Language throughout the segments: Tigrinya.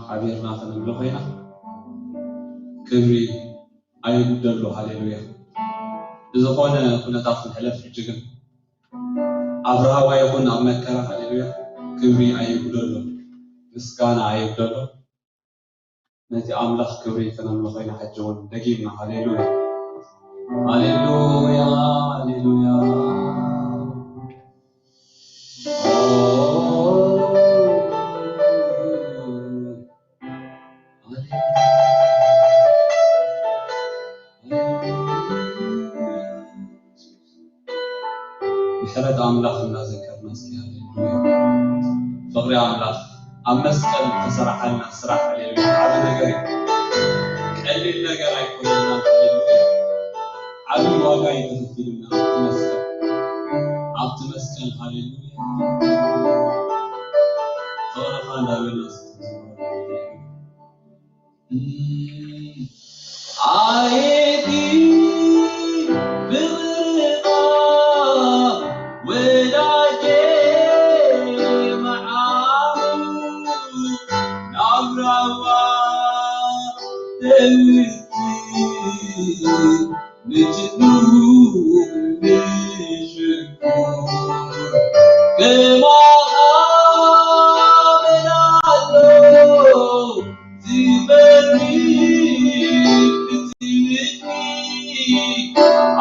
ሓቢርና ከነምልኾ ኢና። ክብሪ ኣይጉደሎ። ሃሌሉያ። ብዝኾነ ኩነታት ንሕለፍ ሕጂ ግን፣ ኣብ ራህዋ ይኹን ኣብ መከራ፣ ሃሌሉያ፣ ክብሪ ኣይጉደሎ፣ ምስጋና ኣይጉደሎ። ነቲ ኣምላኽ ክብሪ ከነምልኾ ኢና። ሕጂ እውን ደጊምና ሃሌሉያ፣ ሃሌሉያ፣ ሃሌሉያ። ምሕረት ኣምላኽ እናዘከርና እስኪ፣ ሃሌሉያ። ፍቕሪ ኣምላኽ ኣብ መስቀል ዝተሰራሓልና ስራሕ፣ ሃሌሉያ፣ ዓቢ ነገር እዩ። ቀሊል ነገር ኣይኮነና፣ ሃሌሉያ። ዓቢ ዋጋ እዩ ተኸፊሉና ኣብቲ መስቀል፣ ኣብቲ መስቀል፣ ሃሌሉያ። ፍቕርኻ እንዳበልና እስኪ ኣየቲ ፍቕርኻ ወዳጄ መዓት ናብራዋ ተውቲ ንጅኑ ንሽኩር ከማኻ መን ኣሎ ዝበሪ ብትምኒ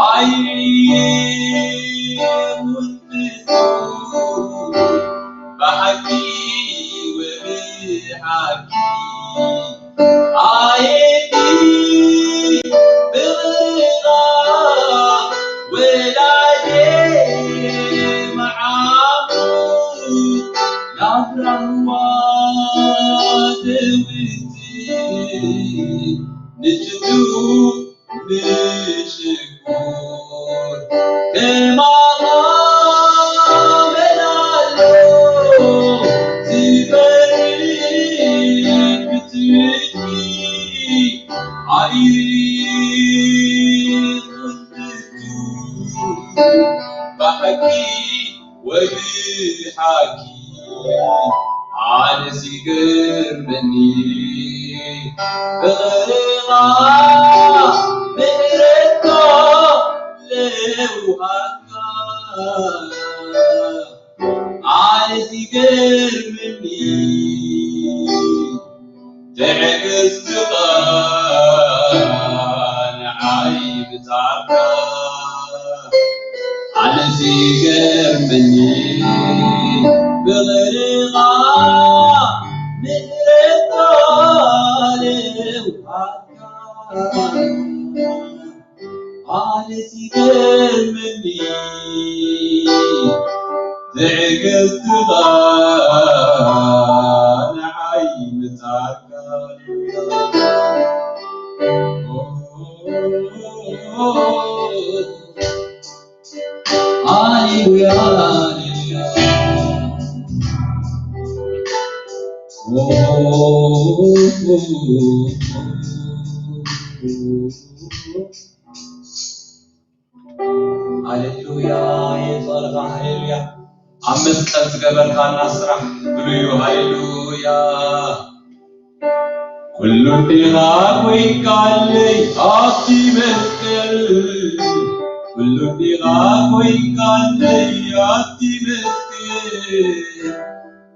ኣይሙን ብሓቂ ወብሓቂ ኣየቲ ብብርኻ ወዳጄ መዓሙት ናብራዋ ትውቲ ንጅዱ ንሽኩር ከማኻ መን ኣሎ ዝበሪ ብትምኒ ኣይሙን ብሓቂ ወብሓቂ ኣነስ ይገርመኒ ፍቕርኻ ምሕረትካ ለውሃትካ ኣነስ ይገርመኒ ትዕግስትኻ ንዓይ ብጻዕካ ኣነስ ይገርመኒ ፍቕርኻ ምሕረትካ ለውሃትካ ኣነስ ይገርመኒ ትዕግስትኻ ንዓይ ምጻርካ ሃሌሉያ ሃሌሉያ ሃሌሉያ የፈርኻ ሃሌሉያ ኣብ መስቀል ዝገበርካና ስራሕ ብሉዩ ሃሌሉያ ኩሉ እንዲኻ ኮይንካለይ ኣብቲ መስቀል ኩሉ እንዲኻ ኮይንካለይ ኣብቲ መስቀል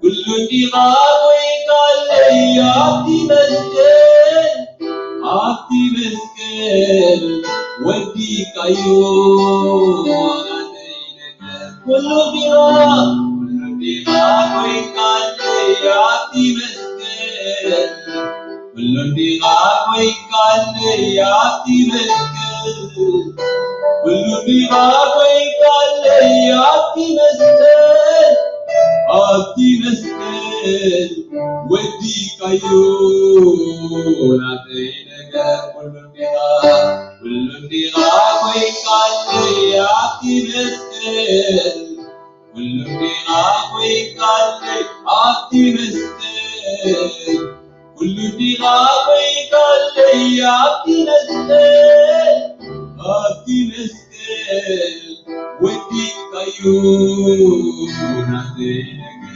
ኩሉ እንዲኻ ኮይንካለይ ኣብቲ መስቀል ኣብቲ መስቀል ወዲካዮ ናተይ ነገር ኩሉ እንዲኻ ኩሉ እንዲኻ ኮይንካለይ ኣብቲ መስቀል ኩሉ እንዲኻ ኮይንካለይ ኣብቲ መስቀል ኩሉ እንዲኻ ኮይንካለይ ኣብቲ መስቀል ኣብቲ መስቀል ወዲካዮ ናተይ ነገር ኩሉ እንዲኻ ኩሉ እንዲኻ ኮይንካለይ ኣብቲ መስቀል ኩሉ እንዲኻ ኮይንካለይ ኣብቲ መስቀል ኩሉ እንዲኻ ኮይንካለይ ኣብቲ መስቀል ኣብቲ መስቀል ወዲካዮ ናተይ ነገር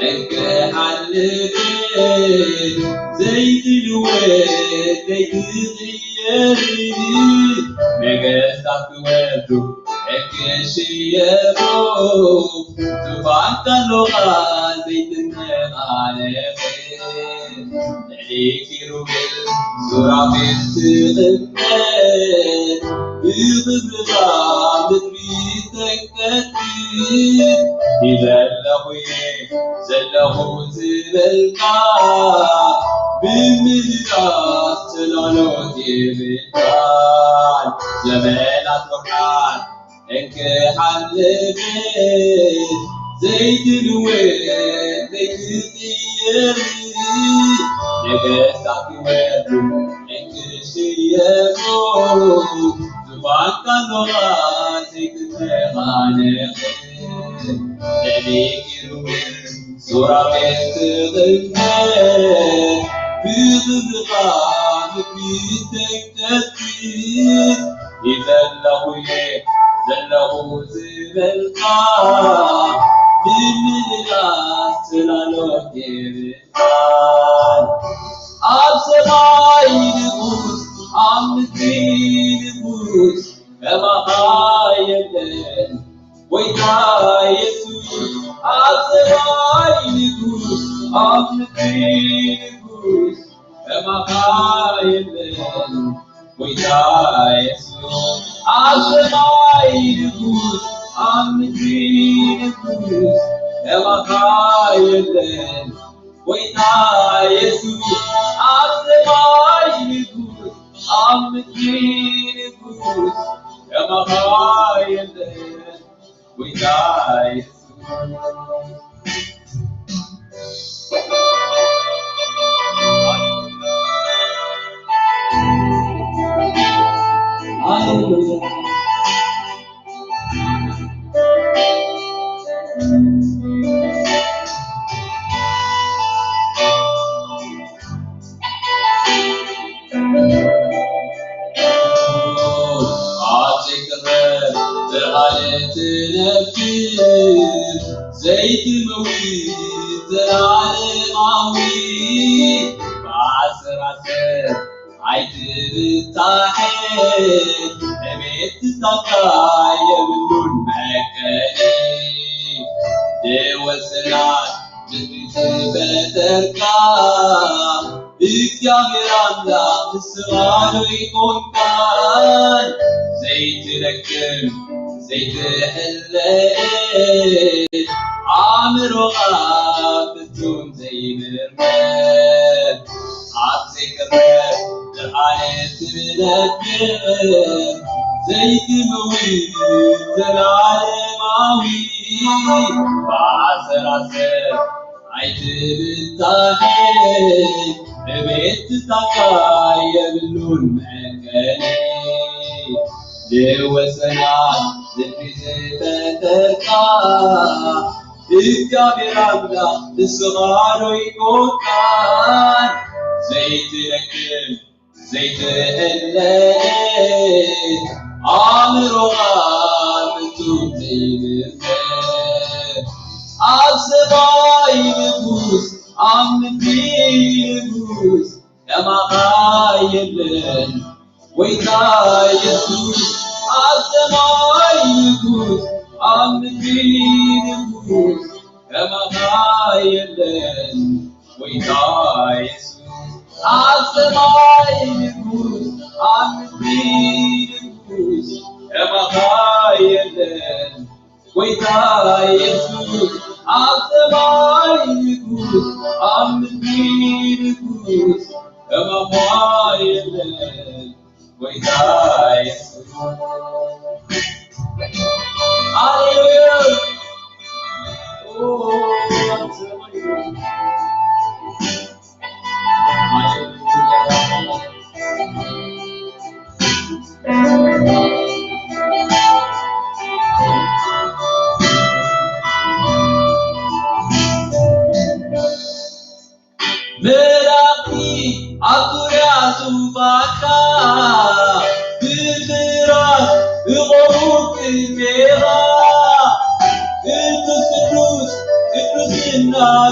እንክሓልፍ ዘይትልወጥ ዘይትቕየር፣ ነገስታት ክወርዱ እንክሽየሙ፣ ዙፋንካ ኣሎኻ ዘይትነቓነቕ። ልዕሊ ኪሩቤል ሱራፌል ትቕመጥ፣ ብኽብርኻ ምድሪ ተንቀጥቅጥ። ይዘለኹ እየ ዘለኹ ዝበልካ፣ ብምልኣት ጽላሎት የብልካን። ዘመናት ወርሓት እንክሓልፍ ዘይትልወጥ ዘይትቕየር፣ ነገስታት ክወርዱ እንክሽየሙ፣ ዙፋንካ ኣሎኻ ዘይትተኻነኽ። ልዕሊ ኪሩቤል ሱራፌል ትቕመጥ፣ ብኽብርኻ ምድሪ ተንቀጥቅጥ። ይዘለኹ እየ ዘለኹ ዝበልካ፣ ብምልኣት ጽላሎት የብልካን። ኣብ ሰማይ ንጉስ፣ ኣብ ምድሪ ንጉስ፣ ከማኻ የለን። ጎይታ የሱስ፣ ኣብ ሰማይ ንጉስ፣ ኣብ ምድሪ ንጉስ፣ ከማኻ የለን። ጎይታ የሱስ፣ ኣብ ሰማይ ንጉስ፣ ኣብ ምድሪ ንጉስ፣ ከማኻ የለን። ጎይታ የሱስ፣ ኣብ ሰማይ ንጉስ፣ ኣብ ምድሪ ንጉስ፣ ከማኻ የለን። ጎይታ የሱስ። ሃሌሉያ። ኣብ ዘይቅረብ ብርሃን ትነብር፣ ዘይትመውት ዘላለማዊ፣ ብኣሰራስር ኣይትብታሕ፣ ዕቤት ትስፋ የብሉን መቀኒ። ንወሰናት ምድሪ ዝፈጠርካ፣ እግዚኣብሔር ኣምላኽ ንስኻ ዶ ኣይኮንካን? ዘይትደክም ዘይትሕለል፣ ኣእምሮኻ ፍጹም ዘይምርመር፣ ኣብ ዘይቅረብ ብርሃን ትነብር፣ ዘይትመውት ዘላለማዊ፣ ብኣሰራስር ኣይትብታሕ፣ ዕቤት ትስፋ የብሉን መቀኒ። ንወሰናት ምድሪ ዝፈጠርካ፣ እግዚኣብሔር ኣምላኽ ንስኻ ዶ ኣይኮንካን? ዘይትደክም ዘይትእለ፣ ኣእምሮኻ ፍጹም ዘይምርመር፣ ኣብ ሰማይ ንጉስ፣ ኣብ ምድሪ ንጉስ፣ ከማኻ የለን። ጎይታ የሱስ፣ ኣብ ሰማይ ንጉስ፣ ኣብ ምድሪ ንጉስ፣ ከማኻ የለን። ጎይታ የሱስ፣ ኣብ ሰማይ ንጉስ፣ ኣብ ምድሪ ንጉስ፣ ከማኻ የለን። ጎይታ የሱስ፣ ኣብ ሰማይ ንጉስ፣ ኣብ ምድሪ ንጉስ፣ ከማኻ የለን። ጎይታ የሱስ። ሃሌሉያ። ኦ፣ ኣብ ሰማይ ንጉስ። መላእኽቲ ኣብ ዙርያ ዙፋንካ ብኽብራት ይቖሙ ቅድሜኻ። ቅዱስ፣ ቅዱስ፣ ቅዱስ እናበሉ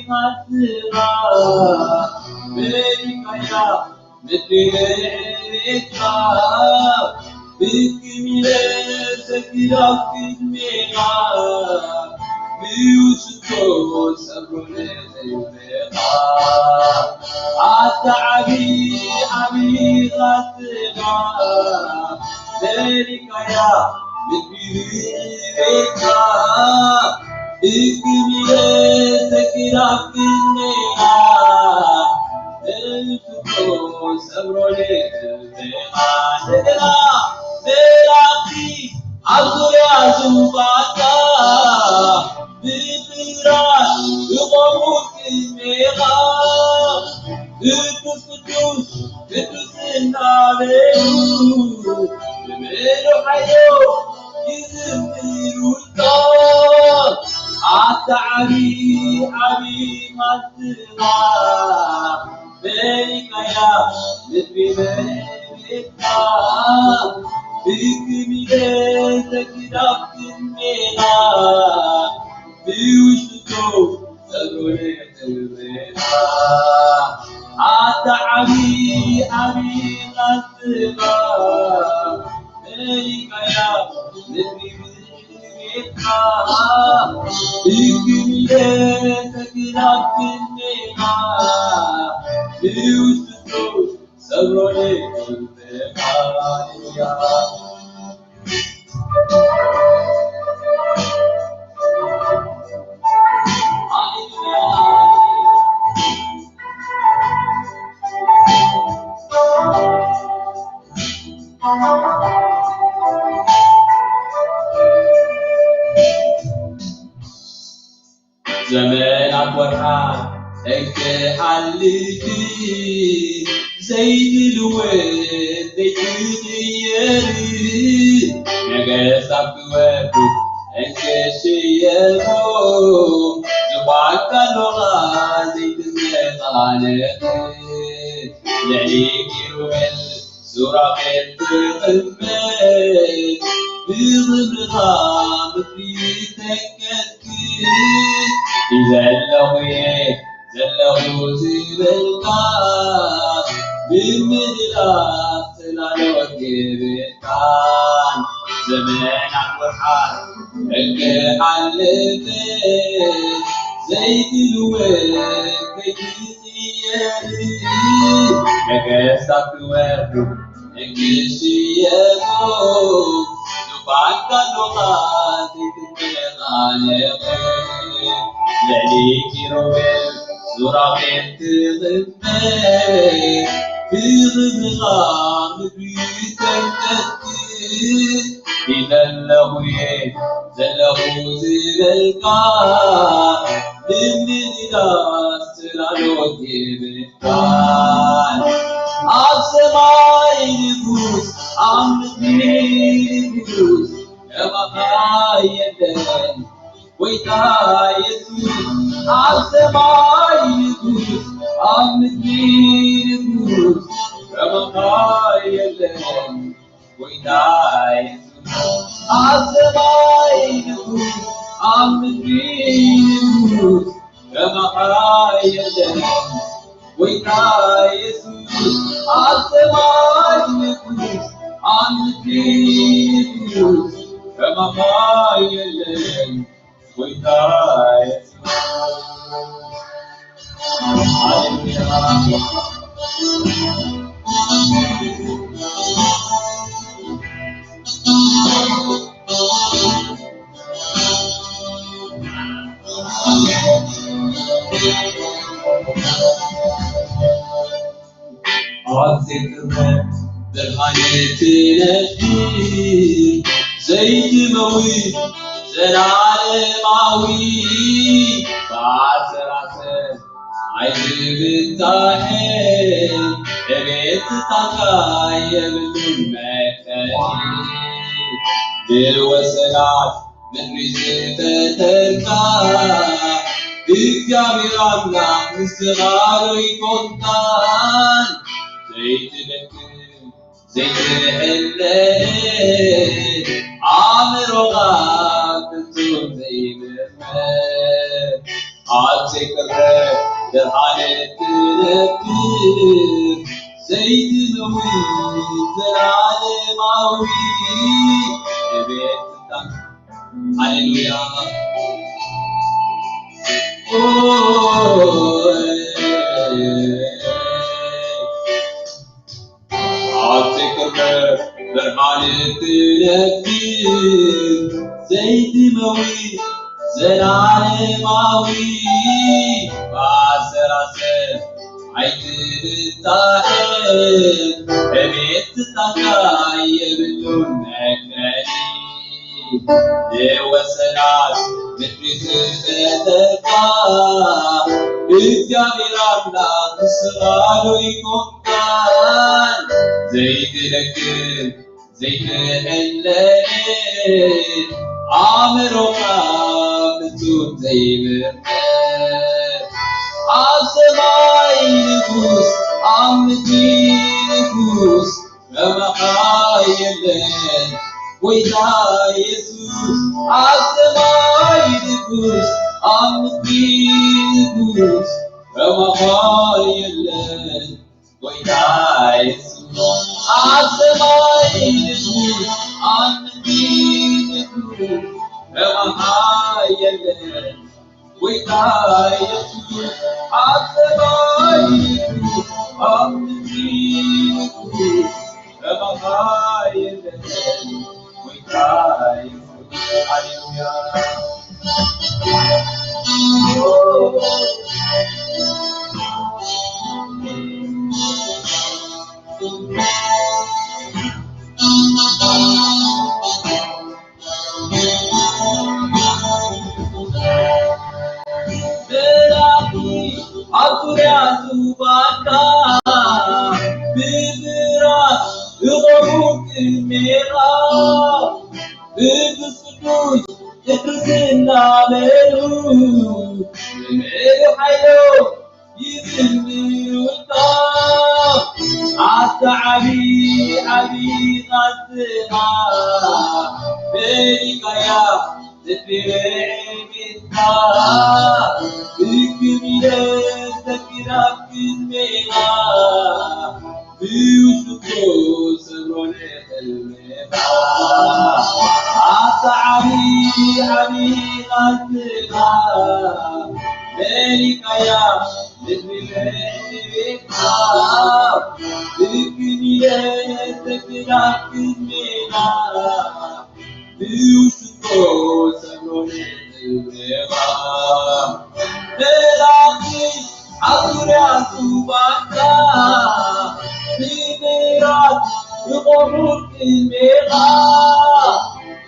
ፋስጋ በሊካያ ምድሪ ቤትካ ብክም ኢለ ሰጊድ ኣብ ቅድሜኻ ብውስቶ ሰብሮ ንልቤኻ ኣታ ዓቢ ዓቢ ፋስጋ በሊካያ ምድሪ ቤትካ ብክም ኢለ ሰጊድ ኣብ ቅድሜኻ ብውስቶ ሰብሮ ንልቤኻ እንደገና መላእኽቲ ኣብ ዙርያ ዙፋንካ ብፍራት ይቖሙ ቅድሜኻ። ቅዱስ ቅዱስ ቅዱስ እናበሉ ብምሉእ ሓይሎም ይዝምሩልካ። ኣታ ዓቢ ዓቢ ፋስጋ በሊካያ ምድሪ ቤትካ ብክም ኢለ ሰጊድ ኣብ ቅድሜኻ ብውሽጡ ጸሎት ትብላ ኣታ ዓቢ ዓቢ ፋስጋ በሊካያ ምድሪ ቤትካ ብክም ኢለ ሰጊድ ኣብ ቅድሜኻ ብውሽጡ ሰብሮ ንልቤኻ እያ። ዘመናት ወርሓት እንክሓልፍ ዘይትልወጥ ዘይትቕየር ነገስታት ክወርዱ እንክሽየሙ ዝቋንካ ኣለኻ ዘይትመቓለፍ ልዕሊ ኪሩቤል ሱራፌል ትቕመጥ ብኽብርኻ ምድሪ ተንቀጥቅጥ ይዘለኹ እየ ዘለኹ ዝበልካ ብምድላፍ ጽላሎት የብልካን ዘመናት ወርሓት እንክሓልፍ ዘይትልወጥ ዘይትቕየር ነገስታት ክወርዱ ንግስየሙ ዙፋንካ ሎቓት ትመቓለቕ ልዕሊ ኪሩቤል ሱራፌል ትቕመጥ ብኽብርኻ ምድሪ ተንቀጥቅጥ ይዘለኹ እየ ዘለኹ ዝበልካ ንምድላፍ ጽላሎት ይብል ኣብ ሰማይ ንጉስ ኣብ ምድሪ ንጉስ ከማኻ የለን ጎይታ የሱስ ኣብ ሰማይ ንጉስ ኣብ ምድሪ ንጉስ ከማኻ የለን ጎይታ የሱስ ኣብ ሰማይ ንጉስ ኣብ ምድሪ ንጉስ ከማኻ የለን ጎይታ የሱስ ኣብ ሰማይ ንጉስ ኣብ ምድሪ ንጉስ ከማኻ የለን ጎይታ የሱስ ሃሌሉያ። ኣብቲ ቅርበት ብርሃን ትነድድ ዘይትመውት ዘላለማዊ ብኣሰራሰር ኣይትብታሕን እቤት ጣልቃ የብሉን መከኒ ብወሰናት ምድሪ ዝፈጠርካ እግዚኣብሔር ኣምላኽ ንስኻ ዶ ይኮንካን ዘይትደክም ዘይትሕለል ኣእምሮኻ ፍጹም ዘይምርመር ኣብ ዘይቅረ ብርሃን እትነብር ዘይትመውት ዘላለማዊ ቤት። ሃሌሉያ። ኣብ ዘይቅረ ብርሃን እትነብር ዘይትመውት ዘላለማዊ ባሰራሰር ኣይትብታዕን። እቤት ትታካ የብሉን መክፈሊ። ንወሰናት ምድሪ ዝፈጠርካ እግዚኣብሔር ኣምላኽ ንስኻ ዶ ይኮንካን ዘይትደክም ዘይትሕለል ኣእምሮኻ ፍጹም ዘይምርመር ኣብ ሰማይ ንጉስ ኣብ ምድሪ ንጉስ ከማኻ የለን ጎይታ የሱስ ኣብ ሰማይ ንጉስ ኣብ ምድሪ ንጉስ ከማኻ የለን ጎይታ የሱስ ኣብ ሰማይ ንጉስ ኣብ ምድሪ ንጉስ ከማኻ የለን ጎይታ የሱስ ኣብ ሰማይ ንጉስ ኣብ ምድሪ ንጉስ ከማኻ የለን ጎይታ የሱስ። ሃሌሉያ። መላእኽቲ ኣብ ዙርያ ዙፋንካ ብብራት ይቖሙ ቅድሜኻ፣ ቅዱስ ቅዱስ ቅዱስ እናበሉ ብምሉእ ሓይሎም ይዝምሩልካ። ኣታ ዓቢ ዓቢ ቃልስኻ መሊእካያ ትብርዕ ቤትካ ብክም ኢለ ሰጊድ ኣብ ቅድሜኻ ብውሽጡ ሰብሮ ንሕልሜኻ ኣታ ዓቢ ዓቢ ቃልስኻ መሊእካያ ትብርዕ ቤትካ ብክም ኢለ ሰጊድ ኣብ ቅድሜኻ ብውሽጡ ሰብሮ ንሕልሜኻ መላእኽቲ ኣብ ዙርያ ዙፋንካ ብብራት ይቖሙ ቅድሜኻ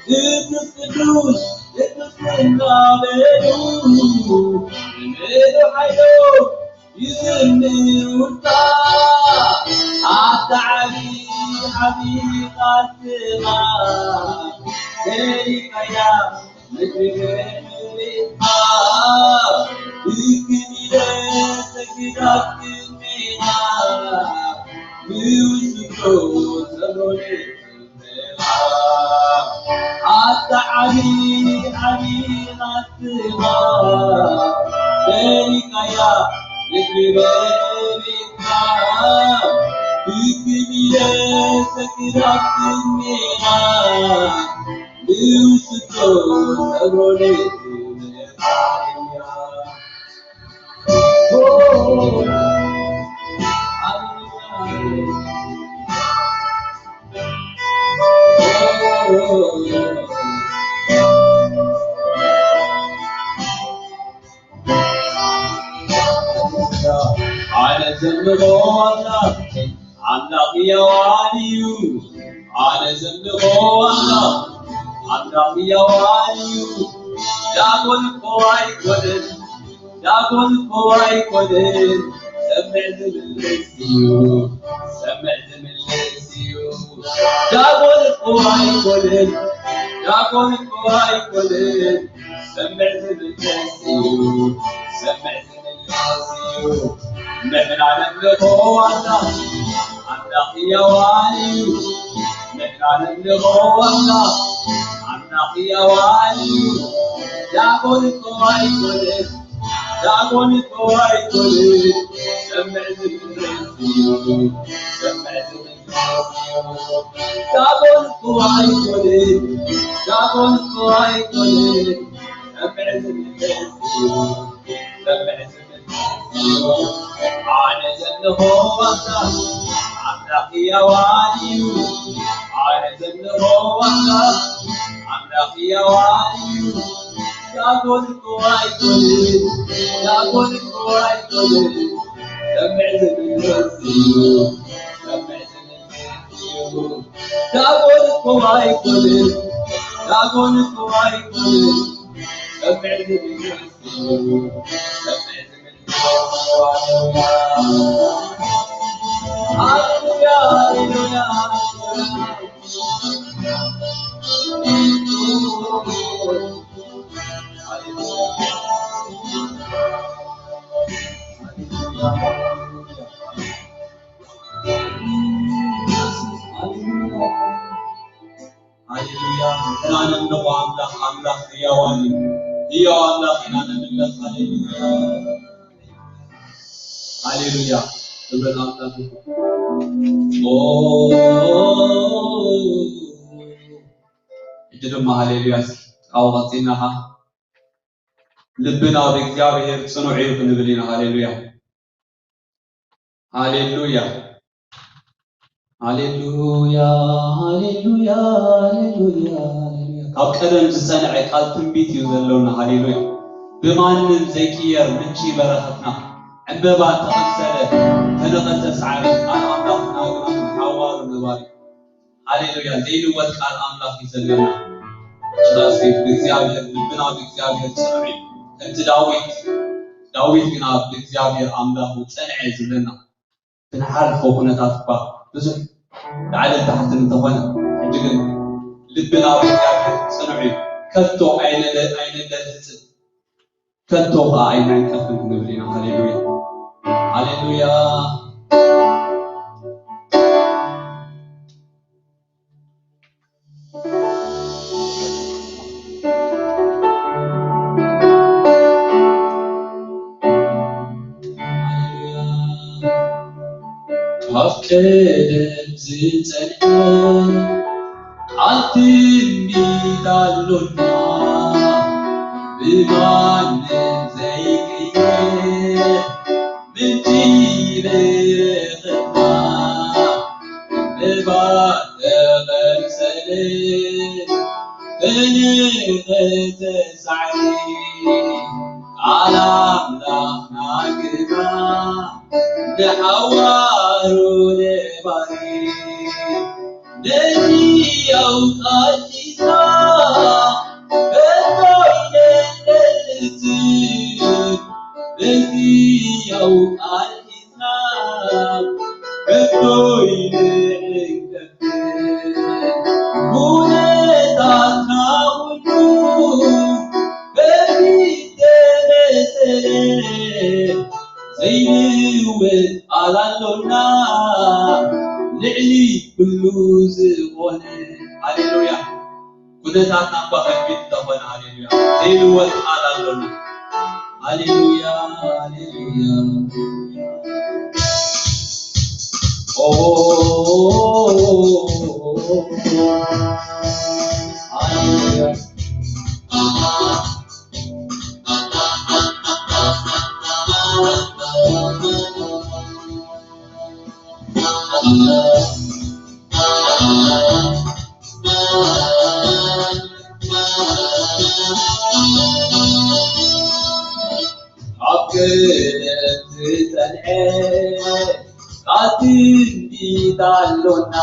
ቅዱስ ቅዱስ ቅዱስ እናበሉ ብምሉእ ሓይሎም ይዝምሩልካ። ኣታ ዓቢ ዓቢ ቃልስኻ መሊእካያ ምድሪ መሊእካ ብክም ኢለ ሰጊድ ኣብ ቅድሜኻ ብውሽጡ ሰብሮ ንሕልሜኻ ኣታ ዓቢ ዓቢ ቃልስኻ መሊእካያ ምድሪ መሊእካ ብክም ኢለ ሰጊድ ኣብ ቅድሜኻ ብውሽጡ ሰብሮ ንሕልሜኻ ኣነ ዘምሮ ኣምላኽ ኣምላኽ ሕያዋን እዩ። ኣነ ዘምሮ ኣምላኽ ኣምላኽ ሕያዋን እዩ። ዳጎን እኮ ኣይኮነን ዳጎን እኮ ኣይኮነን ሰምዕ ዝምልስ እዩ። ሰምዕ ዝምልስ እዩ። ዳጎን እኮ ኣይኮነን ዳጎን እኮ ኣይኮነን ሰምዕ ዝምልስ እዩ። ሰምዕ ዝምልስ እዩ። ንሕና ነምልኾ ኣምላኽ ኣምላኽ ሕያዋን እዩ። ንሕና ነምልኾ ኣምላኽ ኣምላኽ ሕያዋን እዩ። ዳጎን እኮ ኣይኮነን ዳጎን እኮ ኣይኮንን፣ ሰምዕ ዝብል እዩ፣ ሰምዕ ዝብል እዩ። ዳጎን እኮ ኣይኮንን፣ ዳጎን እኮ ኣይኮንን፣ ሰምዕ ዝብል እዩ፣ ሰምዕ ዝብል እዩ። ኣነ ዘለኹ ኣምላኽ፣ ኣምላኽ ሕያዋን እዩ። ኣነ ዘለኹ ኣምላኽ፣ ኣምላኽ ሕያዋን እዩ። ዳጎን እኮ ኣይኮንን፣ ዳጎን እኮ ኣይኮንን፣ ሰምዕ ዝብል እዩ፣ ሰምዕ ዝብል እዩ። ዳጎን እኮ ኣይኮንን፣ ዳጎን እኮ ኣይኮንን፣ ሰምዕ ዝብል እዩ፣ ሰምዕ ዝብል እዩ። ሃሌሉያ፣ ሃሌሉያ፣ ሃሌሉያ። ሃሌሉያ። ኢና ነምልኾ ኣምላኽ፣ ኣምላኽ ህያዋን እዩ። ህያው ኣምላኽ ኢና ነምልኽ። ሃሌሉያ። ሃሌሉያ። ክብሪ ንኣምላኽ ይኹን። ኦ፣ ሕጂ ድማ ሃሌሉያ እስኪ ኣብኡ ቀጺልና ኸዓ ልብና ብእግዚኣብሔር ጽኑዕ እዩ ክንብል ኢና። ሃሌሉያ። ሃሌሉያ። ሃሌሉያ፣ ሃሌሉያ፣ ሃሌሉያ፣ ሃሌሉያ። ካብ ቀደም ዝጸንዐ ቃል ትንቢት እዩ ዘሎና። ሃሌሉያ። ብማንም ዘይቅየር ምንጪ በረኸትና፣ ዕምበባ ተቐምሰለ፣ ተነቐጸ ሳዕሪ፣ ቃል ኣምላኽና ግና ንሓዋሩ ነባሪ። ሃሌሉያ። ዘይልወጥ ቃል ኣምላኽ እዩ ዘለና። ስለዚ ብእግዚኣብሔር፣ ልብና ብእግዚኣብሔር ጽኑዕ እዩ። ከምቲ ዳዊት፣ ዳዊት ግና ብእግዚኣብሔር ኣምላኹ ጸንዐ ዝብለና። ብንሓልፎ ኩነታት እኳ ብዙሕ ላዕልን ታሕትን እንተኾነ፣ ሕጂ ግን ልብና ብእግዚኣብሔር ጽኑዕ እዩ። ከቶ ኣይነለ-፣ ኣይነለዝጽን፣ ከቶ ኸዓ ኣይናንቀፍን ክንብል ኢና። ሃሌሉያ፣ ሃሌሉያ። ካብ ቀደም ዝጸንሐ ቃል ትንቢት ኣሎና፣ ብማንም ዘይቅየር ምንጪ በረኸትና፣ ዕምበባ ተቐምሰለ፣ ተነቐጸ ሳዕሪ፣ ቃል ኣምላኽና ግና ንሓዋሩ ነባሪ። ነዚ ያው ቃል ሒዝና፣ ከቶ ኣይንደልዝን። ነዚ ያው ቃል ሒዝና፣ ከቶ ኣይንዕንቀፍን። ኩነታትና ኩሉ በፊት ተመሰለ፣ ዘይልወጥ ቃል ኣሎና፣ ልዕሊ ኩሉ ዝኾነ። ሃሌሉያ። ኩነታትና እኳ ከቢድ እንተኾነ፣ ሃሌሉያ፣ ዘይልወጥ ቃል ኣሎና። ሃሌሉያ፣ ሃሌሉያ። ኦ፣ ሃሌሉያ። ኣብ ገነት ዝጸንዐ ቃል ትንቢት ኣሎና፣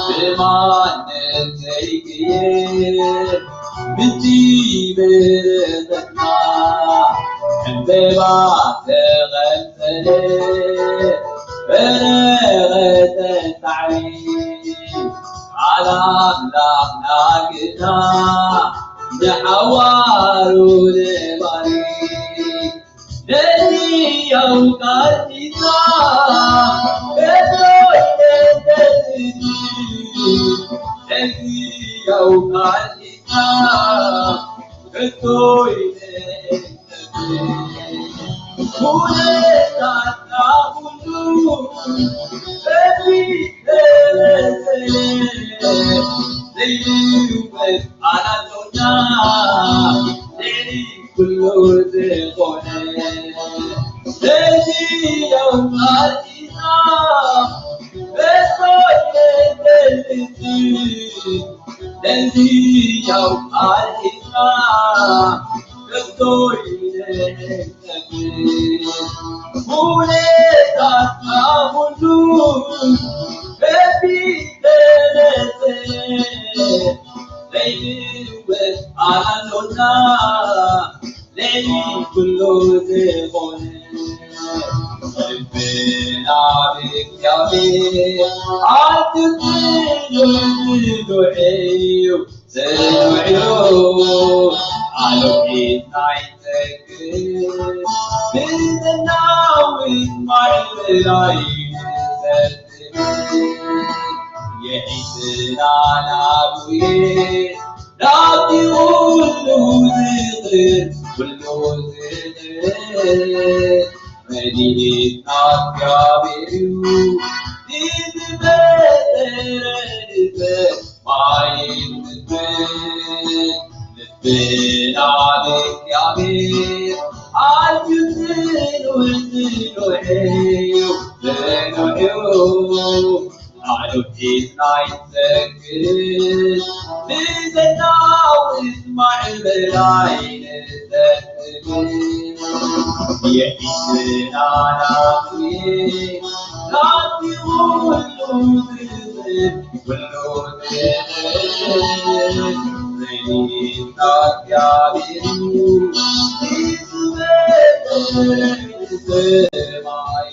ብማንም ዘይቅየር ምንጪ በረኸትና፣ ዕምበባ ተቐምሰለ፣ በረኸተ ሳዕሪ፣ ቃል ኣምላኽና ግና ንሓዋሩ ነባሪ። ነዚ ያው ቃል ሒዝና፣ ከቶ ኣይንደልዝን። ነዚ ያው ቃል ሒዝና፣ ከቶ ኣይንደልዝን። ሁኔታና ሁሉ በፊት ተለዘለ። ዘይወት ኣላቶና ለሊ ኩሉ ዝኾነ። ለዚ ያው ቃል ኪዳን በሶይ ለዘልቲ። ለዚያው ቃል ኪዳን ከቶ ይለቀቅ። ሁኔታና ሁሉ ከፊት ተነጸ። ዘይልወጥ ኣሎና ለሊ ኩሉ ዝኾነ። ልብና ብእግዚኣብሔር ኣትትሉ ዝሉዕዩ ዝሉዕዩ ኣሎኪት ናይ ጸግብ ብዘናዊት ማዕበላይ ንጸግብ የሒስና ናብየ ናብቲ ኩሉ ዝኽእል ኩሉ ዝኽእል መድኃኒትና እግዚኣብሔር እዩ። ንዝበጠረ ልበ ማይን ምድርን ልብና ብእግዚኣብሔር ኣዝዩ ጽኑዕ ጽኑዕ እዩ፣ ጽኑዕ እዩ። ኣዶኪት ናይ ዘክር ብዘናውት ማዕበል ኣይንዘክር። የኢስና ናብቲ ናብቲ ኩሉ ዝብል ኩሉ ዝብል ዘይታ እግዚኣብሔር ዝብል ሰማይ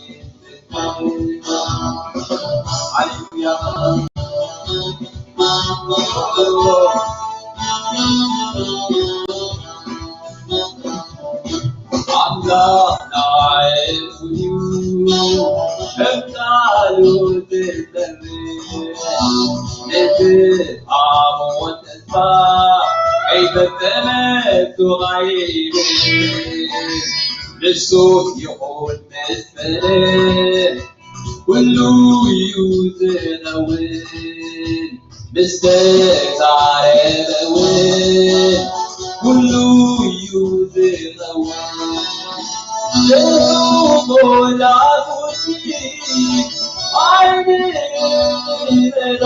ሃሌሉያ። ኣምላኽ ናይ ኩሉ ከም ቃሉ ዝጸንዕ፣ ነቲ ኣሞት ተስፋ ከይፈጸመ ሱቕ ኣይብል። ንሱ ይኹን ምስ በለ፣ ኩሉ እዩ ዝኸውን። ምስ ተዛረበ እውን ኩሉ እዩ ዝኸውን። ንሱ ጎዳጉዲ ኣይንበሎ፣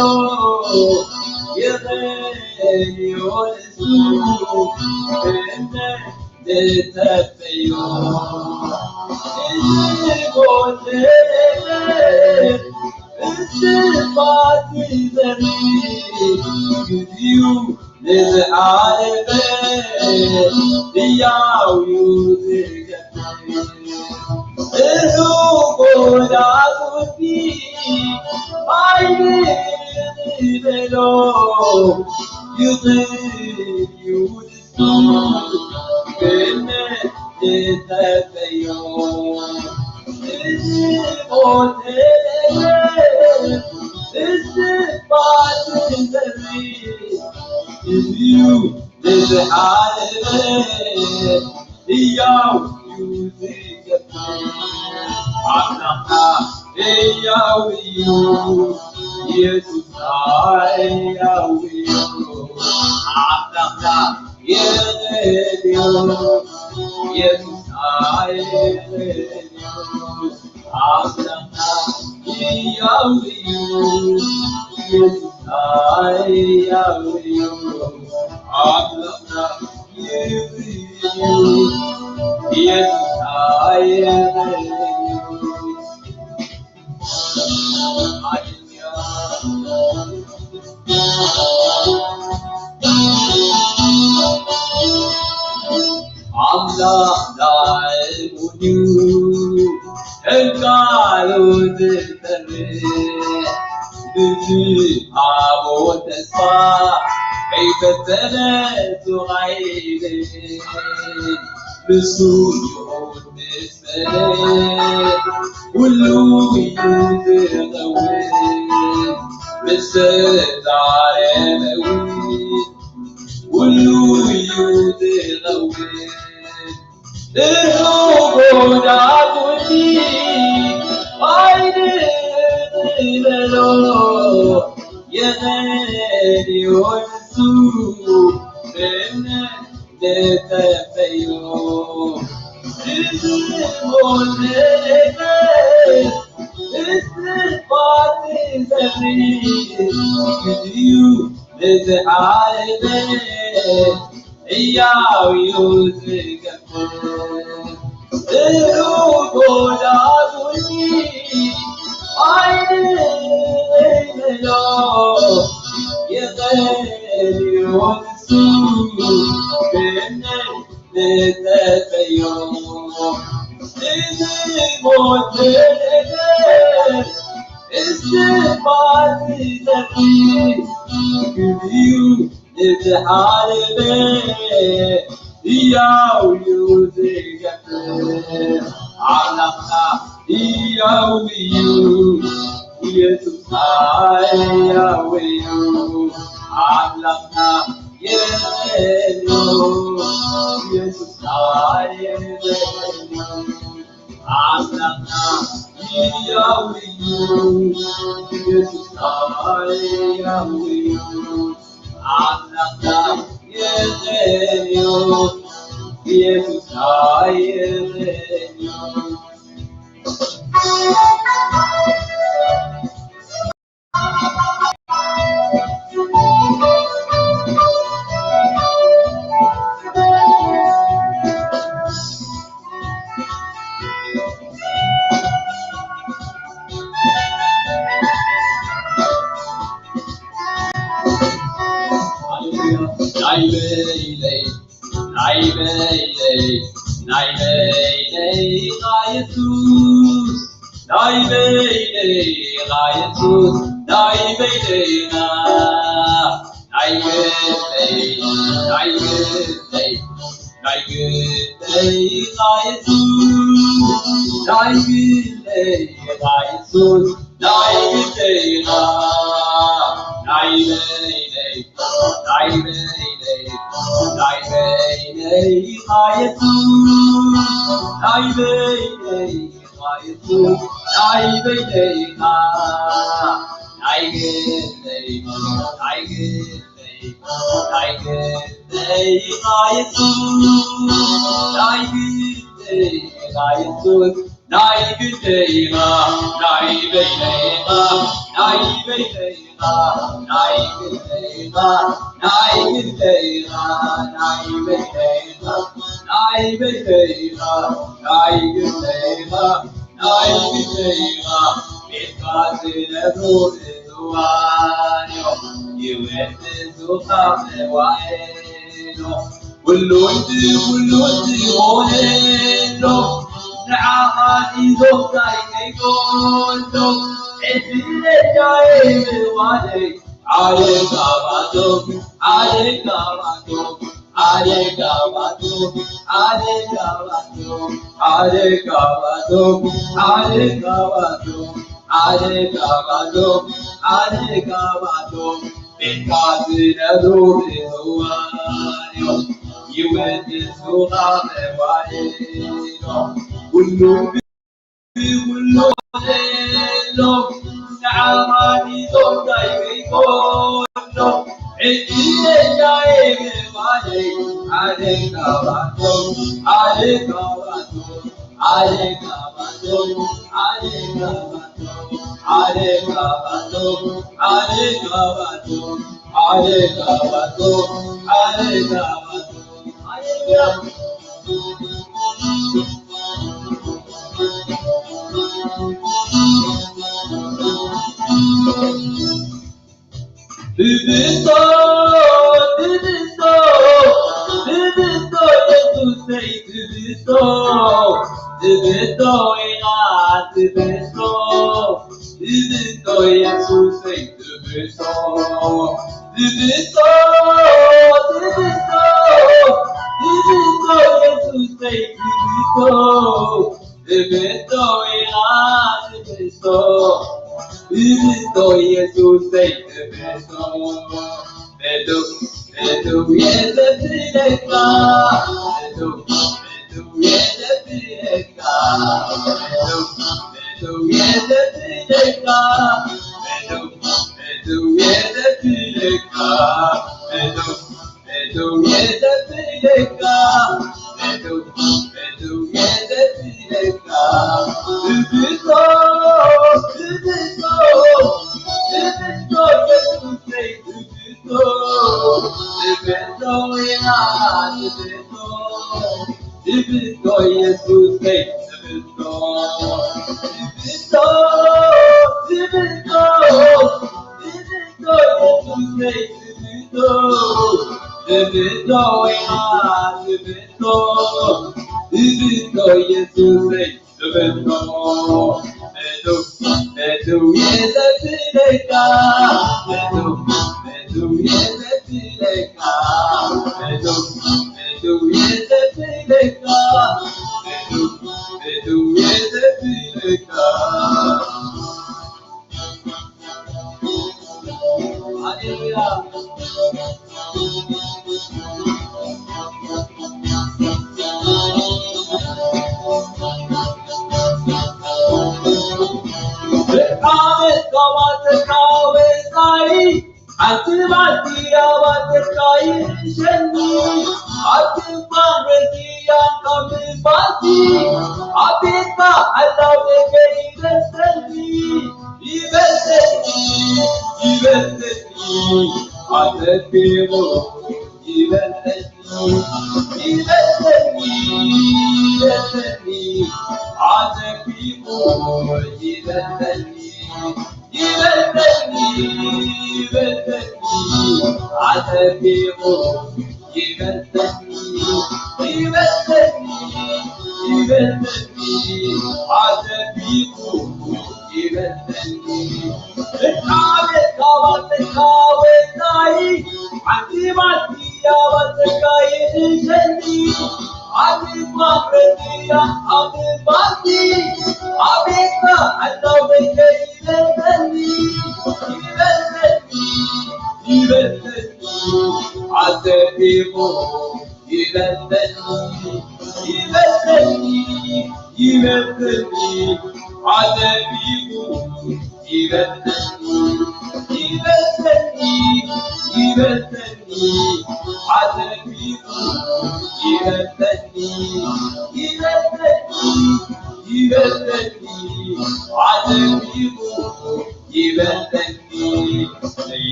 ይኽእል እዩ ንሱ። እምነት ንተፈዮ ንዝጎደለ ብስባት ዘርኢ ግዜኡ ንዝሓለፈ ህያው እዩ ዝገብር። እሱ ጎዳጉዲ ኣይንበሎ፣ ይኽእል እዩ ንሱ። ህያው እዩ ዝገብር ኣምላኽና፣ ህያው እዩ። ኢየሱስና ህያው እዩ ኣምላኽና። የኔ ኢየሱስ አምላክና ሕያው እዩ። ኢየሱስ ሕያው እዩ። አምላክና ሕያው እዩ። ኢየሱስ ሕያው እዩ። ኣምላኽ ዳይሙን እዩ፣ ሕልቃሉ ዝጸንዕ፣ ንዝሃቦ ተስፋ ከይፈጸመ ሱቕ ኣይብል። ንሱ ይኹን ምስ በለ፣ ኩሉ እዩ ዝኸውን። ምስ ተዛረበ እውን ኩሉ እዩ ዝኸውን። እቱ ጎዳጉዲ ባይዲ ዝበሎ የቐንዮ ንሱ ብእምነት ንተፈዮ። እዚ ሞት ንእመት እስትንፋስ ዘርኢ እዩ ንዝሓለፈ ህያው እዩ ዝገብር። እሉ ጎዳጉዲ ዓይኒ ዘይብሎ የቐንዮ ንሱ ብእምነት ንተፈዮ። እዚ ሞት ንእመት እስትንፋስ ዘርኢ እዩ ንዝሓለፈ ህያው እዩ ዝገብር። ኣምላኽና ህያው እዩ፣ ኢየሱስና ህያው እዩ። ኣምላኽና የቐንዮ፣ ኢየሱስና የቐንዮ። ኣምላኽና ህያው እዩ፣ ኢየሱስና ህያው እዩ። ኣምላኽና የቐንዮ፣ ኢየሱስና የቐንዮ። ሃሌሉያ። ናይ በይነይ፣ ናይ በይነይ፣ ናይ በይነይ ኢኻ የሱስ፣ ናይ በይነይ ኢኻ የሱስ፣ ናይ በይነይ ኢኻ፣ ናይ ግለይ፣ ናይ ግለይ፣ ናይ ግለይ ኢኻ የሱስ፣ ናይ ግለይ ኢኻ የሱስ፣ ናይ ግለይ ኢኻ፣ ናይ በይነይ፣ ናይ በይነይ፣ ናይ በይነይ ኢኻ የሱስ፣ ናይ በይነይ ኢኻ የሱስ፣ ናይ በይነይ ኢኻ፣ ናይ ግለይ፣ ናይ ግለይ፣ ናይ ግለይ ኢኻ የሱስ፣ ናይ ግለይ ኢኻ የሱስ፣ ናይ ግለይ ኢኻ፣ ናይ በይነይ ኢኻ፣ ናይ በይነይ ኢኻ፣ ናይ ግለይ ኢኻ፣ ናይ ግለይ ኢኻ፣ ናይ በይነይ ኢኻ፣ ናይ በይነይ ኢኻ፣ ናይ ግለይ ኢኻ፣ ናይ ግለይ ኢኻ፣ ቤትካ ዝነብሩ እትዋንዮ ይወድሱ ካብ መዋዕሎ። ኩሉ እቲ ኩሉ እቲ ኾነሎ ንዓኻ ሒዞም ታይ ከይጎሎ ዕድለኛ እየ ምባለይ ሓደ ካብኣቶም ሓደ ካብኣቶም ሓደ ካብኣቶም ሓደ ካብኣቶም ሓደ ካብኣቶም ሓደ ካብኣቶም ሓደ ካብኣቶም ሓደ ካብኣቶም ቤትካ ዝነብሩ ብዝዋንዮም ይወድሱኻ መዋዕሎም። ኩሉ ብኩሉ ሎም ንዓኻ ሒዞም ታይ ከይኮኖም ዕድለኛ እየ ምባለይ ሓደ ካብኣቶም ሓደ ካብኣቶም ትብስቶ ትብስቶ ትብስቶ የሱሰይ ትብስቶ ትብስቶ ኢኻ ትብስቶ ትብስቶ የሱሰይ ትብስቶ ትብስቶ ትብስቶ ትብስቶ የሱሰይ ትብስቶ ትብስቶ ኢኻ ትብስቶ ትብስቶ የሱሰይ ትብስቶ እቱ እቱ የዘብለካ እቱ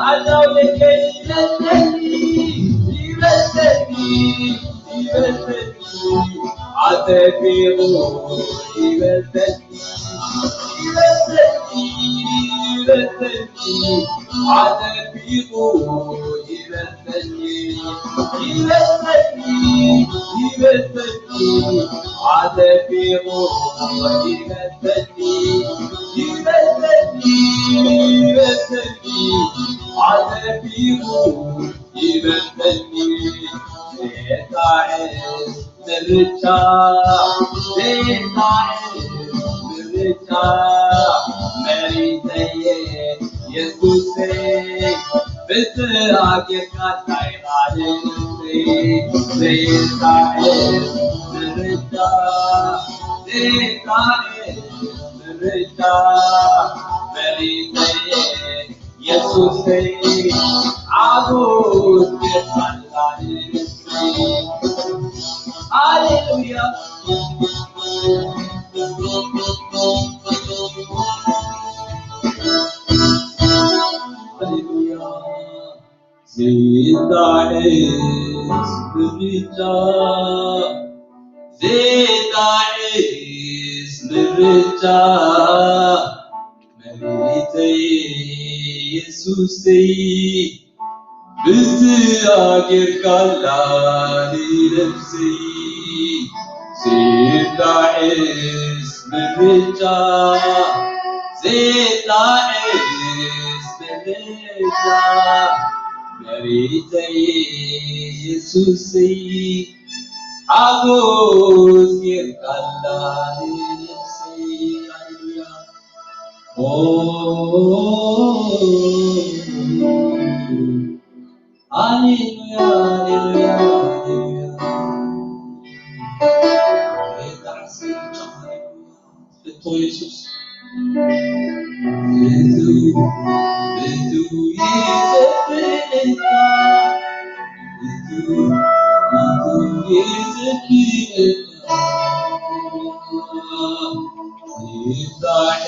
ሓላው ደቀይ ይበልጸኒ፣ ይበልጸኒ፣ ይበልጸኒ፣ ኣጸቢቑ ይበልጸኒ፣ ይበልጸኒ፣ ይበልጸኒ፣ ኣጸቢቑ ይበልጸኒ፣ ይበልጸኒ፣ ይበልጸኒ፣ ኣጸቢቑ ይበልጸኒ፣ ይበልጸኒ፣ ይበልጸኒ፣ ኣጸቢቑ ይበልጸኒ። ጌታዬ ምርጫ፣ ጌታዬ ምርጫ፣ መሪጸየ የሱሰይ፣ ብስራ ጌርካ እንታይ ቃልሰይ፣ ጌታዬ ምርጫ፣ ጌታዬ ምርጫ፣ መሪጸየ የሱሰይ፣ ሓጎስ ጌርካ ሃሌሉያ። ሃሌሉያ። ጌታዬስ ምርጫ፣ ጌታዬስ ምርጫ፣ መሪጸይ የሱሰይ፣ ብስራ ጌርካላ ንነፍሰይ። ጌታዬስ ምርጫ፣ ጌታዬስ ምርጫ፣ መሪጸይ የሱሰይ፣ ሓጎስ ጌርካላ ንነፍሰይ። ሃሌሉያ። ኦ፣ ሃሌሉያ፣ ሃሌሉያ፣ ሃሌሉያ። ጌታ ስም ጨመረ። እቶ የሱስ። እቱ፣ እቱ ይዘክረካ። እቱ፣ እቱ ይዘክረካ። ጌታዬ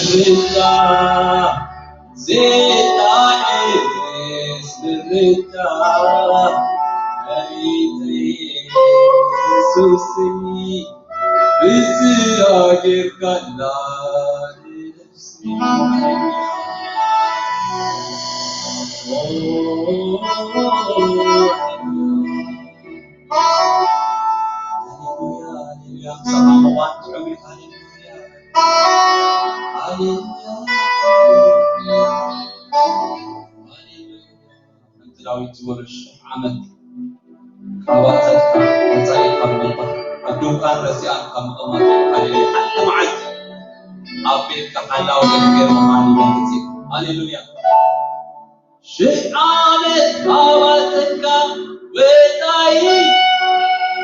ምርጫ፣ ጌታዬስ ምርጫ፣ መሪጸይ የሱሰይ፣ ብስራ ጌርካላ ንነፍሰይ። ሃሌሉያ፣ ሃሌሉያ፣ ሃሌሉያ። ከምቲ ዳዊት ዝበሎ፣ ሽሕ ዓመት ካብ ኣጸድካ፣ ወጻኢ ካብ ምንባር፣ ኣብ ድንኳን ረሲኣን ካብ ምቕማጥ፣ ሃሌሉያ፣ ሓንቲ መዓልቲ ኣብ ቤትካ ሓላው ገርገር ምዃን ይበልጽ እዩ። ሃሌሉያ። ሽሕ ዓመት ካብ ኣጸድካ ወጻኢ፣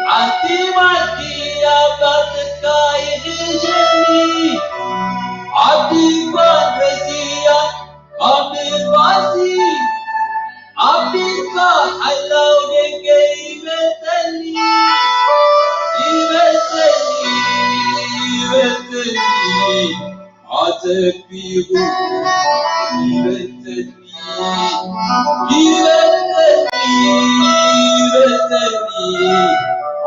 ሓንቲ መዓልቲ ኣብ ኣጸድካ ይሕሸኒ። ኣብ ድንኳን ረሲኣን ካብ ምንባርሲ፣ ኣብ ቤትካ ሓላው ደገ ይበልጸኒ፣ ይበልጸኒ፣ ይበልጸኒ፣ ኣጸቢቑ ይበልጸኒ፣ ይበልጸኒ፣ ይበልጸኒ፣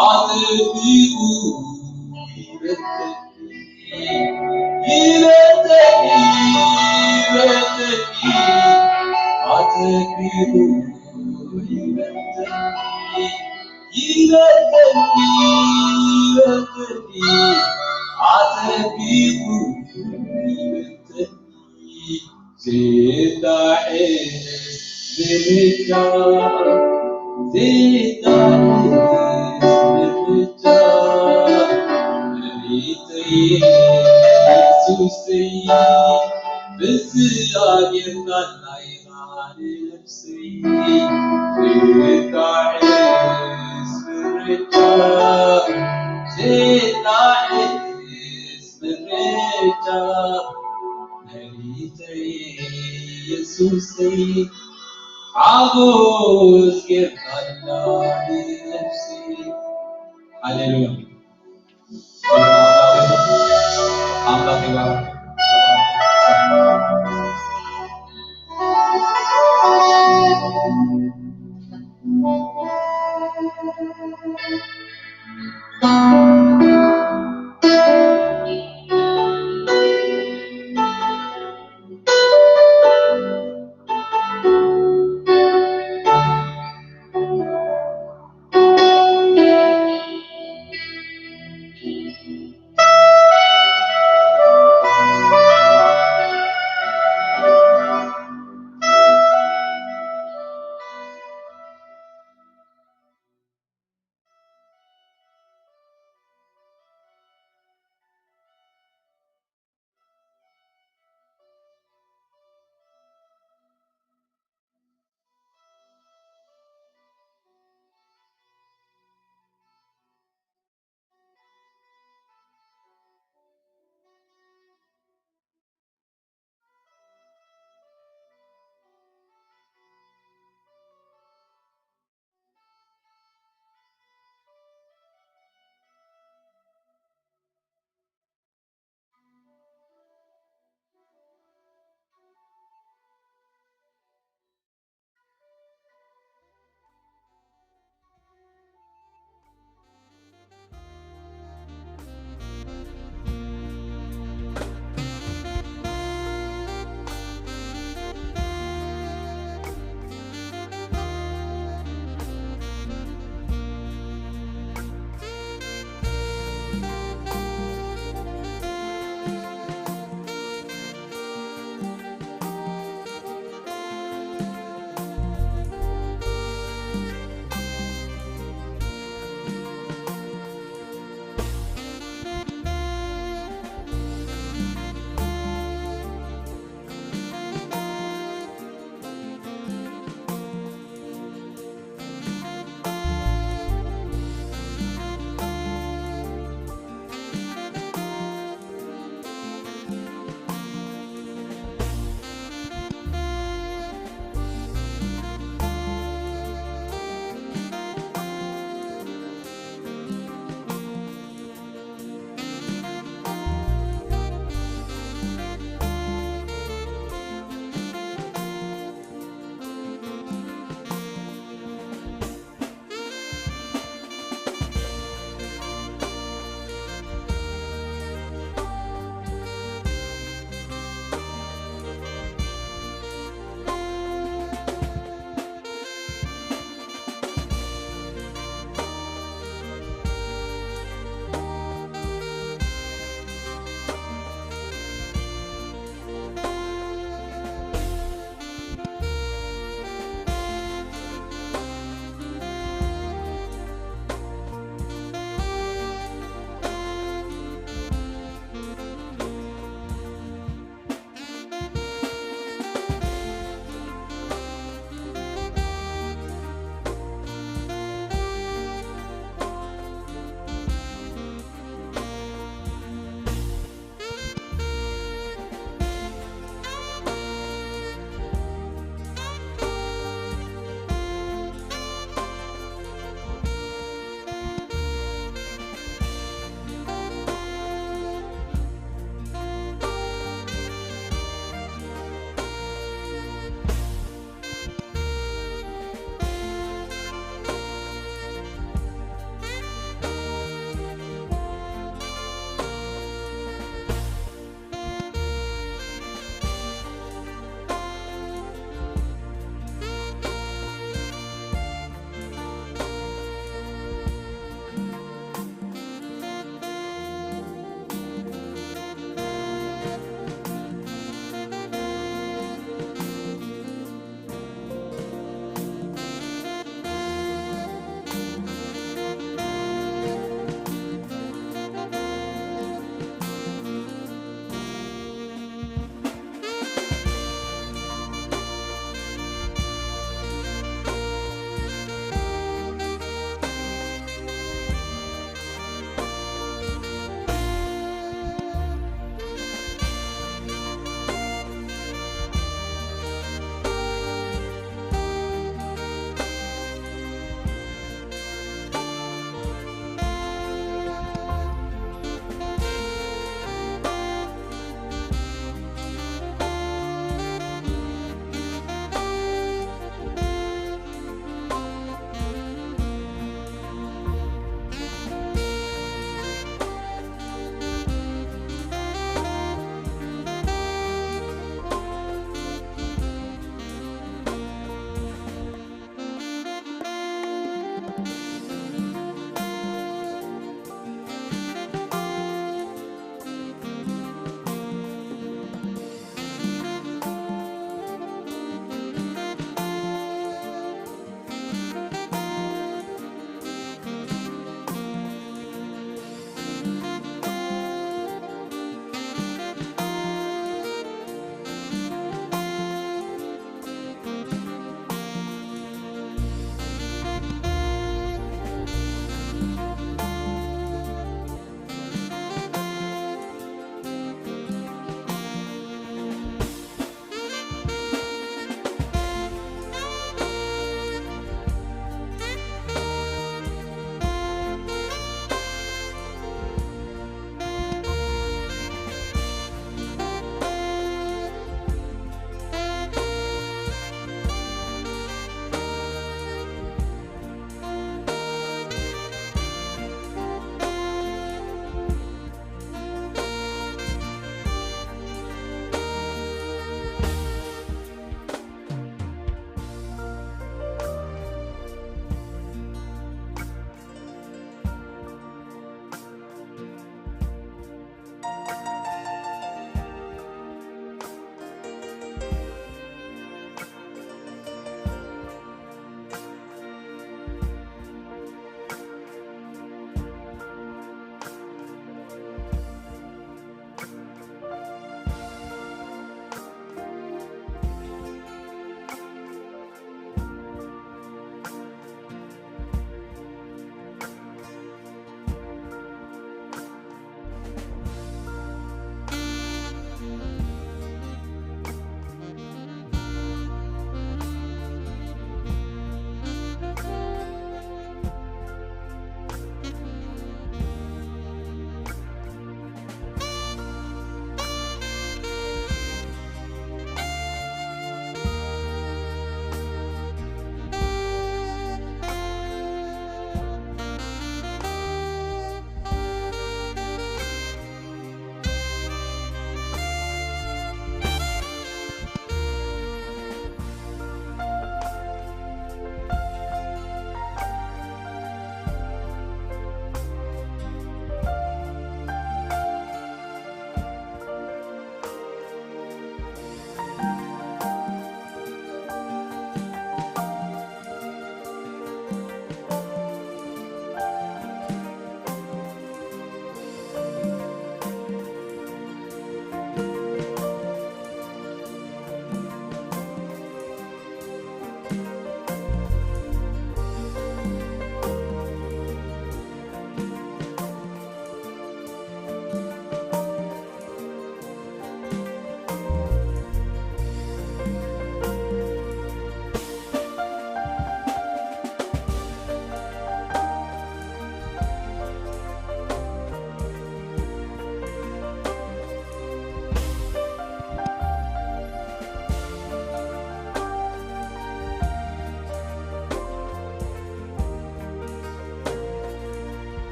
ኣጸቢቑ ይበልጸኒ። ይበልጸኒ፣ ይበልጸኒ፣ ኣጸቢቑ ይበልጸኒ። ይበልጸኒ፣ ይበልጸኒ፣ ኣጸቢቑ ይበልጸኒ። ጌታዬ ምርጫ፣ ጌታዬ ምርጫ፣ መሪጸይ የሱሰይ፣ ብስራ ጌርካ ናይ ነፍሰይ። ጌታዬስ ምርጫ፣ ጌታዬስ ምርጫ፣ መሪጸይ የሱሰይ፣ ሓጎስ ጌርካላ ነፍሰይ። ሃሌሉያ። ኣምላኽ ይባርክ።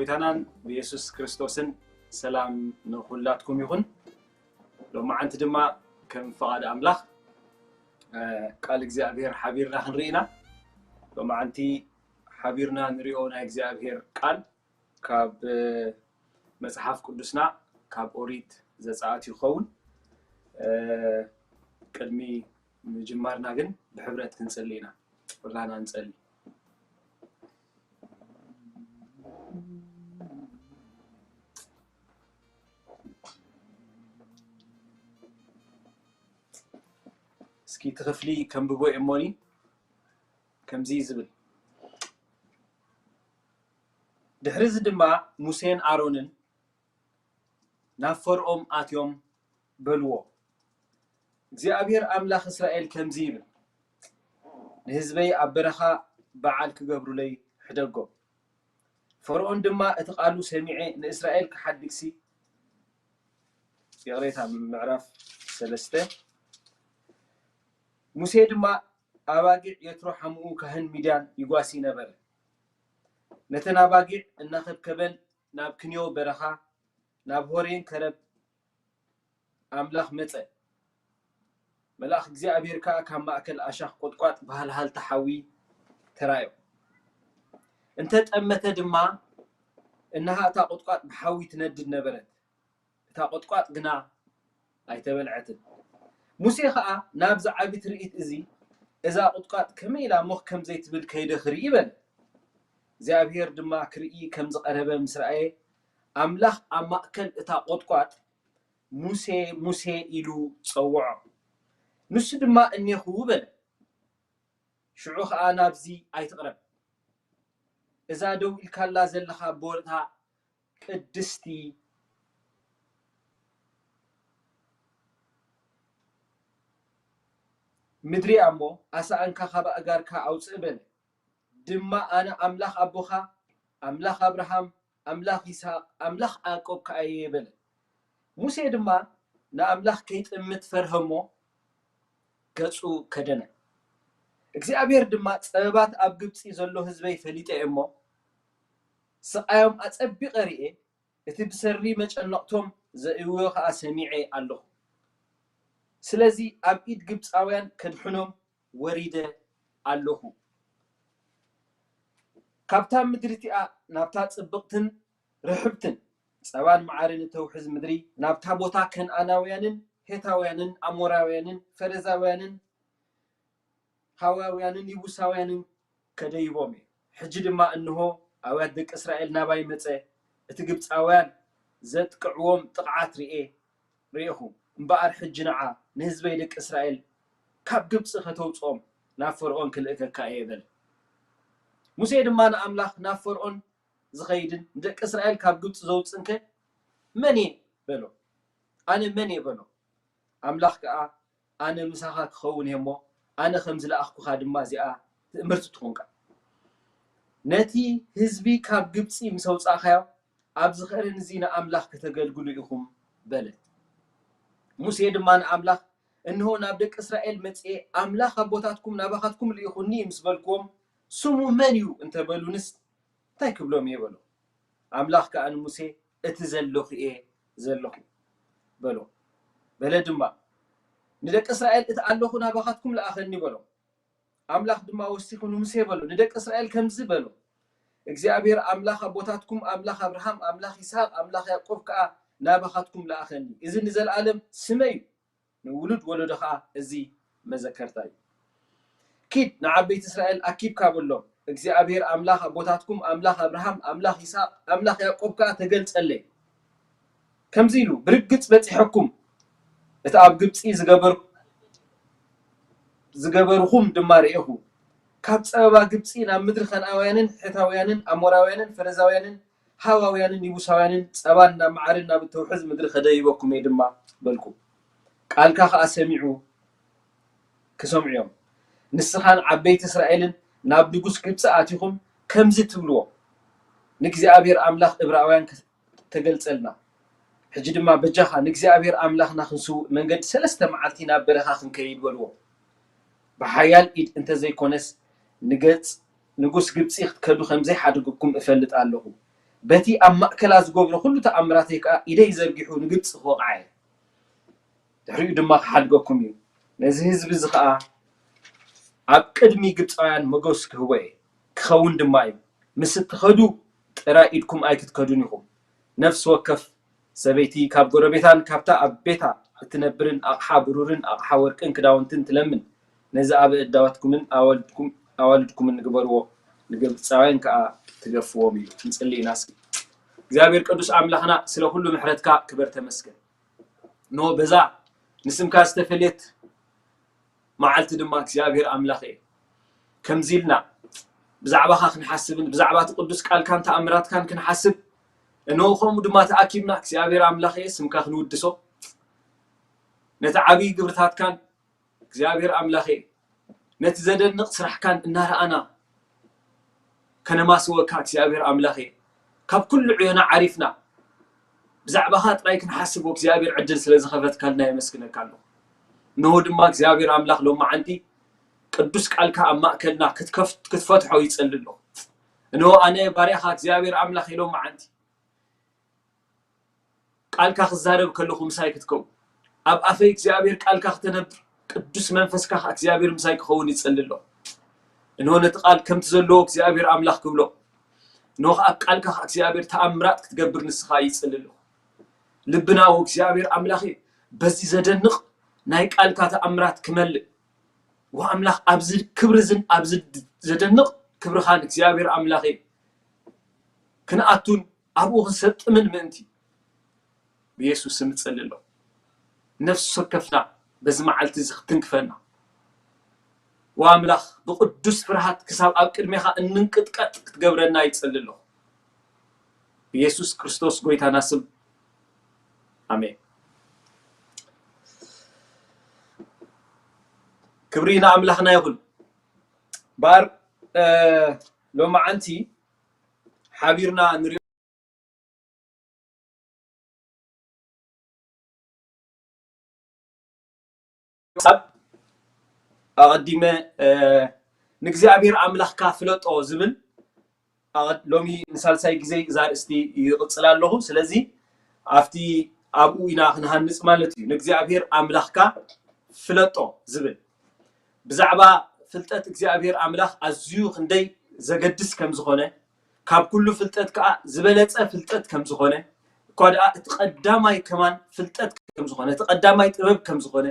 ጎይታናን ብየሱስ ክርስቶስን ሰላም ንኹላትኩም ይኹን። ሎማዓንቲ ድማ ከም ፍቓድ ኣምላኽ ቃል እግዚኣብሔር ሓቢርና ክንርኢ ኢና። ሎማዓንቲ ሓቢርና ንሪኦ ናይ እግዚኣብሔር ቃል ካብ መጽሓፍ ቅዱስና ካብ ኦሪት ዘጸኣት ይኸውን። ቅድሚ ምጅማርና ግን ብሕብረት ክንጽሊ ኢና። ኩላና ንጸሊ። እስኪ እቲ ክፍሊ ከንብቦ እየ እሞኒ ከምዚ ዝብል። ድሕሪ እዚ ድማ ሙሴን ኣሮንን ናብ ፈርኦን ኣትዮም በልዎ፣ እግዚኣብሔር ኣምላኽ እስራኤል ከምዚ ይብል፣ ንህዝበይ ኣብ በረኻ በዓል ክገብሩለይ ሕደጎም። ፈርኦን ድማ እቲ ቃሉ ሰሚዐ ንእስራኤል ክሓድግሲ፣ ይቕሬታ፣ ምዕራፍ ሰለስተ። ሙሴ ድማ ኣባጊዕ የትሮ ሓምኡ ካህን ሚድያን ይጓሲ ነበረ። ነተን ኣባጊዕ እናኸብከበን ናብ ክንዮ በረኻ፣ ናብ ሆሬን ከረብ ኣምላኽ መጸ። መልኣኽ እግዚኣብሔር ከኣ ካብ ማእከል ኣሻኽ ቁጥቋጥ ብሃልሃልታ ሓዊ ተራዮ። እንተ ጠመተ ድማ፣ እንሃ እታ ቁጥቋጥ ብሓዊ ትነድድ ነበረት። እታ ቁጥቋጥ ግና ኣይተበልዐትን። ሙሴ ኸኣ፣ ናብዚ ዓቢ ትርኢት እዚ፣ እዛ ቁጥቋጥ ከመይ ኢላ ሞኽ ከም ዘይትብል ከይደ ክርኢ በለ። እግዚኣብሔር ድማ ክርኢ ከም ዝቐረበ ምስ ረኣየ፣ ኣምላኽ ኣብ ማእከል እታ ቁጥቋጥ፣ "ሙሴ፣ ሙሴ" ኢሉ ጸውዖ። ንሱ ድማ፣ "እኔኹ" በለ። ሽዑ ኸኣ፣ "ናብዚ ኣይትቕረብ። እዛ ደው ኢልካላ ዘለኻ ቦታ ቅድስቲ ምድሪ እያ እሞ፣ ኣሳእንካ ካብ ኣእጋርካ ኣውጽእ" በለ። ድማ፣ "ኣነ ኣምላኽ ኣቦኻ፣ ኣምላኽ ኣብርሃም፣ ኣምላኽ ይስሃቅ፣ ኣምላኽ ያዕቆብ ከኣ እየ" በለ። ሙሴ ድማ ንኣምላኽ ከይጥምት ፈርሀ እሞ፣ ገጹ ከደነ። እግዚኣብሔር ድማ፣ "ጸበባት ኣብ ግብጺ ዘሎ ህዝበይ ፈሊጠ እየ እሞ፣ ስቓዮም ኣጸቢቐ ርእየ፣ እቲ ብሰሪ መጨነቕቶም ዘእውዮ ኸኣ ሰሚዐ ኣለኹ። ስለዚ ኣብ ኢድ ግብጻውያን ከድሕኖም ወሪደ ኣለኹ። ካብታ ምድሪ እቲኣ ናብታ ጽብቕትን ርሕብትን ጸባን መዓርን እተውሕዝ ምድሪ፣ ናብታ ቦታ ከነኣናውያንን ሄታውያንን ኣሞራውያንን ፈረዛውያንን ሃዋውያንን ይቡሳውያንን ከደይቦም እየ። ሕጂ ድማ እንሆ፣ ኣውያት ደቂ እስራኤል ናባይ መጸ፣ እቲ ግብጻውያን ዘጥቅዕዎም ጥቕዓት ርኤ፣ ርኤኹ። እምበኣር ሕጂ ንዓ፣ ንህዝበይ ደቂ እስራኤል ካብ ግብጺ ከተውጽኦም ናብ ፈርኦን ክልእከካ እየ በለ። ሙሴ ድማ ንኣምላኽ፣ ናብ ፈርኦን ዝኸይድን ንደቂ እስራኤል ካብ ግብጺ ዘውጽእንከ መን እየ? በሎ። ኣነ መን እየ? በሎ። ኣምላኽ ከኣ፣ ኣነ ምሳኻ ክኸውን እየ እሞ፣ ኣነ ከም ዝለኣኽኩኻ ድማ እዚኣ ትእምርቲ ትኹንካ። ነቲ ህዝቢ ካብ ግብጺ ምስ ኣውጻእካዮ፣ ኣብዚ ኸረን እዚ ንኣምላኽ ከተገልግሉ ኢኹም በለ። ሙሴ ድማ ንኣምላኽ፣ እንሆ ናብ ደቂ እስራኤል መጺኤ፣ ኣምላኽ ኣቦታትኩም ናባኻትኩም ልኢኹኒ ምስ በልክዎም፣ ስሙ መን እዩ እንተ በሉንስ፣ እንታይ ክብሎም እየ በሎ። ኣምላኽ ከኣ ንሙሴ፣ እቲ ዘለኹ እየ ዘለኹ በሎ። በለ ድማ፣ ንደቂ እስራኤል እቲ ኣለኹ ናባኻትኩም ለኣኸኒ በሎ። ኣምላኽ ድማ ወሲኹ ንሙሴ በሎ፣ ንደቂ እስራኤል ከምዚ በሎ፣ እግዚኣብሔር ኣምላኽ ኣቦታትኩም፣ ኣምላኽ ኣብርሃም፣ ኣምላኽ ይስሃቅ፣ ኣምላኽ ያዕቆብ ከኣ ናባኻትኩም ለኣኸኒ። እዚ ንዘለኣለም ስመይ እዩ፣ ንውሉድ ወለዶ ከኣ እዚ መዘከርታ እዩ። ኪድ ንዓበይቲ እስራኤል ኣኪብካ በሎም፣ እግዚኣብሔር ኣምላኽ ኣቦታትኩም፣ ኣምላኽ ኣብርሃም፣ ኣምላኽ ይስሃቅ፣ ኣምላኽ ያዕቆብ ከኣ ተገልጸለይ። ከምዚ ኢሉ፣ ብርግጽ በጺሐኩም፣ እቲ ኣብ ግብጺ ዝገበር-፣ ዝገበርኹም ድማ ርኤኹ። ካብ ጸበባ ግብጺ ናብ ምድሪ ከነኣውያንን ሒታውያንን ኣሞራውያንን ፈረዛውያንን ሃዋውያንን ይቡሳውያንን ጸባን ናብ መዓርን ናብ እተውሕዝ ምድሪ ከደይበኩም እየ ድማ በልኩ። ቃልካ ከኣ ሰሚዑ ክሰምዑ እዮም። ንስኻን ዓበይቲ እስራኤልን ናብ ንጉስ ግብጺ ኣቲኹም ከምዚ ትብልዎ፣ ንእግዚኣብሔር ኣምላኽ እብራውያን ተገልጸልና። ሕጂ ድማ በጃኻ ንእግዚኣብሔር ኣምላኽና ክንስውእ መንገዲ ሰለስተ መዓልቲ ናብ በረኻ ክንከይድ በልዎ። ብሓያል ኢድ እንተዘይኮነስ ንገጽ ንጉስ ግብጺ ክትከዱ ከም ዘይሓድገኩም እፈልጥ ኣለኹ። በቲ ኣብ ማእከላ ዝገብሮ ኩሉ ተኣምራተይ ከኣ ኢደይ ዘርጊሑ ንግብጺ ክወቕዓ እየ። ድሕሪኡ ድማ ክሓድገኩም እዩ። ነዚ ህዝቢ እዚ ከኣ ኣብ ቅድሚ ግብጻውያን መጎስ ክህቦ እየ፣ ክኸውን ድማ እዩ። ምስ እትኸዱ ጥራይ ኢድኩም ኣይክትከዱን ኢኹም። ነፍሲ ወከፍ ሰበይቲ ካብ ጎረቤታን ካብታ ኣብ ቤታ እትነብርን ኣቕሓ ብሩርን ኣቕሓ ወርቅን ክዳውንትን ትለምን። ነዚ ኣብ ኣእዳወትኩምን ኣዋልድኩም-፣ ኣዋልድኩምን ንግበርዎ፣ ንግብጻውያን ከኣ ትገፍዎም እዩ። ክንጽሊ ኢና እስኪ። እግዚኣብሔር ቅዱስ ኣምላኽና ስለ ኩሉ ምሕረትካ ክበር ተመስገን። ኖ በዛ ንስምካ ዝተፈልየት መዓልቲ ድማ እግዚኣብሔር ኣምላኽ እየ። ከምዚ ኢልና ብዛዕባኻ ክንሓስብን ብዛዕባ እቲ ቅዱስ ቃልካን ተኣምራትካን ክንሓስብ፣ እነሆ ከምኡ ድማ ተኣኪብና እግዚኣብሔር ኣምላኽ እየ ስምካ ክንውድሶ፣ ነቲ ዓብዪ ግብርታትካን እግዚኣብሔር ኣምላኽ እየ፣ ነቲ ዘደንቕ ስራሕካን እናረኣና ከነማስወካ እግዚኣብሔር ኣምላኽ እየ። ካብ ኩሉ ዕዮና ዓሪፍና ብዛዕባኻ ጥራይ ክንሓስብ እግዚኣብሔር ዕድል ስለ ዝኸፈትካልና የመስግነካ ኣለኹ። እነሆ ድማ እግዚኣብሔር ኣምላኽ ሎመዓንቲ ቅዱስ ቃልካ ኣብ ማእከልና ክትከፍ-፣ ክትፈትሖ ይጸሊ ኣለኹ። እነሆ ኣነ ባርያኻ እግዚኣብሔር ኣምላኽ እየ ሎመዓንቲ ቃልካ ክዛረብ ከለኹ ምሳይ ክትከውን፣ ኣብ ኣፈይ እግዚኣብሔር ቃልካ ክተነብር፣ ቅዱስ መንፈስካ ከኣ እግዚኣብሔር ምሳይ ክኸውን ይጸሊ ኣለኹ። እንሆ ነቲ ቃል ከምቲ ዘለዎ እግዚኣብሔር ኣምላኽ ክብሎ፣ እንሆ ከኣ ኣብ ቃልካ ከኣ እግዚኣብሔር ተኣምራት ክትገብር ንስኻ ይጸሊ ኣለኹ። ልብና ዎ እግዚኣብሔር ኣምላኽ እዩ በዚ ዘደንቕ ናይ ቃልካ ተኣምራት ክመልእ፣ ዎ ኣምላኽ ኣብዚ ክብሪ ዝን ኣብዚ ዘደንቕ ክብርኻን እግዚኣብሔር ኣምላኽ እዩ ክንኣቱን ኣብኡ ክንሰጥምን ምእንቲ ብየሱስ ስም እጸሊ ኣለኹ። ነፍሲ ወከፍና በዚ መዓልቲ እዚ ክትንክፈና፣ ወኣምላኽ ብቕዱስ ፍርሃት ክሳብ ኣብ ቅድሜኻ እንንቅጥቀጥ ክትገብረና ይጸሊ ኣለኹ። ብየሱስ ክርስቶስ ጎይታና ስም ኣሜን። ክብሪ ንኣምላኽና ይኹን። ባር እ፣ ሎማዓንቲ ሓቢርና ንሪኦ ሓሳብ ኣቐዲመ እ፣ ንእግዚኣብሔር ኣምላኽካ ፍለጦ ዝብል ኣቐድ-፣ ሎሚ ንሳልሳይ ግዜ እዛ ኣርእስቲ ይቕጽል ኣለኹ። ስለዚ ኣብቲ ኣብኡ ኢና ክንሃንጽ ማለት እዩ። ንእግዚኣብሔር ኣምላኽካ ፍለጦ ዝብል ብዛዕባ ፍልጠት እግዚኣብሔር ኣምላኽ ኣዝዩ ክንደይ ዘገድስ ከም ዝኾነ፣ ካብ ኩሉ ፍልጠት ከኣ ዝበለጸ ፍልጠት ከም ዝኾነ፣ እኳ ደኣ እቲ ቀዳማይ ከማን ፍልጠት ከም ዝኾነ፣ እቲ ቀዳማይ ጥበብ ከም ዝኾነ፣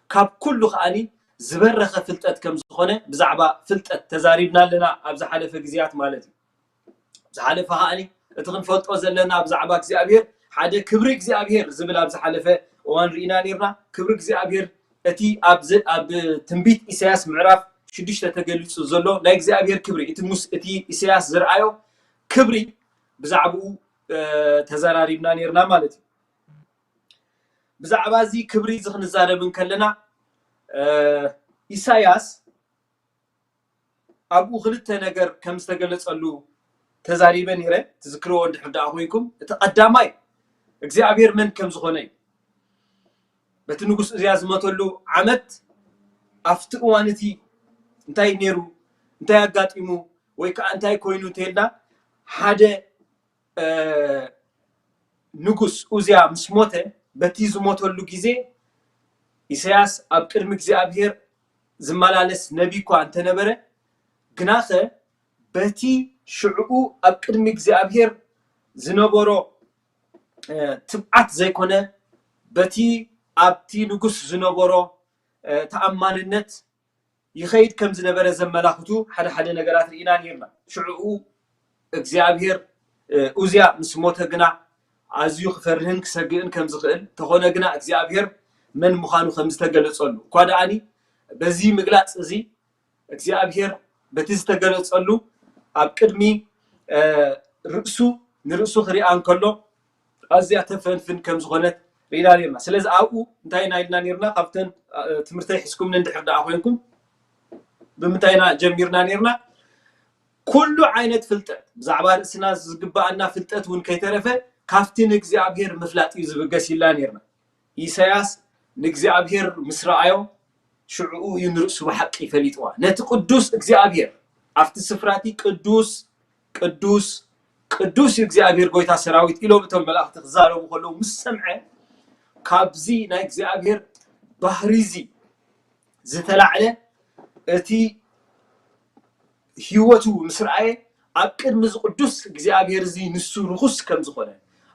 ካብ ኩሉ ከኣኒ ዝበረኸ ፍልጠት ከም ዝኾነ ብዛዕባ ፍልጠት ተዛሪብና ኣለና ኣብ ዝሓለፈ ግዜያት ማለት እዩ። ዝሓለፈ ከኣኒ እቲ ክንፈልጦ ዘለና ብዛዕባ እግዚኣብሔር ሓደ ክብሪ እግዚኣብሔር ዝብል ኣብ ዝሓለፈ እዋን ርኢና ነርና። ክብሪ እግዚኣብሔር እቲ ኣብ ዝ-፣ ኣብ ትንቢት ኢሳያስ ምዕራፍ ሽዱሽተ ተገሊጹ ዘሎ ናይ እግዚኣብሔር ክብሪ፣ እቲ ሙስ-፣ እቲ ኢሳያስ ዝረኣዮ ክብሪ ብዛዕባኡ፣ እ፣ ተዘራሪብና ነርና ማለት እዩ። ብዛዕባ እዚ ክብሪ እዚ ክንዛረብ እንከለና፣ እ፣ ኢሳያስ ኣብኡ ክልተ ነገር ከም ዝተገለጸሉ ተዛሪበ ነይረ፣ ትዝክርዎ እንድሕር ደኣ ኮይንኩም። እቲ ቀዳማይ እግዚኣብሔር መን ከም ዝኾነ እዩ። በቲ ንጉስ እዝያ ዝሞተሉ ዓመት ኣብቲ እዋን እቲ እንታይ ነይሩ፣ እንታይ ኣጋጢሙ ወይ ከዓ እንታይ ኮይኑ እንተኢልና ሓደ እ፣ ንጉስ ኡዝያ ምስ ሞተ በቲ ዝሞተሉ ግዜ ኢሳያስ ኣብ ቅድሚ እግዚኣብሔር ዝመላለስ ነቢ እኳ እንተነበረ፣ ግናኸ በቲ ሽዕኡ ኣብ ቅድሚ እግዚኣብሔር ዝነበሮ፣ እ፣ ትብዓት ዘይኮነ፣ በቲ ኣብቲ ንጉስ ዝነበሮ፣ እ፣ ተኣማንነት ይኸይድ ከም ዝነበረ ዘመላኽቱ ሓደ ሓደ ነገራት ርኢና ነርና። ሽዕኡ እግዚኣብሔር፣ እ፣ ኡዝያ ምስ ሞተ ግና ኣዝዩ ክፈርህን ክሰግእን ከም ዝኽእል፣ ተኾነ ግና እግዚኣብሔር መን ምዃኑ ከም ዝተገለጸሉ፣ እኳ ደኣኒ በዚ ምግላጽ እዚ እግዚኣብሔር በቲ ዝተገለጸሉ ኣብ ቅድሚ፣ እ፣ ርእሱ፣ ንርእሱ ክሪኣ እንከሎ ኣዝያ ተፈንፍን ከም ዝኾነት ርኢና ነርና። ስለዚ ኣብኡ እንታይ ኢና ኢልና ነርና? ካብተን፣ እ፣ ትምህርተይ ሒዝኩም እንድሕር ደኣ ኮይንኩም ብምንታይ ኢና ጀሚርና ነርና? ኩሉ ዓይነት ፍልጠት፣ ብዛዕባ ርእስና ዝግብኣና ፍልጠት እውን ከይተረፈ ካብቲ ንእግዚኣብሔር ምፍላጥ እዩ ዝብገስ ኢልና ነርና። ኢሳያስ ንእግዚኣብሔር ምስ ረኣዮ ሽዕኡ እዩ ንርእሱ ብሓቂ ፈሊጥዋ። ነቲ ቅዱስ እግዚኣብሔር ኣብቲ ስፍራ እቲ ቅዱስ፣ ቅዱስ፣ ቅዱስ እግዚኣብሔር ጎይታ ሰራዊት ኢሎም እቶም መላእኽቲ ክዛረቡ ከለዉ ምስ ሰምዐ፣ ካብዚ ናይ እግዚኣብሔር ባህሪ እዚ ዝተላዕለ እቲ ህይወቱ ምስ ረኣየ፣ ኣብ ቅድሚ እዚ ቅዱስ እግዚኣብሔር እዚ ንሱ ርኹስ ከም ዝኾነ፣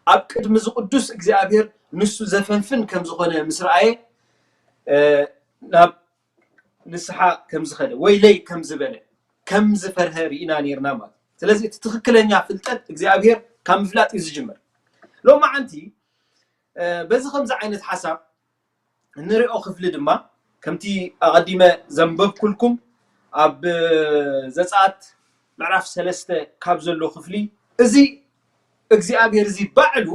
ኣብ ቅድሚ እዚ ቅዱስ እግዚኣብሔር ንሱ ዘፈንፍን ከም ዝኾነ ምስ ረኣየ፣ እ፣ ናብ ንስሓ ከም ዝኸደ፣ ወይለይ ከም ዝበለ፣ ከም ዝፈርሀ ርኢና ነይርና ማለት እዩ። ስለዚ እቲ ትኽክለኛ ፍልጠት እግዚኣብሔር ካብ ምፍላጥ እዩ ዝጅምር። ሎማዓንቲ፣ እ፣ በዚ ከምዚ ዓይነት ሓሳብ እንሪኦ ክፍሊ ድማ፣ ከምቲ ኣቐዲመ ዘንበብኩልኩም፣ ኣብ ዘጸኣት ምዕራፍ ሰለስተ ካብ ዘሎ ክፍሊ፣ እዚ እግዚኣብሔር እዚ ባዕሉ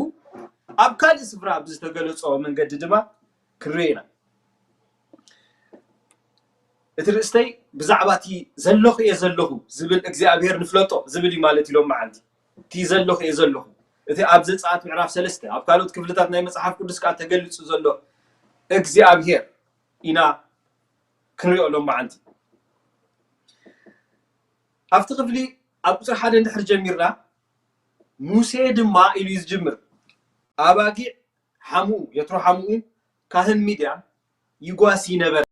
ኣብ ካልእ ስፍራ ብዝተገለጾ መንገዲ ድማ ክንርኢ ኢና። እቲ ርእስተይ ብዛዕባ እቲ ዘለኹ እየ ዘለኹ ዝብል እግዚኣብሔር ንፍለጦ ዝብል እዩ ማለት እዩ ሎማዓንቲ። እቲ ዘለኹ እየ ዘለኹ፣ እቲ ኣብ ዘጸኣት ምዕራፍ ሰለስተ፣ ኣብ ካልኦት ክፍልታት ናይ መጽሓፍ ቅዱስ ከኣ ተገሊጹ ዘሎ እግዚኣብሔር ኢና ክንሪኦ ሎማዓንቲ። ኣብቲ ክፍሊ ኣብ ቁጽሪ ሓደ እንድሕር ጀሚርና፣ ሙሴ ድማ ኢሉ እዩ ዝጅምር። ኣባጊዕ ሓምኡ፣ የትሮ ሓምኡ፣ ካህን ሚድያን ይጓሲ ነበረ።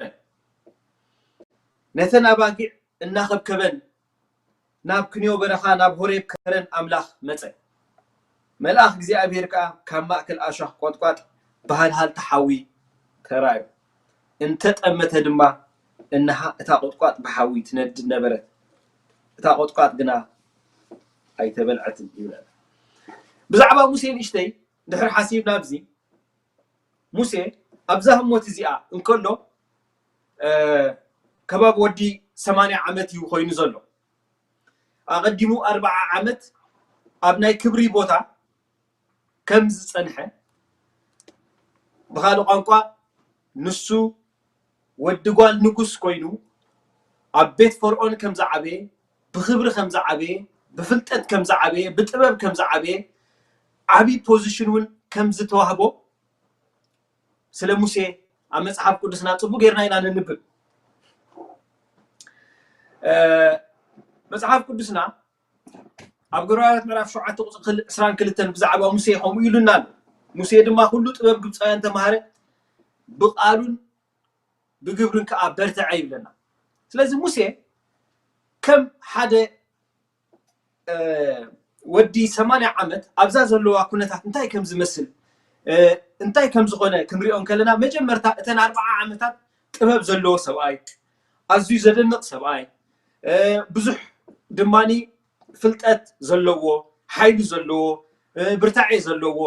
ነተን ኣባጊዕ እናኸብከበን ናብ ክንዮ በረኻ፣ ናብ ሆሬብ ከረን ኣምላኽ መጸ። መልኣኽ እግዚኣብሔር ከኣ ካብ ማእከል ኣሻኽ ቈጥቋጥ ብሃልሃልታ ሓዊ ተራእዮ። እንተጠመተ ድማ፣ እንሃ፣ እታ ቁጥቋጥ ብሓዊ ትነድድ ነበረት፣ እታ ቁጥቋጥ ግና ኣይተበልዐትን ይብለና። ብዛዕባ ሙሴ ንእሽተይ ድሕሪ ሓሲብና፣ ኣብዚ ሙሴ ኣብዛ ህሞት እዚኣ እንከሎ፣ እ፣ ከባቢ ወዲ ሰማንያ ዓመት እዩ ኮይኑ ዘሎ። ኣቐዲሙ ኣርብዓ ዓመት ኣብ ናይ ክብሪ ቦታ ከም ዝጸንሐ፣ ብኻልእ ቋንቋ፣ ንሱ ወዲ ጓል ንጉስ ኮይኑ ኣብ ቤት ፈርዖን ከም ዝዓበየ፣ ብኽብሪ ከም ዝዓበየ፣ ብፍልጠት ከም ዝዓበየ፣ ብጥበብ ከም ዝዓበየ፣ ዓቢ ፖዚሽን እውን ከም ዝተዋህቦ ስለ ሙሴ ኣብ መጽሓፍ ቅዱስና ጽቡቅ ጌርና ኢና ነንብብ። እ፣ መጽሓፍ ቅዱስና ኣብ ግብረ ሃዋርያት ምዕራፍ ሸውዓተ ቁጽሪ ዕስራን ክልተን ብዛዕባ ሙሴ ከምኡ ኢሉና ኣሎ። ሙሴ ድማ ኩሉ ጥበብ ግብጻውያን ተማህረ፣ ብቓሉን ብግብርን ከኣ በርትዐ ይብለና። ስለዚ ሙሴ ከም ሓደ፣ እ፣ ወዲ ሰማንያ ዓመት ኣብዛ ዘለዋ ኩነታት እንታይ ከም ዝመስል፣ እ፣ እንታይ ከም ዝኾነ ክንሪኦ እንከለና፣ መጀመርታ እተን ኣርብዓ ዓመታት ጥበብ ዘለዎ ሰብኣይ፣ ኣዝዩ ዘደንቕ ሰብኣይ፣ እ፣ ብዙሕ ድማኒ ፍልጠት ዘለዎ፣ ሓይሊ ዘለዎ፣ እ፣ ብርታዔ ዘለዎ፣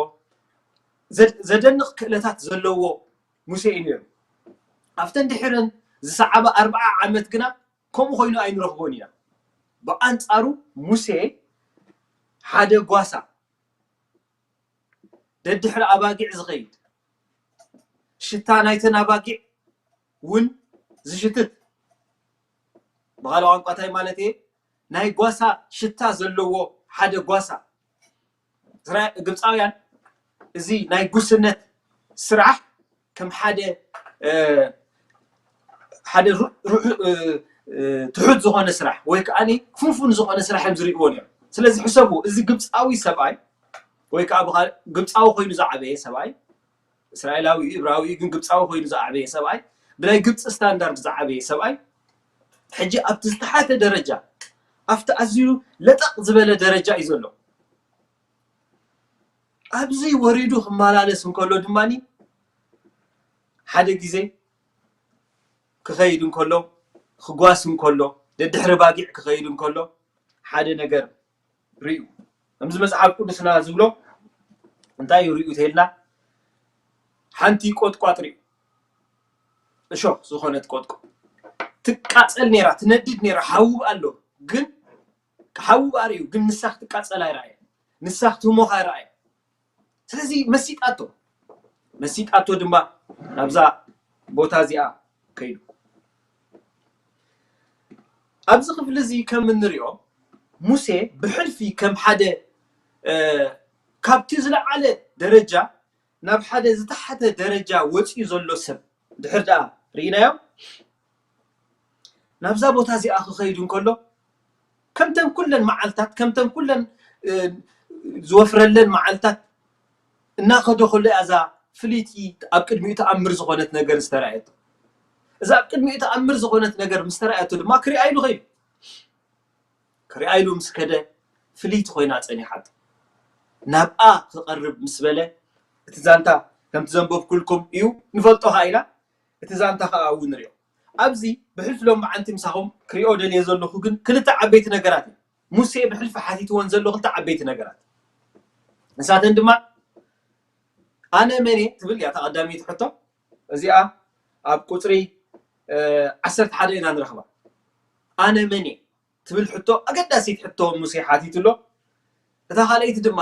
ዘ-፣ ዘደንቕ ክእለታት ዘለዎ ሙሴ እዩ ነይሩ። ኣብተን ድሕረን ዝሰዓባ ኣርብዓ ዓመት ግና ከምኡ ኮይኑ ኣይንረኽቦን ኢና። ብኣንጻሩ ሙሴ ሓደ ጓሳ፣ ደድሕሪ ኣባጊዕ ዝኸይድ፣ ሽታ ናይተን ኣባጊዕ እውን ዝሽትት፣ ብኻልእ ቋንቋ እንታይ ማለት እየ? ናይ ጓሳ ሽታ ዘለዎ ሓደ ጓሳ። እስራኤል፣ ግብፃውያን እዚ ናይ ጉስነት ስራሕ ከም ሓደ፣ እ፣ ሓደ ሩ-፣ ሩሑ-፣ እ፣ እ፣ ትሑት ዝኾነ ስራሕ ወይ ከዓ ፍንፉን ዝኾነ ስራሕ እዮም ዝርእይዎ ነይሮም። ስለዚ ሕሰቡ፣ እዚ ግብፃዊ ሰብኣይ ወይ ከዓ ብኻ-፣ ግብፃዊ ኮይኑ ዝዓበየ ሰብኣይ፣ እስራኤላዊ እዩ፣ እብራዊ እዩ፣ ግን ግብፃዊ ኮይኑ ዝዓበየ ሰብኣይ፣ ብናይ ግብፂ ስታንዳርድ ዝዓበየ ሰብኣይ፣ ሕጂ ኣብቲ ዝተሓተ ደረጃ፣ ኣብቲ ኣዝዩ ለጠቕ ዝበለ ደረጃ እዩ ዘሎ። ኣብዚ ወሪዱ ክመላለስ እንከሎ ድማኒ፣ ሓደ ግዜ ክኸይድ እንከሎ፣ ክጓስ እንከሎ፣ ደድሕሪ ባጊዕ ክኸይድ እንከሎ፣ ሓደ ነገር ርእዩ። ከምዚ መጽሓፍ ቅዱስና ዝብሎ፣ እንታይ እዩ ርእዩ ተልና? ሓንቲ ቆጥቋጥ ርእዩ። እሾኽ ዝኾነት ቆጥቋጥ። ትቃጸል ነይራ፣ ትነድድ ነይራ፣ ሓዊ ኣሎ። ግን ሓዊ ርእዩ፣ ግን ንሳ ክትቃጸል ኣይረኣየ። ንሳ ክትሞኽ ኣይረኣየ። ስለዚ መሲጣቶ። መሲጣቶ ድማ ናብዛ ቦታ እዚኣ ከይዱ። ኣብዚ ክፍሊ እዚ ከም እንሪኦ፣ ሙሴ ብሕልፊ ከም ሓደ፣ እ፣ ካብቲ ዝለዓለ ደረጃ ናብ ሓደ ዝተሓተ ደረጃ ወፂኡ ዘሎ ሰብ ድሕር ደኣ ርኢናዮ፣ ናብዛ ቦታ እዚኣ ክኸይድ እንከሎ፣ ከምተን ኩለን መዓልታት፣ ከምተን ኩለን ዝወፍረለን መዓልታት እናኸደ ከሎ እያ እዛ ፍልይቲ ኣብ ቅድሚኡ ተኣምር ዝኾነት ነገር ዝተረኣየቶ። እዛ ኣብ ቅድሚኡ ተኣምር ዝኾነት ነገር ምስ ተረኣየቶ ድማ ክሪኣ ኢሉ ኸይዱ። ክሪኣ ኢሉ ምስ ከደ ፍልይቲ ኮይና ጸኒሓቶ። ናብኣ ክቐርብ ምስ በለ እቲ ዛንታ ከምቲ ዘንበብኩልኩም እዩ፣ ንፈልጦ ኸኣ ኢና። እቲ ዛንታ ኸኣ እውን ንሪኦ። ኣብዚ ብሕልፊ ሎም መዓንቲ ምሳኹም ክሪኦ ደልየ ዘለኹ ግን ክልተ ዓበይቲ ነገራት እዩ። ሙሴ ብሕልፊ ሓቲትወን ዘሎ ክልተ ዓበይቲ ነገራት፣ ንሳተን ድማ ኣነ መን እየ ትብል እያ እታ ቀዳመይቲ ሕቶ። እዚኣ ኣብ ቁፅሪ ዓሰርተ ሓደ ኢና ንረኽባ። ኣነ መን እየ ትብል ሕቶ ኣገዳሲት ሕቶ ሙሴ ሓቲቱ ኣሎ። እታ ካልኣይቲ ድማ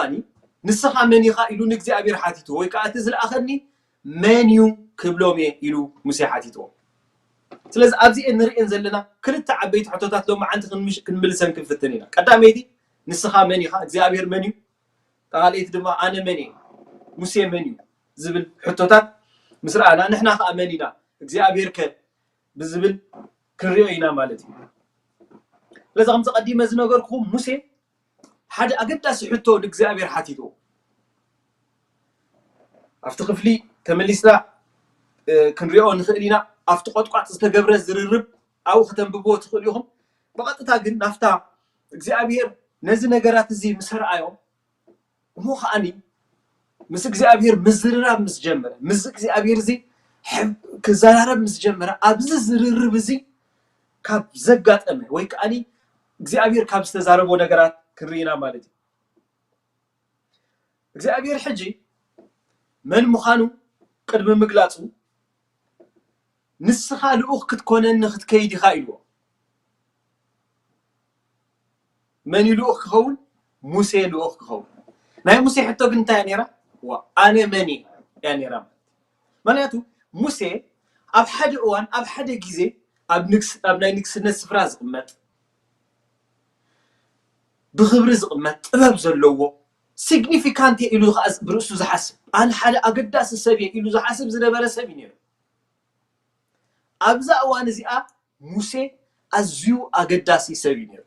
ንስኻ መን ኢኻ ኢሉ ንእግዚኣብሔር ሓቲቱ፣ ወይ ከዓ እቲ ዝለኣኸኒ መን እዩ ክብሎም እየ ኢሉ ሙሴ ሓቲትዎ። ስለዚ ኣብዚኤን ንርእየን ዘለና ክልተ ዓበይቲ ሕቶታት ሎም መዓንቲ ክንምልሰን ክንፍትን ኢና። ቀዳመይቲ ንስኻ መን ኢኻ፣ እግዚኣብሔር መን እዩ? ካልኣይቲ ድማ ኣነ መን እየ፣ ሙሴ መን እዩ ዝብል ሕቶታት ምስ ረኣና ንሕና ከዓ መን ኢና፣ እግዚኣብሔር ከ ብዝብል ክንሪኦ ኢና ማለት እዩ። ስለዚ ከምዚ ቀዲመ ዝነገርኩኹም ሙሴ ሓደ ኣገዳሲ ሕቶ ንእግዚኣብሔር ሓቲትዎ። ኣብቲ ክፍሊ ተመሊስና ክንሪኦ ንኽእል ኢና። ኣብቲ ቆጥቋጥ ዝተገብረ ዝርርብ ኣብኡ ከተንብብዎ ትኽእሉ ኢኹም። ብቐጥታ ግን ናብታ እግዚኣብሔር ነዚ ነገራት እዚ ምስ ረኣዮ እሞ ከዓኒ ምስ እግዚኣብሔር ምዝርራብ ምስ ጀመረ፣ ምስ እግዚኣብሔር እዚ ክዘራረብ ምስ ጀመረ፣ ኣብዚ ዝርርብ እዚ ካብ ዘጋጠመ ወይ ከዓኒ እግዚኣብሔር ካብ ዝተዛረቦ ነገራት ክንርኢና ማለት እዩ። እግዚኣብሔር ሕጂ መን ምዃኑ ቅድሚ ምግላጹ ንስኻ ልኡኽ ክትኮነኒ ክትከይድ ኢኻ ኢልዎ። መን እዩ ልኡኽ ክኸውን? ሙሴ ልኡኽ ክኸውን። ናይ ሙሴ ሕቶ ግን እንታይ እያ ነይራ? ዋ ኣነ መን እየ እያ ነይራ። ምክንያቱ ሙሴ ኣብ ሓደ እዋን ኣብ ሓደ ግዜ ኣብ ናይ ንግስነት ስፍራ ዝቕመጥ ብኽብሪ ዝቕመጥ ጥበብ ዘለዎ ሲግኒፊካንት እየ ኢሉ ከዓ ብርእሱ ዝሓስብ ኣነ ሓደ ኣገዳሲ ሰብ እየ ኢሉ ዝሓስብ ዝነበረ ሰብ እዩ ነይሩ። ኣብዛ እዋን እዚኣ ሙሴ ኣዝዩ ኣገዳሲ ሰብ እዩ ነይሩ።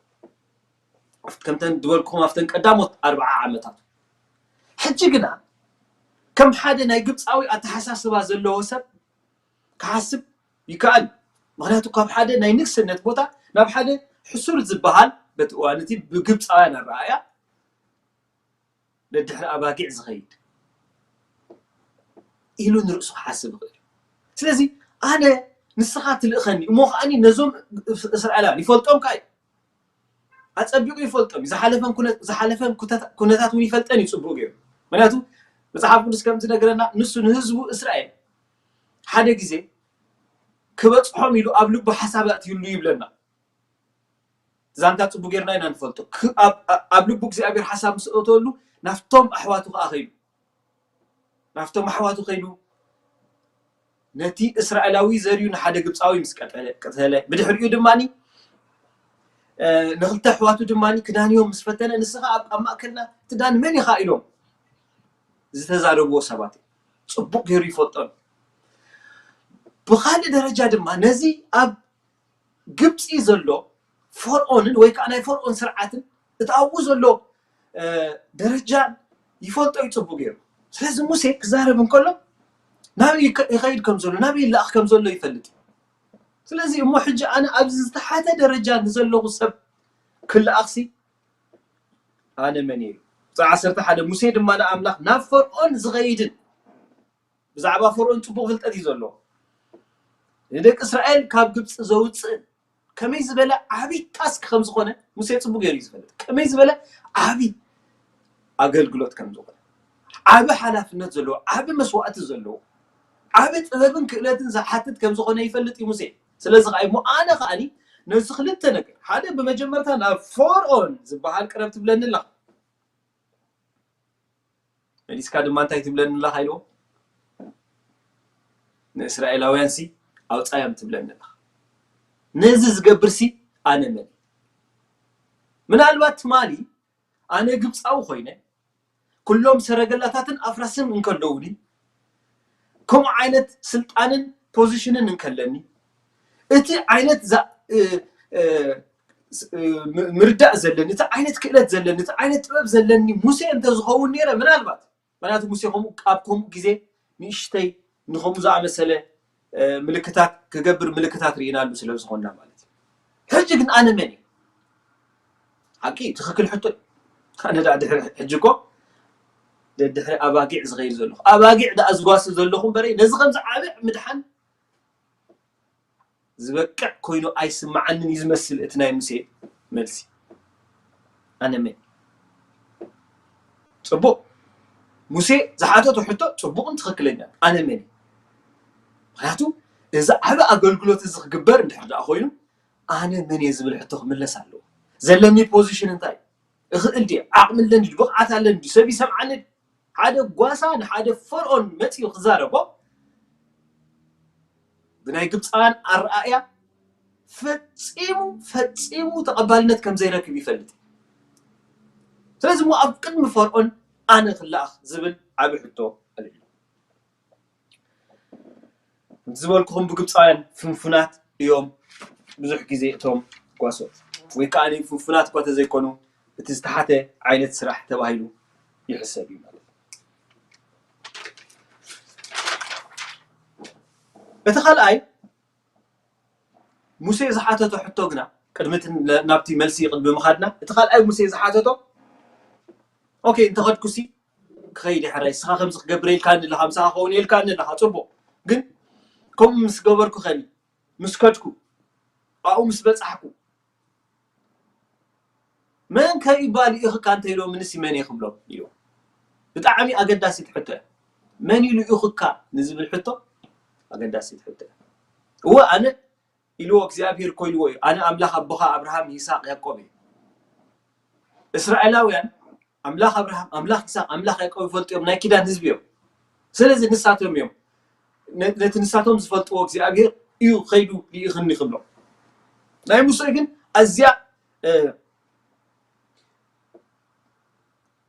ከምተን ዝበልኩኹም ኣብተን ቀዳሞት ኣርብዓ ዓመታት። ሕጂ ግና ከም ሓደ ናይ ግብፃዊ ኣተሓሳስባ ዘለዎ ሰብ ክሓስብ ይከኣል። ምክንያቱ ካብ ሓደ ናይ ንግስነት ቦታ ናብ ሓደ ሕሱር ዝበሃል በቲ እዋን እቲ ብግብፃውያን ኣረኣእያ ደድሕሪ ኣባጊዕ ዝኸይድ ኢሉ ንርእሱ ክሓስብ ይኽእል። ስለዚ ኣነ ንስኻ ትልእኸኒ እሞ ከዓኒ ነዞም እስራኤላውያን ይፈልጦም ከኣ እዩ። ኣጸቢቑ ይፈልጦም እዩ። ዝሓለፈን ኩነ- ዝሓለፈን ኩነታ- ኩነታት እውን ይፈልጠን እዩ ጽቡቕ ገይሩ። ምክንያቱ መጽሓፍ ቅዱስ ከም ዝነገረና ንሱ ንህዝቡ እስራኤል ሓደ ግዜ ክበጽሖም ኢሉ ኣብ ልቡ ሓሳብ ኣእትዩሉ ይብለና። ዛንታ ጽቡቕ ጌርና ኢና ንፈልጦ። ክ- ኣብ- ኣብ ልቡ እግዚኣብሔር ሓሳብ ምስ ኣእተወሉ ናብቶም ኣሕዋቱ ከኣ ኸይዱ ናብቶም ኣሕዋቱ ከይዱ ነቲ እስራኤላዊ ዘርዩ ንሓደ ግብፃዊ ምስ ቀተለ ቀተለ ብድሕሪኡ ድማ ንክልተ ኣሕዋቱ ድማ ክዳንዮም ምስ ፈተነ ንስኻ ኣብ ኣብ ማእከልና ትዳን መን ኢኻ ኢሎም ዝተዛረብዎ ሰባት እዮም። ፅቡቅ ገይሩ ይፈልጦም። ብካልእ ደረጃ ድማ ነዚ ኣብ ግብፂ ዘሎ ፈርኦንን ወይ ከዓ ናይ ፈርኦን ስርዓትን እቲ ኣብኡ ዘሎ ደረጃን ይፈልጦ እዩ ፅቡቅ ገይሩ። ስለዚ ሙሴ ክዛረብ እንከሎ ናበይ ይኸይድ ከም ዘሎ ናበይ ይለኣኽ ከም ዘሎ ይፈልጥ እዩ። ስለዚ እሞ ሕጂ ኣነ ኣብዚ ዝተሓተ ደረጃ ንዘለኹ ሰብ ክለኣኽሲ ኣነ መን እየ? ቁፅሪ ዓሰርተ ሓደ ሙሴ ድማ ንኣምላኽ ናብ ፈርኦን ዝኸይድን ብዛዕባ ፈርኦን ፅቡቕ ፍልጠት እዩ ዘለዎ። ንደቂ እስራኤል ካብ ግብፂ ዘውፅእን ከመይ ዝበለ ዓብዪ ታስክ ከም ዝኾነ ሙሴ ፅቡቕ ገይሩ እዩ ዝፈልጥ። ከመይ ዝበለ ዓብዪ ኣገልግሎት ከም ዝኾነ፣ ዓቢ ሓላፍነት ዘለዎ፣ ዓቢ መስዋእቲ ዘለዎ፣ ዓቢ ጥበብን ክእለትን ዝሓትት ከም ዝኾነ ይፈልጥ እዩ ሙሴ። ስለዚ ከዓ እሞ ኣነ ከዓኒ ነዚ ክልተ ነገር ሓደ ብመጀመርታ ናብ ፈርኦን ዝበሃል ቅረብ ትብለኒ ኣለኻ። መሊስካ ድማ እንታይ ትብለኒ ኣለኻ ኢልዎ ንእስራኤላውያን ሲ ኣውፃዮም ትብለኒ ኣለኻ። ነዚ ዝገብር ሲ ኣነ መን ምናልባት ትማሊ ኣነ ግብፃዊ ኮይነ ኩሎም ሰረገላታትን ኣፍራስን እንከለውኒ ከምኡ ዓይነት ስልጣንን ፖዚሽንን እንከለኒ እቲ ዓይነት ስ- እ፣ ም- ምርዳእ ዘለኒ፣ እቲ ዓይነት ክእለት ዘለኒ፣ እቲ ዓይነት ጥበብ ዘለኒ ሙሴ እንተዝኸውን ነይረ፣ ምናልባት፣ ምክንያቱ ሙሴ ከምኡ፣ ኣብ ከምኡ ግዜ ንእሽተይ ንከምኡ ዝኣመሰለ፣ እ፣ ምልክታት ክገብር፣ ምልክታት ርኢናሉ ስለ ዝኾንና ማለት እዩ። ሕጂ ግን ኣነ መን እየ? ሓቂ ትኽክል ሕቶ እዩ። ኣነ ደኣ ድሕሪ ሕጂ እኮ ደድሕሪ ኣባጊዕ ዝኸይድ ዘለኹ፣ ኣባጊዕ ደኣ ዝጓሲ ዘለኹ እምበረይ፣ ነዚ ከምዚ ዓቢ ምድሓን ዝበቅዕ ኮይኑ ኣይስምዓንን እዩ ዝመስል እቲ ናይ ሙሴ መልሲ። ኣነ መን? ጽቡቕ፣ ሙሴ ዝሓተቶ ሕቶ ጽቡቕን ትኽክለኛን። ኣነ መን? ምክንያቱ እዚ ዓቢ ኣገልግሎት እዚ ክግበር እንድሕር ደኣ ኮይኑ ኣነ መን እየ ዝብል ሕቶ ክምለስ ኣለዎ። ዘለኒ ፖዚሽን እንታይ እዩ? እኽእል ድየ? ዓቕሚ ኣለኒ ድዩ? ብቕዓት ኣለኒ ድዩ? ሰብ ይሰምዓኒ ድዩ? ሓደ ጓሳ ንሓደ ፈርኦን መፂኡ ክዛረቦ ብናይ ግብፃውያን ኣረኣእያ ፈፂሙ ፈፂሙ ተቐባልነት ከም ዘይረክብ ይፈልጥ። ስለዚ እሞ ኣብ ቅድሚ ፈርኦን ኣነ ክለኣኽ ዝብል ዓቢ ሕቶ ኣልዒሉ። ከምቲ ዝበልኩኹም ብግብፃውያን ፍንፉናት እዮም ብዙሕ ግዜ እቶም ጓሶት፣ ወይ ከዓ ፍንፉናት እኳ ተዘይኮኑ እቲ ዝተሓተ ዓይነት ስራሕ ተባሂሉ ይሕሰብ እዩ ማለት እዩ። እቲ ካልኣይ ሙሴ ዝሓተቶ ሕቶ ግና ቅድሚ እቲ ናብቲ መልሲ ቅድሚ ምኻድና እቲ ካልኣይ ሙሴ ዝሓተቶ ኦኬ እንተኸድኩሲ ክኸይድ ሕራይ ንስኻ ከምዚ ክገብር ኢልካኒ ኣለኻ ምሳኻ ክኸውን ኢልካኒ ኣለኻ ፅቡቕ ግን ከምኡ ምስ ገበርኩ ኸኒ ምስ ከድኩ ኣብኡ ምስ በፃሕኩ መን ከ ይባል ኢኽካ እንተኢሎምንስ መን እየ ክብሎም ኢሉ ብጣዕሚ ኣገዳሲት ሕቶ እያ መን ኢሉ ኢኽካ ንዝብል ሕቶ ኣገዳሲት ሕቶ እያ እወ ኣነ ኢልዎ እግዚኣብሔር እኮ ኢልዎ እዩ ኣነ ኣምላኽ ኣቦኻ ኣብርሃም ይስሐቅ ያዕቆብ እዩ እስራኤላውያን ኣምላኽ ኣብርሃም ኣምላኽ ይስሐቅ ኣምላኽ ያዕቆብ ይፈልጡ እዮም ናይ ኪዳን ህዝቢ እዮም ስለዚ ንሳቶም እዮም ነቲ ንሳቶም ዝፈልጥዎ እግዚኣብሔር እዩ ኸይዱ ልኢኽኒ ክብሎም ናይ ሙሴ ግን ኣዝያ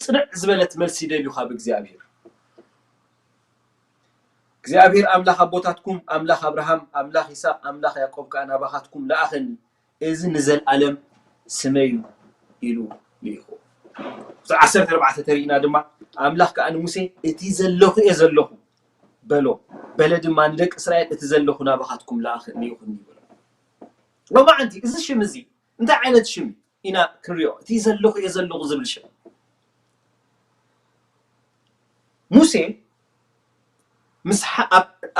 ፅንዕ ዝበለት መልሲ ደልዩ ካብ እግዚኣብሔር እግዚኣብሔር ኣምላኽ ኣቦታትኩም ኣምላኽ ኣብርሃም ኣምላኽ ይስሐቅ ኣምላኽ ያዕቆብ ከዓ ናባኻትኩም ለኣኸኒ እዚ ንዘልኣለም ስመይ እዩ ኢሉ ልኢኹ። ቁፅሪ ዓሰርተ ኣርባዕተ ተሪእና ድማ ኣምላኽ ከዓ ንሙሴ እቲ ዘለኹ እየ ዘለኹ በሎ በለ ድማ ንደቂ እስራኤል እቲ ዘለኹ ናባኻትኩም ልኢኹኒ በሎ። ሎማዓንቲ እዚ ሽም እዚ እንታይ ዓይነት ሽም እዩ? ኢና ክንሪኦ እቲ ዘለኹ እየ ዘለኹ ዝብል ሽም ሙሴ ምስ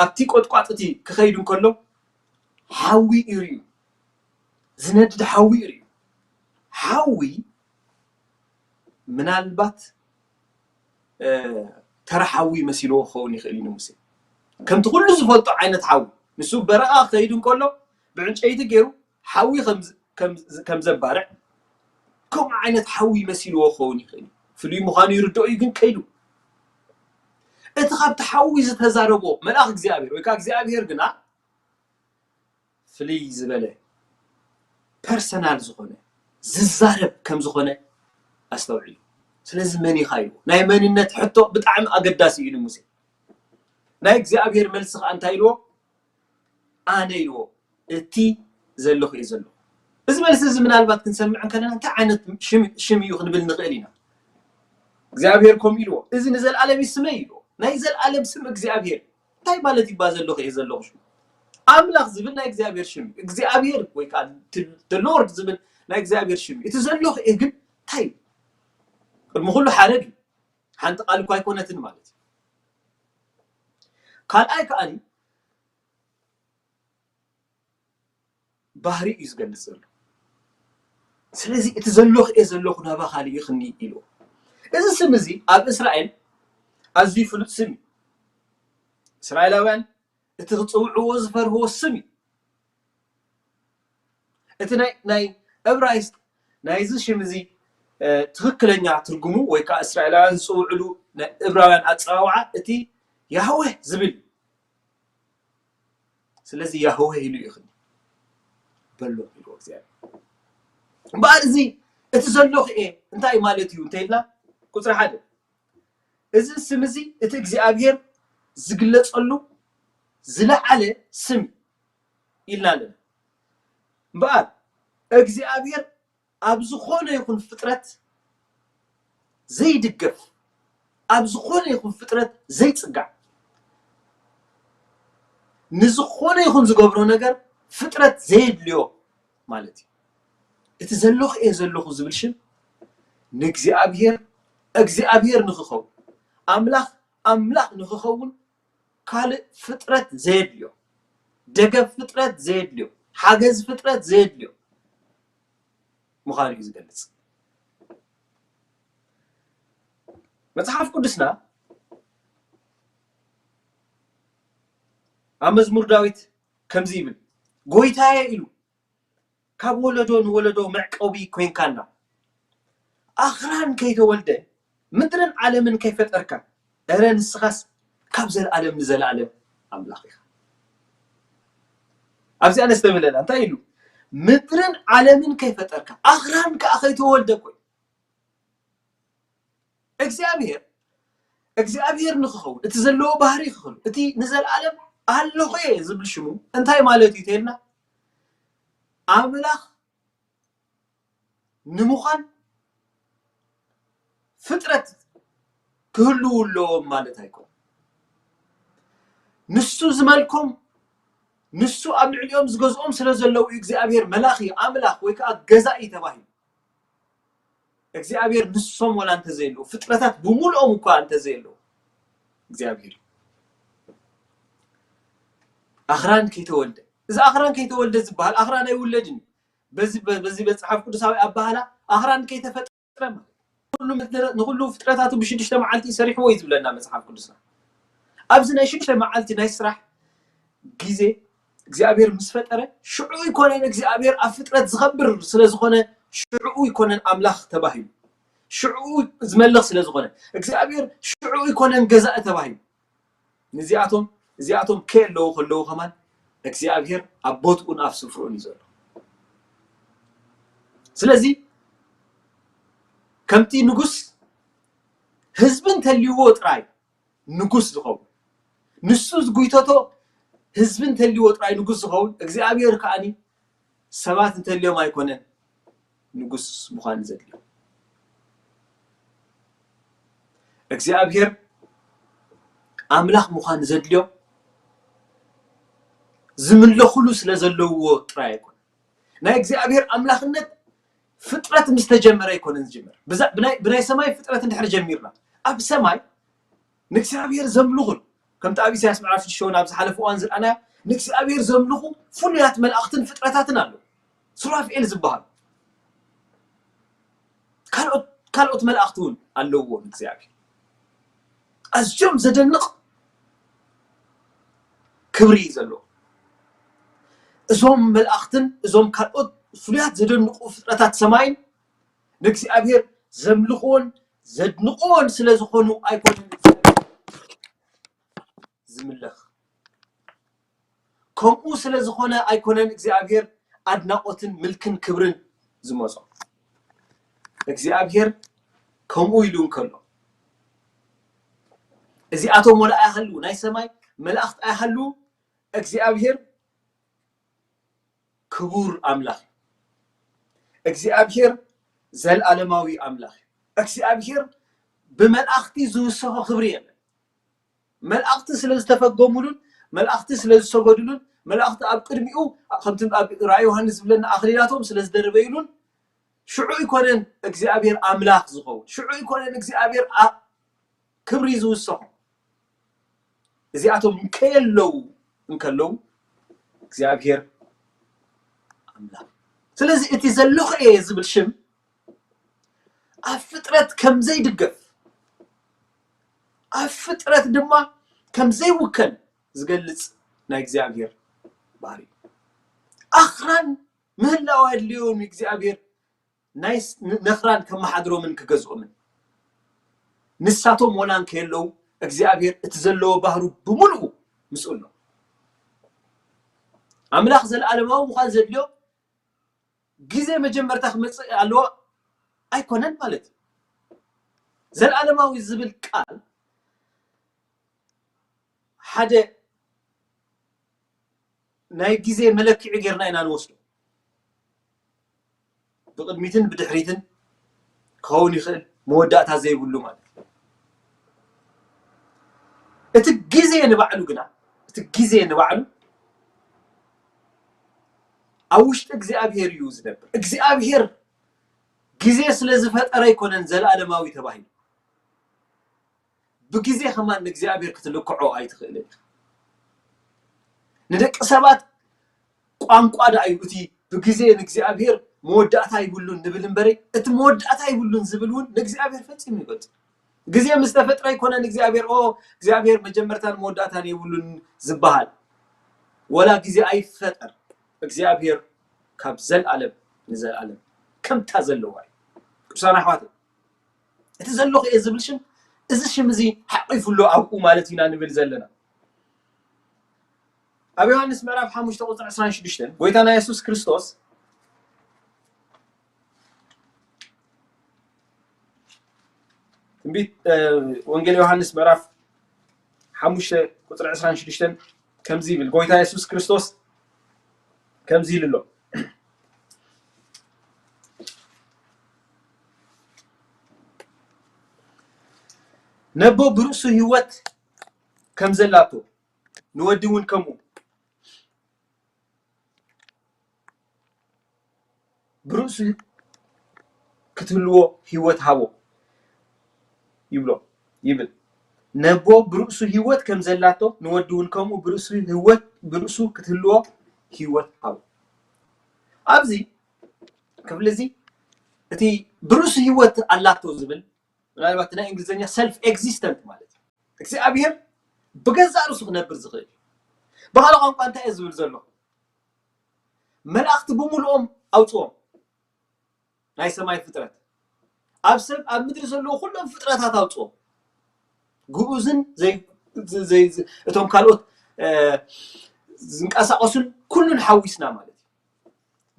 ኣብቲ ቆጥቋጥቲ ክኸይድ እንከሎ ሓዊ ይርእዩ ዝነድድ ሓዊ ይርእዩ ሓዊ ምናልባት ተራ ሓዊ መሲልዎ ክኸውን ይኽእል እዩ ንሙሴ ከምቲ ኩሉ ዝፈልጦ ዓይነት ሓዊ ንሱ በረቓ ክኸይድ እንከሎ ብዕንጨይቲ ገይሩ ሓዊ ከም ዘባርዕ ከምኡ ዓይነት ሓዊ መሲልዎ ክኸውን ይኽእል እዩ ፍሉይ ምዃኑ ይርድኦ እዩ ግን ከይዱ እቲ ካብቲ ሓዊ ዝተዛረቦ መልኣኽ እግዚኣብሔር ወይ ከዓ እግዚኣብሔር ግና ፍልይ ዝበለ ፐርሰናል ዝኾነ ዝዛረብ ከም ዝኾነ ኣስተውዒሉ ስለዚ መን ኢኻ ኢልዎ ናይ መንነት ሕቶ ብጣዕሚ ኣገዳሲ እዩ ንሙሴ ናይ እግዚኣብሔር መልሲ ከዓ እንታይ ኢልዎ ኣነ ኢልዎ እቲ ዘለኹ እየ ዘለኹ እዚ መልሲ እዚ ምናልባት ክንሰምዕ እንከለና እንታይ ዓይነት ሽም እዩ ክንብል ንኽእል ኢና እግዚኣብሔር ከምኡ ኢልዎ እዚ ንዘለኣለም ይስመ ኢልዎ ናይ ዘለኣለም ስም እግዚኣብሔር እንታይ ማለት ይባ ዘለኹ እየ ዘለኹ ሽም ኣምላኽ ዝብል ናይ እግዚኣብሔር ሽም እዩ እግዚኣብሔር ወይ ከዓ ሎርድ ዝብል ናይ እግዚኣብሔር ሽም እዩ እቲ ዘለኹ እየ ግን እንታይ እዩ ቅድሚ ኩሉ ሓረግ እዩ ሓንቲ ቃል እኳ ኣይኮነትን ማለት እዩ ካልኣይ ከዓኒ ባህሪ እዩ ዝገልፅ ዘሎ ስለዚ እቲ ዘለኹ እየ ዘለኹ ናባኻ ልኢኽኒ ኢልዎ እዚ ስም እዚ ኣብ እስራኤል ኣዝዩ ፍሉጥ ስም እዩ እስራኤላውያን እቲ ክፅውዕዎ ዝፈርህዎ ስም እዩ እቲ ናይ እብራይስጥ ናይዚ ሽም እዚ ትኽክለኛ ትርጉሙ ወይ ከዓ እስራኤላውያን ዝፅውዕሉ ናይ እብራውያን ኣፀዋውዓ እቲ ያህዌህ ዝብል ስለዚ ያህዌህ ኢሉ እዩ በሎም ኢልዎ እግዚኣብሔር እምበኣር እዚ እቲ ዘለኹ እየ እንታይ ማለት እዩ እንተኢልና ቁፅሪ ሓደ እዚ ስም እዚ እቲ እግዚኣብሔር ዝግለፀሉ ዝለዓለ ስም ኢልና ኣለና እምበኣር እግዚኣብሔር ኣብ ዝኾነ ይኹን ፍጥረት ዘይድገፍ፣ ኣብ ዝኾነ ይኹን ፍጥረት ዘይጽጋዕ፣ ንዝኾነ ይኹን ዝገብሮ ነገር ፍጥረት ዘየድልዮ ማለት እዩ። እቲ ዘለኹ እየ ዘለኹ ዝብል ሽም ንእግዚኣብሔር እግዚኣብሔር ንኽኸውን፣ ኣምላኽ ኣምላኽ ንኽኸውን ካልእ ፍጥረት ዘየድልዮ፣ ደገፍ ፍጥረት ዘየድልዮ፣ ሓገዝ ፍጥረት ዘየድልዮ ምዃኑ እዩ ዝገልጽ። መጽሓፍ ቅዱስና ኣብ መዝሙር ዳዊት ከምዚ ይብል፣ ጎይታየ ኢሉ፣ ካብ ወለዶ ንወለዶ መዕቆቢ ኮይንካና። ኣኽራን ከይተወልደ ምድርን ዓለምን ከይፈጠርካ፣ እረ ንስኻስ ካብ ዘለኣለም ንዘለኣለም ኣምላኽ ኢኻ። ኣብዚኣ ነስተብህለላ እንታይ ኢሉ? ምድርን ዓለምን ከይፈጠርካ ኣኽራን ከኣ ከይተወልደ ኮይ እግዚኣብሔር እግዚኣብሔር ንክኸውን እቲ ዘለዎ ባህሪ ክኽሉ እቲ ንዘለኣለም ኣለኹ እየ ዝብል ሽሙ እንታይ ማለት እዩ ተልና? ኣምላኽ ንምዃን ፍጥረት ክህልዉ ኣለዎም ማለት ኣይኮን። ንሱ ዝመልኮም ንሱ ኣብ ልዕሊኦም ዝገዝኦም ስለ ዘለዉ እግዚኣብሔር መላኺ ኣምላኽ ወይ ከዓ ገዛኢ ተባሂሉ። እግዚኣብሔር ንሶም ወላ እንተዘየለዉ ፍጥረታት ብምልኦም እኳ እንተዘየለዉ እግዚኣብሔር ኣኽራን ከይተወልደ እዚ ኣኽራን ከይተወልደ ዝበሃል ኣኽራን ኣይውለድን እዩ። በዚ በዚ መጽሓፍ ቅዱሳዊ ኣባህላ ኣኽራን ከይተፈጠረ ማለት ንኹሉ ምድረ- ንኹሉ ፍጥረታቱ ብሽዱሽተ መዓልቲ ሰሪሕዎ እዩ ዝብለና መጽሓፍ ቅዱስና። ኣብዚ ናይ ሽዱሽተ መዓልቲ ናይ ስራሕ ግዜ እግዚኣብሔር ምስ ፈጠረ ሽዑ ይኮነን እግዚኣብሔር ኣብ ፍጥረት ዝኸብር ስለ ዝኾነ ሽዑ ይኮነን ኣምላኽ ተባሂሉ ሽዑ ዝመልኽ ስለ ዝኾነ እግዚኣብሔር ሽዑ ይኮነን ገዛኢ ተባሂሉ ንዚኣቶም እዚኣቶም ከየለዉ ከለዉ ከማን እግዚኣብሔር ኣብ ቦትኡን ኣብ ስፍርኡን እዩ ዘሎ። ስለዚ ከምቲ ንጉስ ህዝቢ እንተልይዎ ጥራይ ንጉስ ዝኸውን ንሱ ዝጉይተቶ ህዝቢ እንተልይዎ ጥራይ ንጉስ ዝኸውን እግዚኣብሔር ከዓኒ ሰባት እንተልዮም ኣይኮነን ንጉስ ምዃን ዘድልዮም እግዚኣብሔር ኣምላኽ ምዃን ዘድልዮም ዝምለኹሉ ስለ ዘለውዎ ጥራይ ኣይኮነን ናይ እግዚኣብሔር ኣምላኽነት ፍጥረት ምስ ተጀመረ ኣይኮነን ዝጅምር ብናይ ሰማይ ፍጥረት እንድሕር ጀሚርና ኣብ ሰማይ ንእግዚኣብሔር ዘምልኹን ከምቲ ኣብ ኢሳያስ ምዕራፍ ሽዱሽተ ኣብ ዝሓለፈ እዋን ዝረኣናዮ ንእግዚኣብሔር ዘምልኹ ፍሉያት መላእኽትን ፍጥረታትን ኣለዉ ሱራፍኤል ዝበሃሉ ካልኦት ካልኦት መላእኽቲ እውን ኣለውዎ ንእግዚኣብሔር ኣዝዮም ዘደንቕ ክብሪ እዩ ዘለዎ እዞም መላእኽትን እዞም ካልኦት ፍሉያት ዘደንቑ ፍጥረታት ሰማይን ንእግዚኣብሔር ዘምልኽዎን ዘድንቕዎን ስለ ዝኾኑ ኣይኮነን ዝምለኽ ከምኡ ስለ ዝኾነ ኣይኮነን እግዚኣብሔር ኣድናቖትን ምልክን ክብርን ዝመጾ እግዚኣብሔር ከምኡ ኢሉ እንከሎ እዚኣቶም ወላ ኣይሃልዉ ናይ ሰማይ መላእኽት ኣይሃልዉ እግዚኣብሔር ክቡር ኣምላኽ እዩ እግዚኣብሔር ዘልኣለማዊ ኣምላኽ እዩ እግዚኣብሔር ብመላእኽቲ ዝውሰኾ ክብሪ የለን መላእኽቲ ስለ ዝተፈገሙሉን መላእኽቲ ስለ ዝሰገዱሉን መላእኽቲ ኣብ ቅድሚኡ ከምቲ ኣብ ራእይ ዮሃንስ ዝብለና ኣኽሊላቶም ስለ ዝደረበይሉን ሽዑ ይኮነን እግዚኣብሔር ኣምላኽ ዝኸውን ሽዑ ይኮነን እግዚኣብሔር ክብሪ ዝውሰኾ እዚኣቶም እንከየለዉ እንከለዉ እግዚኣብሔር ኣምላኽ ስለዚ እቲ ዘለኹ እየ ዝብል ሽም ኣብ ፍጥረት ከምዘይድገፍ ኣብ ፍጥረት ድማ ከምዘይውከል ዝገልጽ ናይ እግዚኣብሔር ባህሪ ኣኽራን ምህላው ኣድልዮም እግዚኣብሔር ናይ ነኽራን ከመሓድሮምን ክገዝኦምን ንሳቶም ወላ እንከየለዉ እግዚኣብሔር እቲ ዘለዎ ባህሩ ብምልኡ ምስኡ ኣሎ ኣምላኽ ዘለኣለማዊ ምዃን ዘድልዮ ግዜ መጀመርታ ክመፅእ ኣለዎ ኣይኮነን ማለት እዩ ዘለኣለማዊ ዝብል ቃል ሓደ ናይ ግዜ መለክዒ ጌርና ኢና ንወስዶ ብቕድሚትን ብድሕሪትን ክኸውን ይኽእል፣ መወዳእታ ዘይብሉ ማለት እዩ። እቲ ግዜ ንባዕሉ ግና፣ እቲ ግዜ ንባዕሉ ኣብ ውሽጢ እግዚኣብሔር እዩ ዝነብር። እግዚኣብሔር ግዜ ስለ ዝፈጠረ ኣይኮነን ዘለኣለማዊ ተባሂሉ። ብግዜ ከማን ንእግዚኣብሔር ክትልክዖ ኣይትኽእልን ኢኻ። ንደቂ ሰባት ቋንቋ ደኣ እዩ እቲ ብግዜ ንእግዚኣብሔር መወዳእታ ይብሉን ንብል እምበረ፣ እቲ መወዳእታ ይብሉን ዝብል እውን ንእግዚኣብሔር ፈጺሙ ይገልጽ። ግዜ ምስ ተፈጥረ ኣይኮነን እግዚኣብሔር፣ ኦ፣ እግዚኣብሔር መጀመርታን መወዳእታን የብሉን ዝበሃል። ወላ ግዜ ኣይፈጠር፣ እግዚኣብሔር ካብ ዘልኣለም ንዘልኣለም ከምታ ዘለዋ እዩ። ቅዱሳን ኣሕዋት፣ እቲ ዘለኹ እየ ዝብል ሽም፣ እዚ ሽም እዚ ሓቂፉ ኣሎ ኣብኡ ማለት ኢና ንብል ዘለና። ኣብ ዮሃንስ ምዕራፍ ሓሙሽተ ቁፅሪ ዕስራን ሽዱሽተን ጎይታና የሱስ ክርስቶስ ትንቢት፣ እ፣ ወንጌል ዮሃንስ ምዕራፍ ሓሙሽተ ቁፅሪ ዕስራን ሽዱሽተን ከምዚ ይብል። ጎይታ የሱስ ክርስቶስ ከምዚ ኢሉ ኣሎ። ነቦ ብርእሱ ህይወት ከም ዘላቶ ንወዲ እውን ከምኡ ብርእሱ ክትህልዎ ህይወት ሃቦ ይብሎ፣ ይብል። ነቦ ብርእሱ ህይወት ከም ዘላቶ ንወዲ እውን ከምኡ ብርእሱ ህይወት፣ ብርእሱ ክትህልዎ ህይወት ሃቦ። ኣብዚ ክፍሊ እዚ እቲ ብርእሱ ህይወት ኣላቶ ዝብል ምናልባት ናይ እንግሊዝኛ ሰልፍ ኤግዚስተንት ማለት እዩ። እግዚኣብሔር ብገዛእ ርእሱ ክነብር ዝኽእል እዩ። ብኻልእ ቋንቋ እንታይ እየ ዝብል ዘሎ? መላእኽቲ ብምልኦም ኣውፅኦም፣ ናይ ሰማይ ፍጥረት፣ ኣብ ሰብ ኣብ ምድሪ ዘለዉ ኩሎም ፍጥረታት ኣውፅኦም። ግኡዝን ዘይ-፣ ዘይ-፣ ዘይ-፣ እቶም ካልኦት፣ እ፣ ዝንቀሳቐሱን ኩሉን ሓዊስና ማለት እዩ።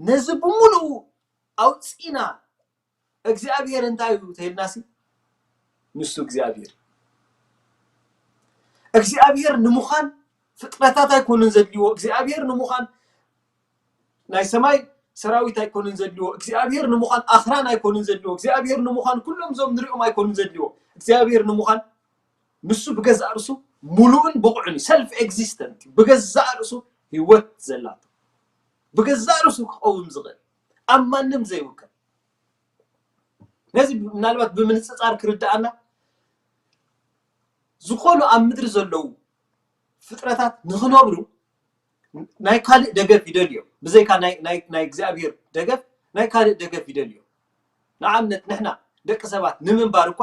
ነዚ ብምልኡ ኣውፂና እግዚኣብሔር እንታይ እዩ ተይልናሲ? ንሱ እግዚኣብሔር። እግዚኣብሔር ንምዃን ፍጥረታት ኣይኮኑን ዘድልይዎ። እግዚኣብሔር ንምዃን ናይ ሰማይ ሰራዊት ኣይኮኑን ዘድልይዎ። እግዚኣብሔር ንምዃን ኣኽራን ኣይኮኑን ዘድልይዎ። እግዚኣብሔር ንምዃን ኩሎም እዞም ንሪኦም ኣይኮኑን ዘድልይዎ። እግዚኣብሔር ንምዃን ንሱ ብገዛእ ርእሱ ሙሉእን ብቑዕን እዩ። ሰልፍ ኤግዚስተንት፣ ብገዛእ ርእሱ ህይወት ዘላቶ፣ ብገዛእ ርእሱ ክቐውም ዝኽእል፣ ኣብ ማንም ዘይውከል። ነዚ ምናልባት ብምንጽጻር ክርድኣና፣ ዝኾኑ ኣብ ምድሪ ዘለዉ ፍጥረታት ንኽነብሩ ናይ ካልእ ደገፍ ይደልዮም። ብዘይካ ናይ፣ ናይ፣ ናይ እግዚኣብሔር ደገፍ፣ ናይ ካልእ ደገፍ ይደልዮም። ንኣብነት ንሕና ደቂ ሰባት ንምንባር እኳ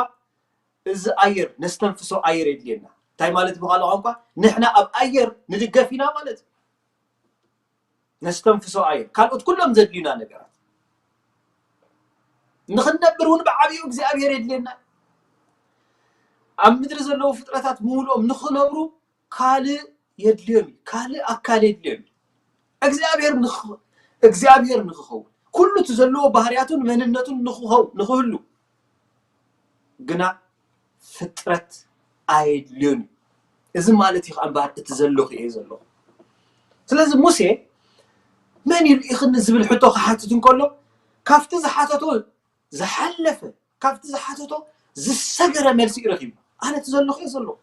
እዚ ኣየር፣ ነስተንፍሶ ኣየር የድልየና። እንታይ ማለት ብኻልእ ቋንቋ? ንሕና ኣብ ኣየር ንድገፍ ኢና ማለት እዩ። ነስተንፍሶ ኣየር፣ ካልኦት ኩሎም ዘድልዩና ነገራት። ንኽንነብር እውን ብዓብዩ እግዚኣብሔር የድልየና። ኣብ ምድሪ ዘለዉ ፍጥረታት ብምሉኦም ንኽነብሩ ካልእ የድልዮም እዩ፣ ካልእ ኣካል የድልዮም እዩ። እግዚኣብሔር ንኽ-፣ እግዚኣብሔር ንኽኸውን፣ ኩሉ እቲ ዘለዎ ባህርያቱን መንነቱን ንኽኸው-፣ ንኽህሉ ግና ፍጥረት ኣየድልዮን እዩ። እዚ ማለት እዩ ከኣ እምበኣር እቲ ዘለኹ እየ ዘለኹ። ስለዚ ሙሴ መን እዩ ልኢኽኒ ዝብል ሕቶ ክሓትት እንከሎ ካብቲ ዝሓተቶ ዝሓለፈ፣ ካብቲ ዝሓተቶ ዝሰገረ መልሲ እዩ ረኺቡ። ኣነ እቲ ዘለኹ እየ ዘለኹ።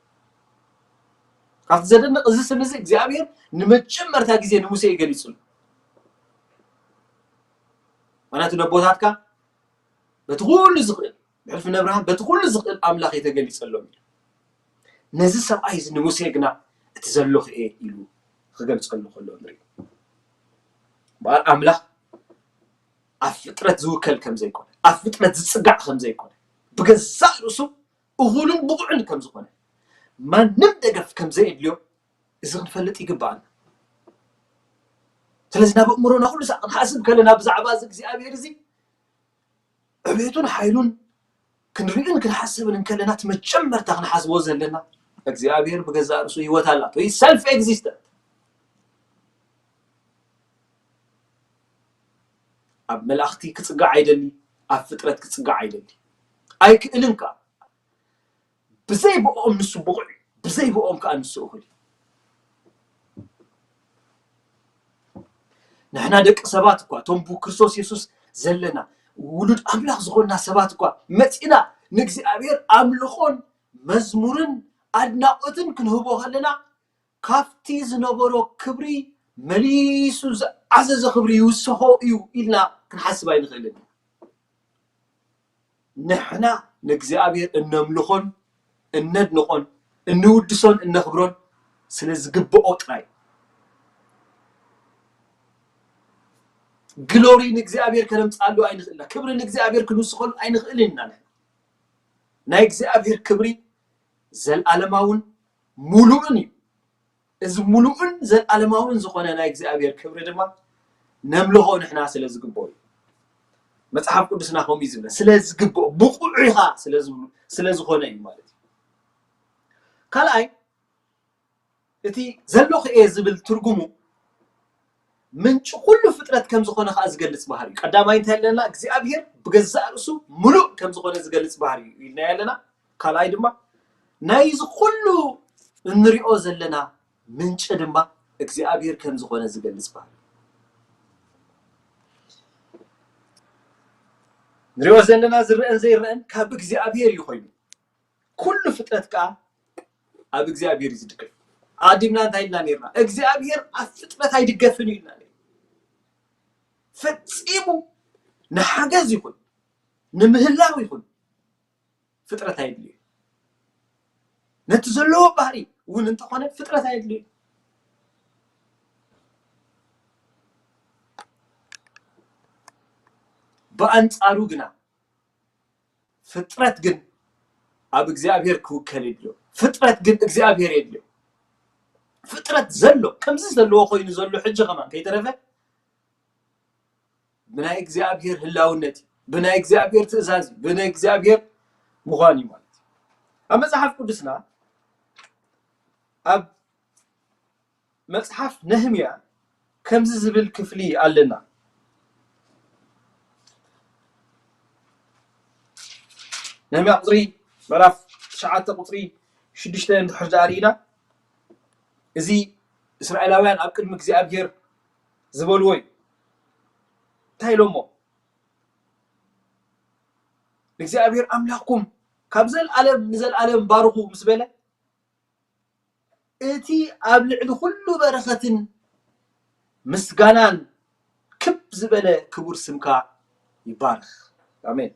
ካብቲ ዘደንቕ እዚ ስም እዚ እግዚኣብሔር ንመጀመርታ ግዜ ንሙሴ እዩ ገሊጹሉ። ምኽንያቱ ነቦታትካ በቲ ኩሉ ዝኽእል፣ ብሕልፊ ነብርሃም በቲ ኩሉ ዝኽእል ኣምላኽ እየ ተገሊጸሎም ኢሉ። ነዚ ሰብኣይ እዚ ንሙሴ ግና እቲ ዘለኹ እየ ኢሉ ክገልጸሉ ከሎ ንርኢ። እምበኣር ኣምላኽ ኣብ ፍጥረት ዝውከል ከም ዘይኮነ፣ ኣብ ፍጥረት ዝጽጋዕ ከም ዘይኮነ፣ ብገዛእ ርእሱ እኹልን ብቑዕን ከም ዝኾነ፣ ማንም ደገፍ ከም ዘየድልዮ እዚ ክንፈልጥ ይግባኣና። ስለዚ ናብ ኣእምሮና ኩሉ ሳዕ ክንሓስብ ከለና ብዛዕባ እዚ እግዚኣብሔር እዚ ዕቤቱን ሓይሉን ክንርእን ክንሓስብን እንከለና እቲ መጀመርታ ክንሓስቦ ዘለና እግዚኣብሔር ብገዛእ ርእሱ ህይወት ኣላቶ። He is self existent። ኣብ መላእኽቲ ክጽጋዕ ኣይደሊ፣ ኣብ ፍጥረት ክጽጋዕ ኣይደሊ። ኣይክእልን ከኣ። ብዘይ ብኦም ንሱ ብቑዕ እዩ፣ ብዘይ ብኦም ከኣ ንሱ እኹል እዩ። ንሕና ደቂ ሰባት እኳ እቶም ብክርስቶስ የሱስ ዘለና ውሉድ ኣምላኽ ዝኾንና ሰባት እኳ መጺና ንእግዚኣብሔር ኣምልኾን መዝሙርን ኣድናቖትን ክንህቦ ከለና፣ ካብቲ ዝነበሮ ክብሪ መሊሱ ዝዓዘዘ ክብሪ ይውስኾ እዩ ኢልና ክንሓስብ ኣይንኽእልን። ንሕና ንእግዚኣብሔር እነምልኾን እነድንቖን እንውድሶን እነኽብሮን ስለ ዝግብኦ ጥራይ። ግሎሪ ንእግዚኣብሔር ከነምጽኣሉ ኣይንኽእልና፣ ክብሪ ንእግዚኣብሔር ክንውስኸሉ ኣይንኽእልን ኢና። ንሕና ናይ እግዚኣብሔር ክብሪ ዘልኣለማውን ሙሉእን እዩ። እዚ ሙሉእን ዘልኣለማውን ዝኾነ ናይ እግዚኣብሔር ክብሪ ድማ ነምልኾ ንሕና ስለ ዝግብኦ እዩ። መጽሓፍ ቅዱስና ከምኡ እዩ ዝብለ፣ ስለ ዝግብኦ፣ ብቑዕ ኢኻ ስለ ዝብሉ፣ ስለ ዝኾነ እዩ ማለት እዩ። ካልኣይ፣ እቲ ዘለኹ እየ ዝብል ትርጉሙ ምንጪ ኩሉ ፍጥረት ከም ዝኾነ ከኣ ዝገልጽ ባህሪ እዩ። ቀዳማይ እንታይ ኣለና? እግዚኣብሔር ብገዛእ ርእሱ ምሉእ ከም ዝኾነ ዝገልጽ ባህሪ እዩ ኢልናዮ ኣለና። ካልኣይ ድማ ናይዚ ኩሉ እንሪኦ ዘለና ምንጪ ድማ እግዚኣብሔር ከም ዝኾነ ዝገልጽ ባህሪ እዩ። ንሪኦ ዘለና ዝረአን ዘይረአን ካብ እግዚኣብሔር እዩ ኮይኑ። ኩሉ ፍጥረት ከኣ ኣብ እግዚኣብሔር እዩ ዝድገፍ። ኣዲምና እንታይ ኢልና ነርና? እግዚኣብሔር ኣብ ፍጥረት ኣይድገፍን እዩ ኢልና ነርና። ፈጺሙ ንሓገዝ ይኹን ንምህላው ይኹን ፍጥረት ኣየድልዩ። ነቲ ዘለዎ ባህሪ እውን እንተኾነ ፍጥረት ኣየድልዩ። ብኣንጻሩ ግና ፍጥረት ግን ኣብ እግዚኣብሔር ክውከል የድልዮ። ፍጥረት ግን እግዚኣብሔር የድልዮ። ፍጥረት ዘሎ ከምዚ ዘለዎ ኮይኑ ዘሎ ሕጂ ከማን ከይተረፈ ብናይ እግዚኣብሔር ህላውነት እዩ፣ ብናይ እግዚኣብሔር ትእዛዝ እዩ፣ ብናይ እግዚኣብሔር ምዃን እዩ ማለት እዩ። ኣብ መጽሓፍ ቅዱስና ኣብ መጽሓፍ ነህምያ ከምዚ ዝብል ክፍሊ ኣለና። ነህምያ ቁፅሪ ምዕራፍ ትሽዓተ ቁፅሪ ሽዱሽተ እንድሕር ደኣ ርኢና፣ እዚ እስራኤላውያን ኣብ ቅድሚ እግዚኣብሔር ዝበልዎ እዩ። እንታይ ኢሎሞ? ንእግዚኣብሔር ኣምላኽኩም ካብ ዘልኣለም ንዘልኣለም ባርኹ ምስ በለ፣ እቲ ኣብ ልዕሊ ኩሉ በረኸትን ምስጋናን ክብ ዝበለ ክቡር ስምካ ይባርኽ። ኣሜን።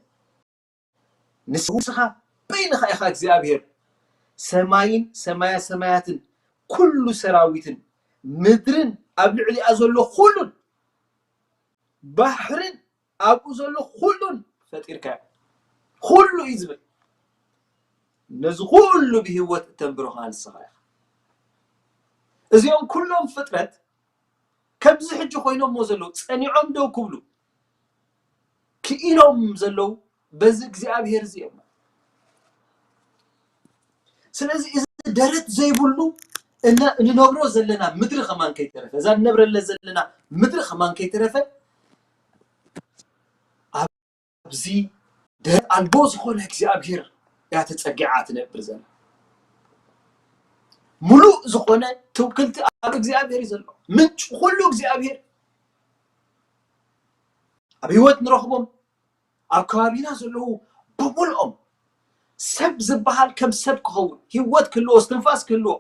ንስኻ በይንኻ ኢኻ እግዚኣብሔር፣ ሰማይን ሰማያ ሰማያትን ኩሉ ሰራዊትን ምድርን ኣብ ልዕሊኣ ዘሎ ኩሉን ባሕርን ኣብኡ ዘሎ ኩሉን ፈጢርካዮ። ኩሉ እዩ ዝብል። ነዚ ኩሉ ብህይወት እተንብሮ ኸዓ ንስኻ ኢኻ። እዚኦም ኩሎም ፍጥረት ከምዚ ሕጂ ኮይኖሞ ዘለዉ፣ ጸኒዖም ደው ክብሉ ክኢሎም ዘለዉ በዚ እግዚኣብሔር እዚ እዮም። ስለዚ እዚ ደረት ዘይብሉ እነ-፣ እንነብሮ ዘለና ምድሪ ኸማን ከይተረፈ፣ እዛ እንነብረለ ዘለና ምድሪ ኸማን ከይተረፈ፣ ኣብዚ ደረት ኣልቦ ዝኾነ እግዚኣብሔር እያ ተጸጊዓ ትነብር ዘላ። ሙሉእ ዝኾነ ትውክልቲ ኣብ እግዚኣብሔር እዩ ዘሎ። ምንጪ ኩሉ እግዚኣብሔር። ኣብ ህይወት ንረኽቦም፣ ኣብ ከባቢና ዘለዉ ብምልኦም ሰብ ዝበሃል ከም ሰብ ክኸውን፣ ህይወት ክህልዎ፣ እስትንፋስ ክህልዎ፣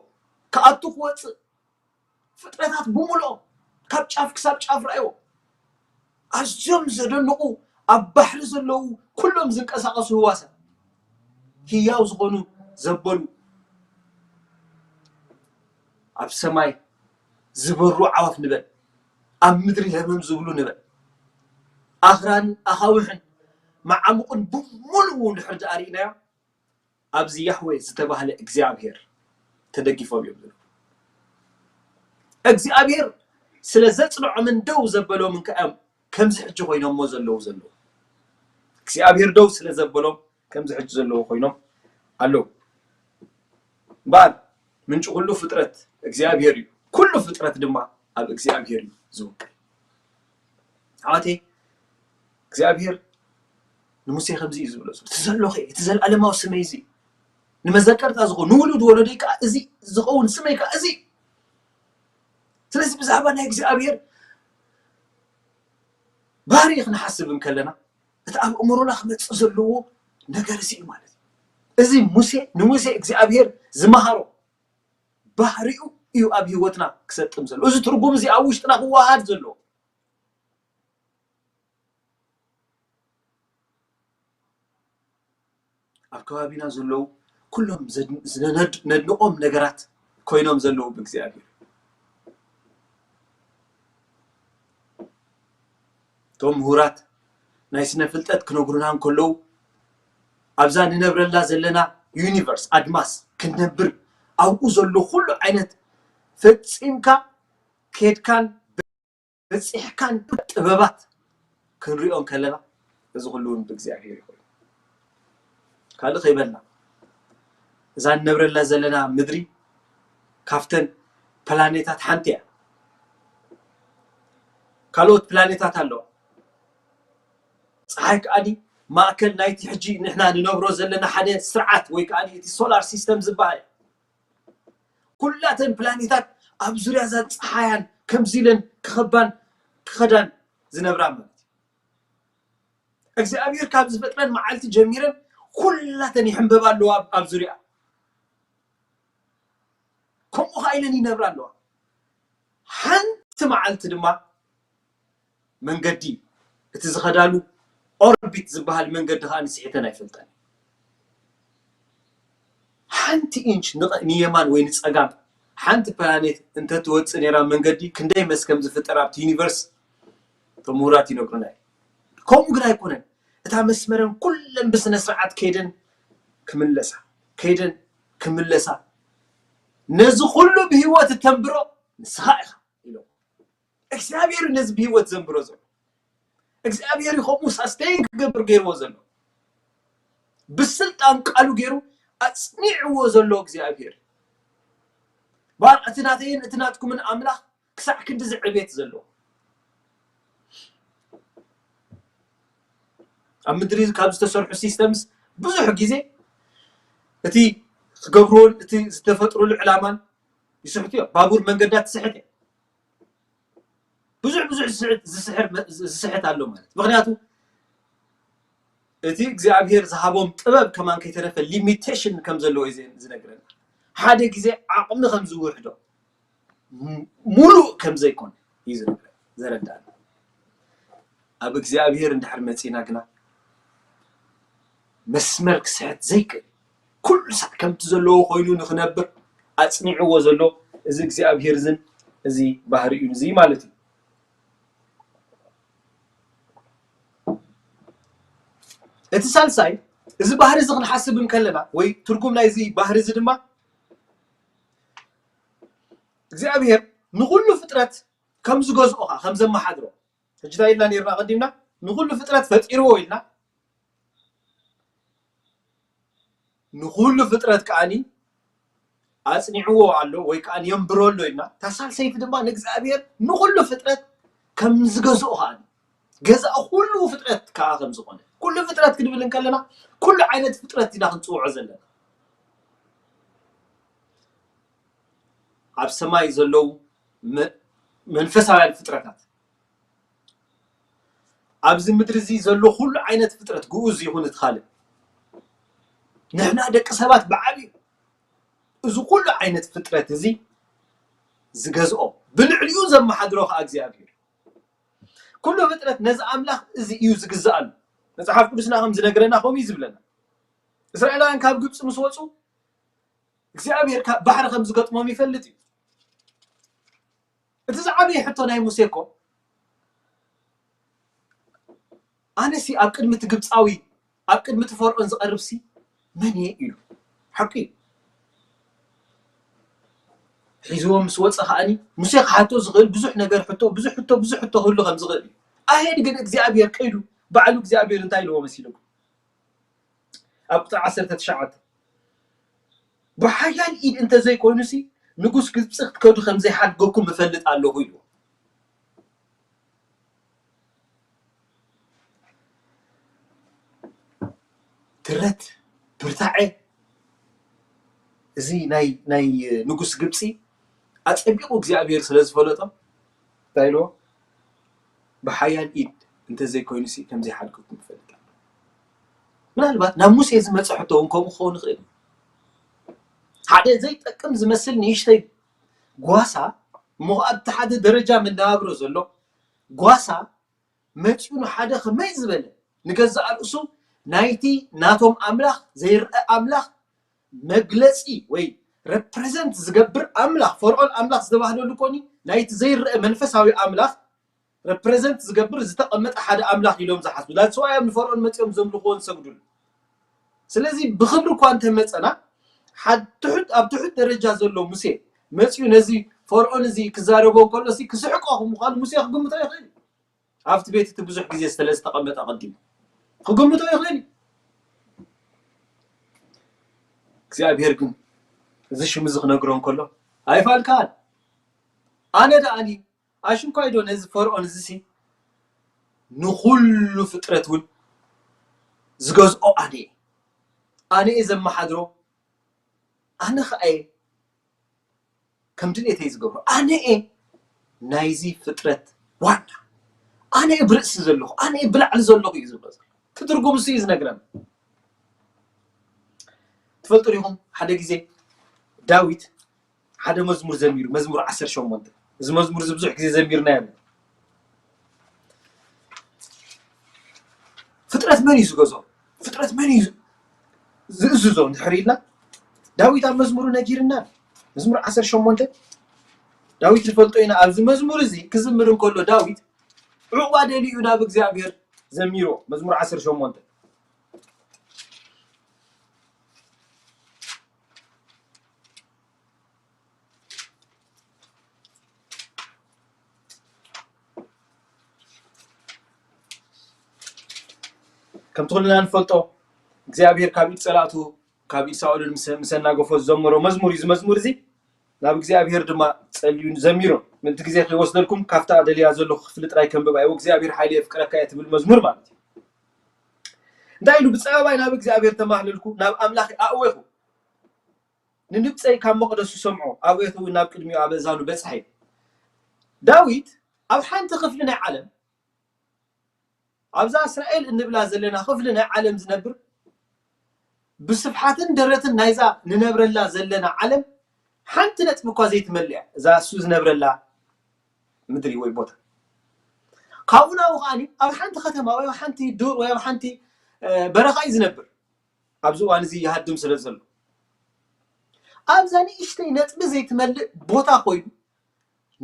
ክኣቱ ክወጽእ፣ ፍጥረታት ብምልኦም ካብ ጫፍ ክሳብ ጫፍ ረኣይዎ። ኣዝዮም ዘደንቑ፣ ኣብ ባሕሪ ዘለዉ ኩሎም ዝንቀሳቐሱ ህዋሳት፣ ህያው ዝኾኑ ዘበሉ፣ ኣብ ሰማይ ዝበሩ ኣዕዋፍ ንበል፣ ኣብ ምድሪ ለመም ዝብሉ ንበል፣ ኣኽራንን ኣኻውሕን መዓሙቕን ብምሉኡ እንድሕር ደኣ ርኢናዮ፣ ኣብዚ ያህዌ ዝተባህለ እግዚኣብሔር ተደጊፎም እዮም ዘለዉ። እግዚኣብሔር ስለ ዘጽንዖምን ደው ዘበሎምን ከኣ እዮም ከምዚ ሕጂ ኮይኖሞ ዘለዉ ዘለዉ። እግዚኣብሔር ደው ስለ ዘበሎም ከምዚ ሕጂ ዘለዉ ኮይኖም ኣለዉ። እምበኣር ምንጪ ኩሉ ፍጥረት እግዚኣብሔር እዩ። ኩሉ ፍጥረት ድማ ኣብ እግዚኣብሔር እዩ ዝውክል። ኣሕዋተይ፣ እግዚኣብሔር ንሙሴ ከምዚ እዩ ዝብሎ ዘሎ፣ እቲ ዘሎኸ፣ እቲ ዘለኣለማዊ ስመይ እዚ፣ ንመዘከርታ ዝኾን፣ ንውሉድ ወለዶይ ከዓ እዚ ዝኸውን ስመይ ከዓ እዚ እዩ። ስለዚ ብዛዕባ ናይ እግዚኣብሔር ባህሪ ክንሓስብ እንከለና፣ እቲ ኣብ ኣእምሮና ክመፅእ ዘለዎ ነገር እዚ እዩ ማለት እዩ። እዚ ሙሴ ንሙሴ እግዚኣብሔር ዝመሃሮ ባህሪኡ እዩ ኣብ ህይወትና ክሰጥም ዘሎ። እዚ ትርጉም እዚ ኣብ ውሽጥና ክወሃድ ዘለዎ ኣብ ከባቢና ዘለዉ ኩሎም ነድንቖም ነገራት ኮይኖም ዘለዉ ብእግዚኣብሔር። እቶም ምሁራት ናይ ስነ ፍልጠት ክነግሩና እንከለዉ ኣብዛ ንነብረላ ዘለና ዩኒቨርስ ኣድማስ ክንነብር ኣብኡ ዘሎ ኩሉ ዓይነት ፈጺምካ ከድካን በፂሕካን ጥበባት ክንሪኦ እንከለና እዚ ኩሉ እውን ብእግዚኣብሔር ይኹን ካልእ ከይበልና እዛ ንነብረላ ዘለና ምድሪ ካብተን ፕላኔታት ሓንቲ እያ። ካልኦት ፕላኔታት ኣለዋ። ፀሓይ ከዓኒ ማእከል ናይቲ ሕጂ ንሕና ንነብሮ ዘለና ሓደ ስርዓት ወይ ከዓ እቲ ሶላር ሲስተም ዝበሃል ኩላተን ፕላኔታት ኣብ ዙርያ እዛ ፀሓያን ከምዚ ኢለን ክኸባን ክኸዳን ዝነብራ ማለት እዩ። እግዚኣብሔር ካብ ዝፈጥረን መዓልቲ ጀሚረን ኩላተን ይሕንበባ ኣለዋ ኣብ ዙርያ ከምኡ ኸዓ ኢለን ይነብራ ኣለዋ። ሓንቲ መዓልቲ ድማ መንገዲ እቲ ዝኸዳሉ ኦርቢት ዝበሃል መንገዲ ከዓ ንስሒተን ኣይፈልጠን። ሓንቲ ኢንች ንየማን ወይ ንፀጋም ሓንቲ ፕላኔት እንተትወፅእ ነይራ መንገዲ ክንደይ መስ ከም ዝፍጠር ኣብቲ ዩኒቨርስ ተምሁራት ይነግሩና እዩ። ከምኡ ግን ኣይኮነን። እታ መስመረን ኩለን ብስነ ስርዓት ከይደን ክምለሳ ከይደን ክምለሳ ነዚ ኩሉ ብህይወት እተንብሮ ንስኻ ኢኻ ኢሎም እግዚኣብሔር ነዚ ብህይወት ዘንብሮ ዘሎ እግዚኣብሔር ከምኡ ሳስቴን ክገብር ገይርዎ ዘሎ ብስልጣን ቃሉ ገይሩ ኣፅኒዕዎ ዘሎ እግዚኣብሔር ባር እቲ ናተይን እቲ ናትኩምን ኣምላኽ ክሳዕ ክንዲ ዝዕቤት ዘለዎ ኣብ ምድሪ ካብ ዝተሰርሑ ሲስተምስ ብዙሕ ግዜ እቲ ክገብርዎን እቲ ዝተፈጥሩሉ ዕላማን ይስሕት እዮም። ባቡር መንገዳት ትስሕት እያ። ብዙሕ ብዙሕ ዝስሕት ኣሎ ማለት ምክንያቱ እቲ እግዚኣብሔር ዝሃቦም ጥበብ ከማን ከይተረፈ ሊሚቴሽን ከም ዘለዎ እዩ ዝነግረና። ሓደ ግዜ ዓቕሚ ከም ዝውሕዶ ሙሉእ ከም ዘይኮነ እዩ ዝነግረና ዘረዳና። ኣብ እግዚኣብሔር እንድሕር መፂና ግና መስመር ክስሕት ዘይክእል ኩሉ ሳዕ ከምቲ ዘለዎ ኮይኑ ንክነብር ኣፅኒዕዎ ዘሎ እዚ እግዚኣብሔር ዝን እዚ ባህሪ እዩ እዚ ማለት እዩ። እቲ ሳልሳይ እዚ ባህሪ እዚ ክንሓስብ እንከለና ወይ ትርጉም ናይዚ ባህሪ እዚ ድማ እግዚኣብሔር ንኩሉ ፍጥረት ከም ዝገዝኦ ከዓ ከም ዘመሓድሮ ሕጂ እንታይ ኢልና ነርና ቀዲምና ንኩሉ ፍጥረት ፈጢርዎ ኢልና ንኩሉ ፍጥረት ከዓኒ ኣፅኒዕዎ ኣሎ ወይ ከዓ የንብሮ ኣሎ ኢልና እታ ሳልሰይቲ ድማ ንእግዚኣብሔር ንኩሉ ፍጥረት ከም ዝገዝኦ ከዓ ገዛእ ኩሉ ፍጥረት ከዓ ከም ዝኾነ ኩሉ ፍጥረት ክንብል እንከለና ኩሉ ዓይነት ፍጥረት ኢና ክንፅውዖ ዘለና ኣብ ሰማይ ዘለዉ መንፈሳውያን ፍጥረታት ኣብዚ ምድሪ እዚ ዘሎ ኩሉ ዓይነት ፍጥረት ግኡዝ ይኹን እቲ ካልእ ንሕና ደቂ ሰባት ብዓብዩ እዚ ኩሉ ዓይነት ፍጥረት እዚ ዝገዝኦ ብልዕሊኡ ዘመሓድሮ ከዓ እግዚኣብሔር ኩሉ ፍጥረት ነዚ ኣምላኽ እዚ እዩ ዝግዛኣሉ መፅሓፍ ቅዱስና ከም ዝነግረና ከምኡ እዩ ዝብለና እስራኤላውያን ካብ ግብፂ ምስ ወፁ እግዚኣብሔር ባሕሪ ከም ዝገጥሞም ይፈልጥ እዩ እቲ ዝዓበየ ሕቶ ናይ ሙሴ እኮ ኣነሲ ኣብ ቅድሚ እቲ ግብፃዊ ኣብ ቅድሚ እቲ ፈርዖን ዝቐርብሲ መን እየ ኢሉ ሓቂ እዩ ሒዝዎ ምስ ወፀ ከዓኒ ሙሴ ክሓቶ ዝኽእል ብዙሕ ነገር ሕቶ ብዙሕ ሕቶ ብዙሕ ሕቶ ክህሉ ከም ዝኽእል እዩ ኣሄድ ግን እግዚኣብሔር ከይዱ ባዕሉ እግዚኣብሔር እንታይ ኢልዎ መሲልኩም ኣብ ቁፅሪ ዓሰርተ ትሽዓተ ብሓያል ኢድ እንተዘይኮይኑሲ ንጉስ ግብፂ ክትከዱ ከምዘይሓድገኩም እፈልጥ ኣለኹ ኢሉ ድረት ብርታዐ እዚ ናይ ናይ ንጉስ ግብፂ ኣፀቢቑ እግዚኣብሔር ስለ ዝፈለጦ እንታይ ኢልዎ ብሓያል ኢድ እንተዘይኮይኑሲ ከምዘይሓድገኩም እፈልጥ ምናልባት ናብ ሙሴ ዝመፀ ሕቶ እውን ከምኡ ክኸውን ይኽእል እዩ። ሓደ ዘይጠቅም ዝመስል ንእሽተይ ጓሳ እሞ ኣብቲ ሓደ ደረጃ መነባብሮ ዘሎ ጓሳ መፂኡ ንሓደ ከመይ ዝበለ ንገዛእ ርእሱ ናይቲ ናቶም ኣምላኽ ዘይረአ ኣምላኽ መግለፂ ወይ ሬፕሬዘንት ዝገብር ኣምላኽ ፈርዖን ኣምላኽ ዝተባህለሉ ኮኒ ናይቲ ዘይረአ መንፈሳዊ ኣምላኽ ሬፕሬዘንት ዝገብር ዝተቐመጠ ሓደ ኣምላኽ ኢሎም ዝሓስቡ ዳትስዋ እዮም ንፈርዖን መፂኦም ዘምልኽዎን ዝሰግዱሉ። ስለዚ ብኽብሪ እኳ እንተመፀና ኣብ ትሑት ደረጃ ዘሎ ሙሴ መፂኡ ነዚ ፈርዖን እዚ ክዛረቦ እንከሎ ክስሕቆ ምዃኑ ሙሴ ክግምቶ ይኽእል። ኣብቲ ቤት እቲ ብዙሕ ግዜ ስለ ዝተቐመጠ ኣቐዲሙ ክግምቶ ይኽእል እዩ። እግዚኣብሔር ግን እዚ ሽም እዚ ክነግሮ እንከሎ ኣይፋልካን። ኣነ ደኣኒ ኣሽንኳይ ዶ ነዚ ፈርዖን እዚ ሲ ንኹሉ ፍጥረት እውን ዝገዝኦ ኣነ እየ። ኣነ እየ ዘመሓድሮ። ኣነ ኸኣ እየ ከም ድሌተይ ዝገብሮ ኣነ እየ ናይዚ ፍጥረት ዋና ኣነ እየ ብርእሲ ዘለኹ ኣነ እየ ብላዕሊ ዘለኹ እዩ ዝብሎ ዘሎ እቲ ትርጉም እሱ እዩ ዝነግረና ትፈልጡ ዲኹም ሓደ ግዜ ዳዊት ሓደ መዝሙር ዘሚሩ መዝሙር ዓሰርተ ሸሞንተ እዚ መዝሙር እዚ ብዙሕ ግዜ ዘሚርና ያለ ፍጥረት መን እዩ ዝገዝኦ ፍጥረት መን እዩ ዝእዝዞ እንድሕር ኢልና ዳዊት ኣብ መዝሙሩ ነጊርና መዝሙር ዓሰርተ ሸሞንተ ዳዊት ንፈልጦ ኢና ኣብዚ መዝሙር እዚ ክዝምር እንከሎ ዳዊት ዕቑባ ደልዩ ናብ እግዚኣብሔር ዘሚሮ መዝሙር ዓሰርተ ሸሞንተ ከምቲ ኩልና ንፈልጦ እግዚኣብሔር ካብ ኢድ ፀላእቱ ካብ ኢድ ሳኦልን ምስ ኣናገፎ ዝዘመሮ መዝሙር እዩ እዚ መዝሙር እዚ ናብ እግዚኣብሔር ድማ ጸልዩ ዘሚሩ ምንቲ ግዜ ከይወስደልኩም ካብታ ደልያ ዘለኹ ክፍሊ ጥራይ ከንብባ እዩ እግዚኣብሔር ሓይሊ የፍቅረካ እየ ትብል መዝሙር ማለት እዩ እንታይ ኢሉ ብፀበባይ ናብ እግዚኣብሔር ተማህለልኩ ናብ ኣምላኽ ኣእወኹ ንድምፀይ ካብ መቕደሱ ሰምዖ ኣውየት እውን ናብ ቅድሚኡ ኣብ እዛኑ በፅሐ ዳዊት ኣብ ሓንቲ ክፍሊ ናይ ዓለም ኣብዛ እስራኤል እንብላ ዘለና ክፍሊ ናይ ዓለም ዝነብር ብስፍሓትን ደረትን ናይዛ ንነብረላ ዘለና ዓለም ሓንቲ ነጥቢ እኳ ዘይትመልእ እያ እዛ እሱ ዝነብረላ ምድሪ ወይ ቦታ ካብኡ ናብኡ ከዓኒ ኣብ ሓንቲ ከተማ ወይ ኣብ ሓንቲ ዱር ወይ ኣብ ሓንቲ በረኻ እዩ ዝነብር ኣብዚ እዋን እዚ ይሃድም ስለ ዘሎ ኣብዛ ንእሽተይ ነጥቢ ዘይትመልእ ቦታ ኮይኑ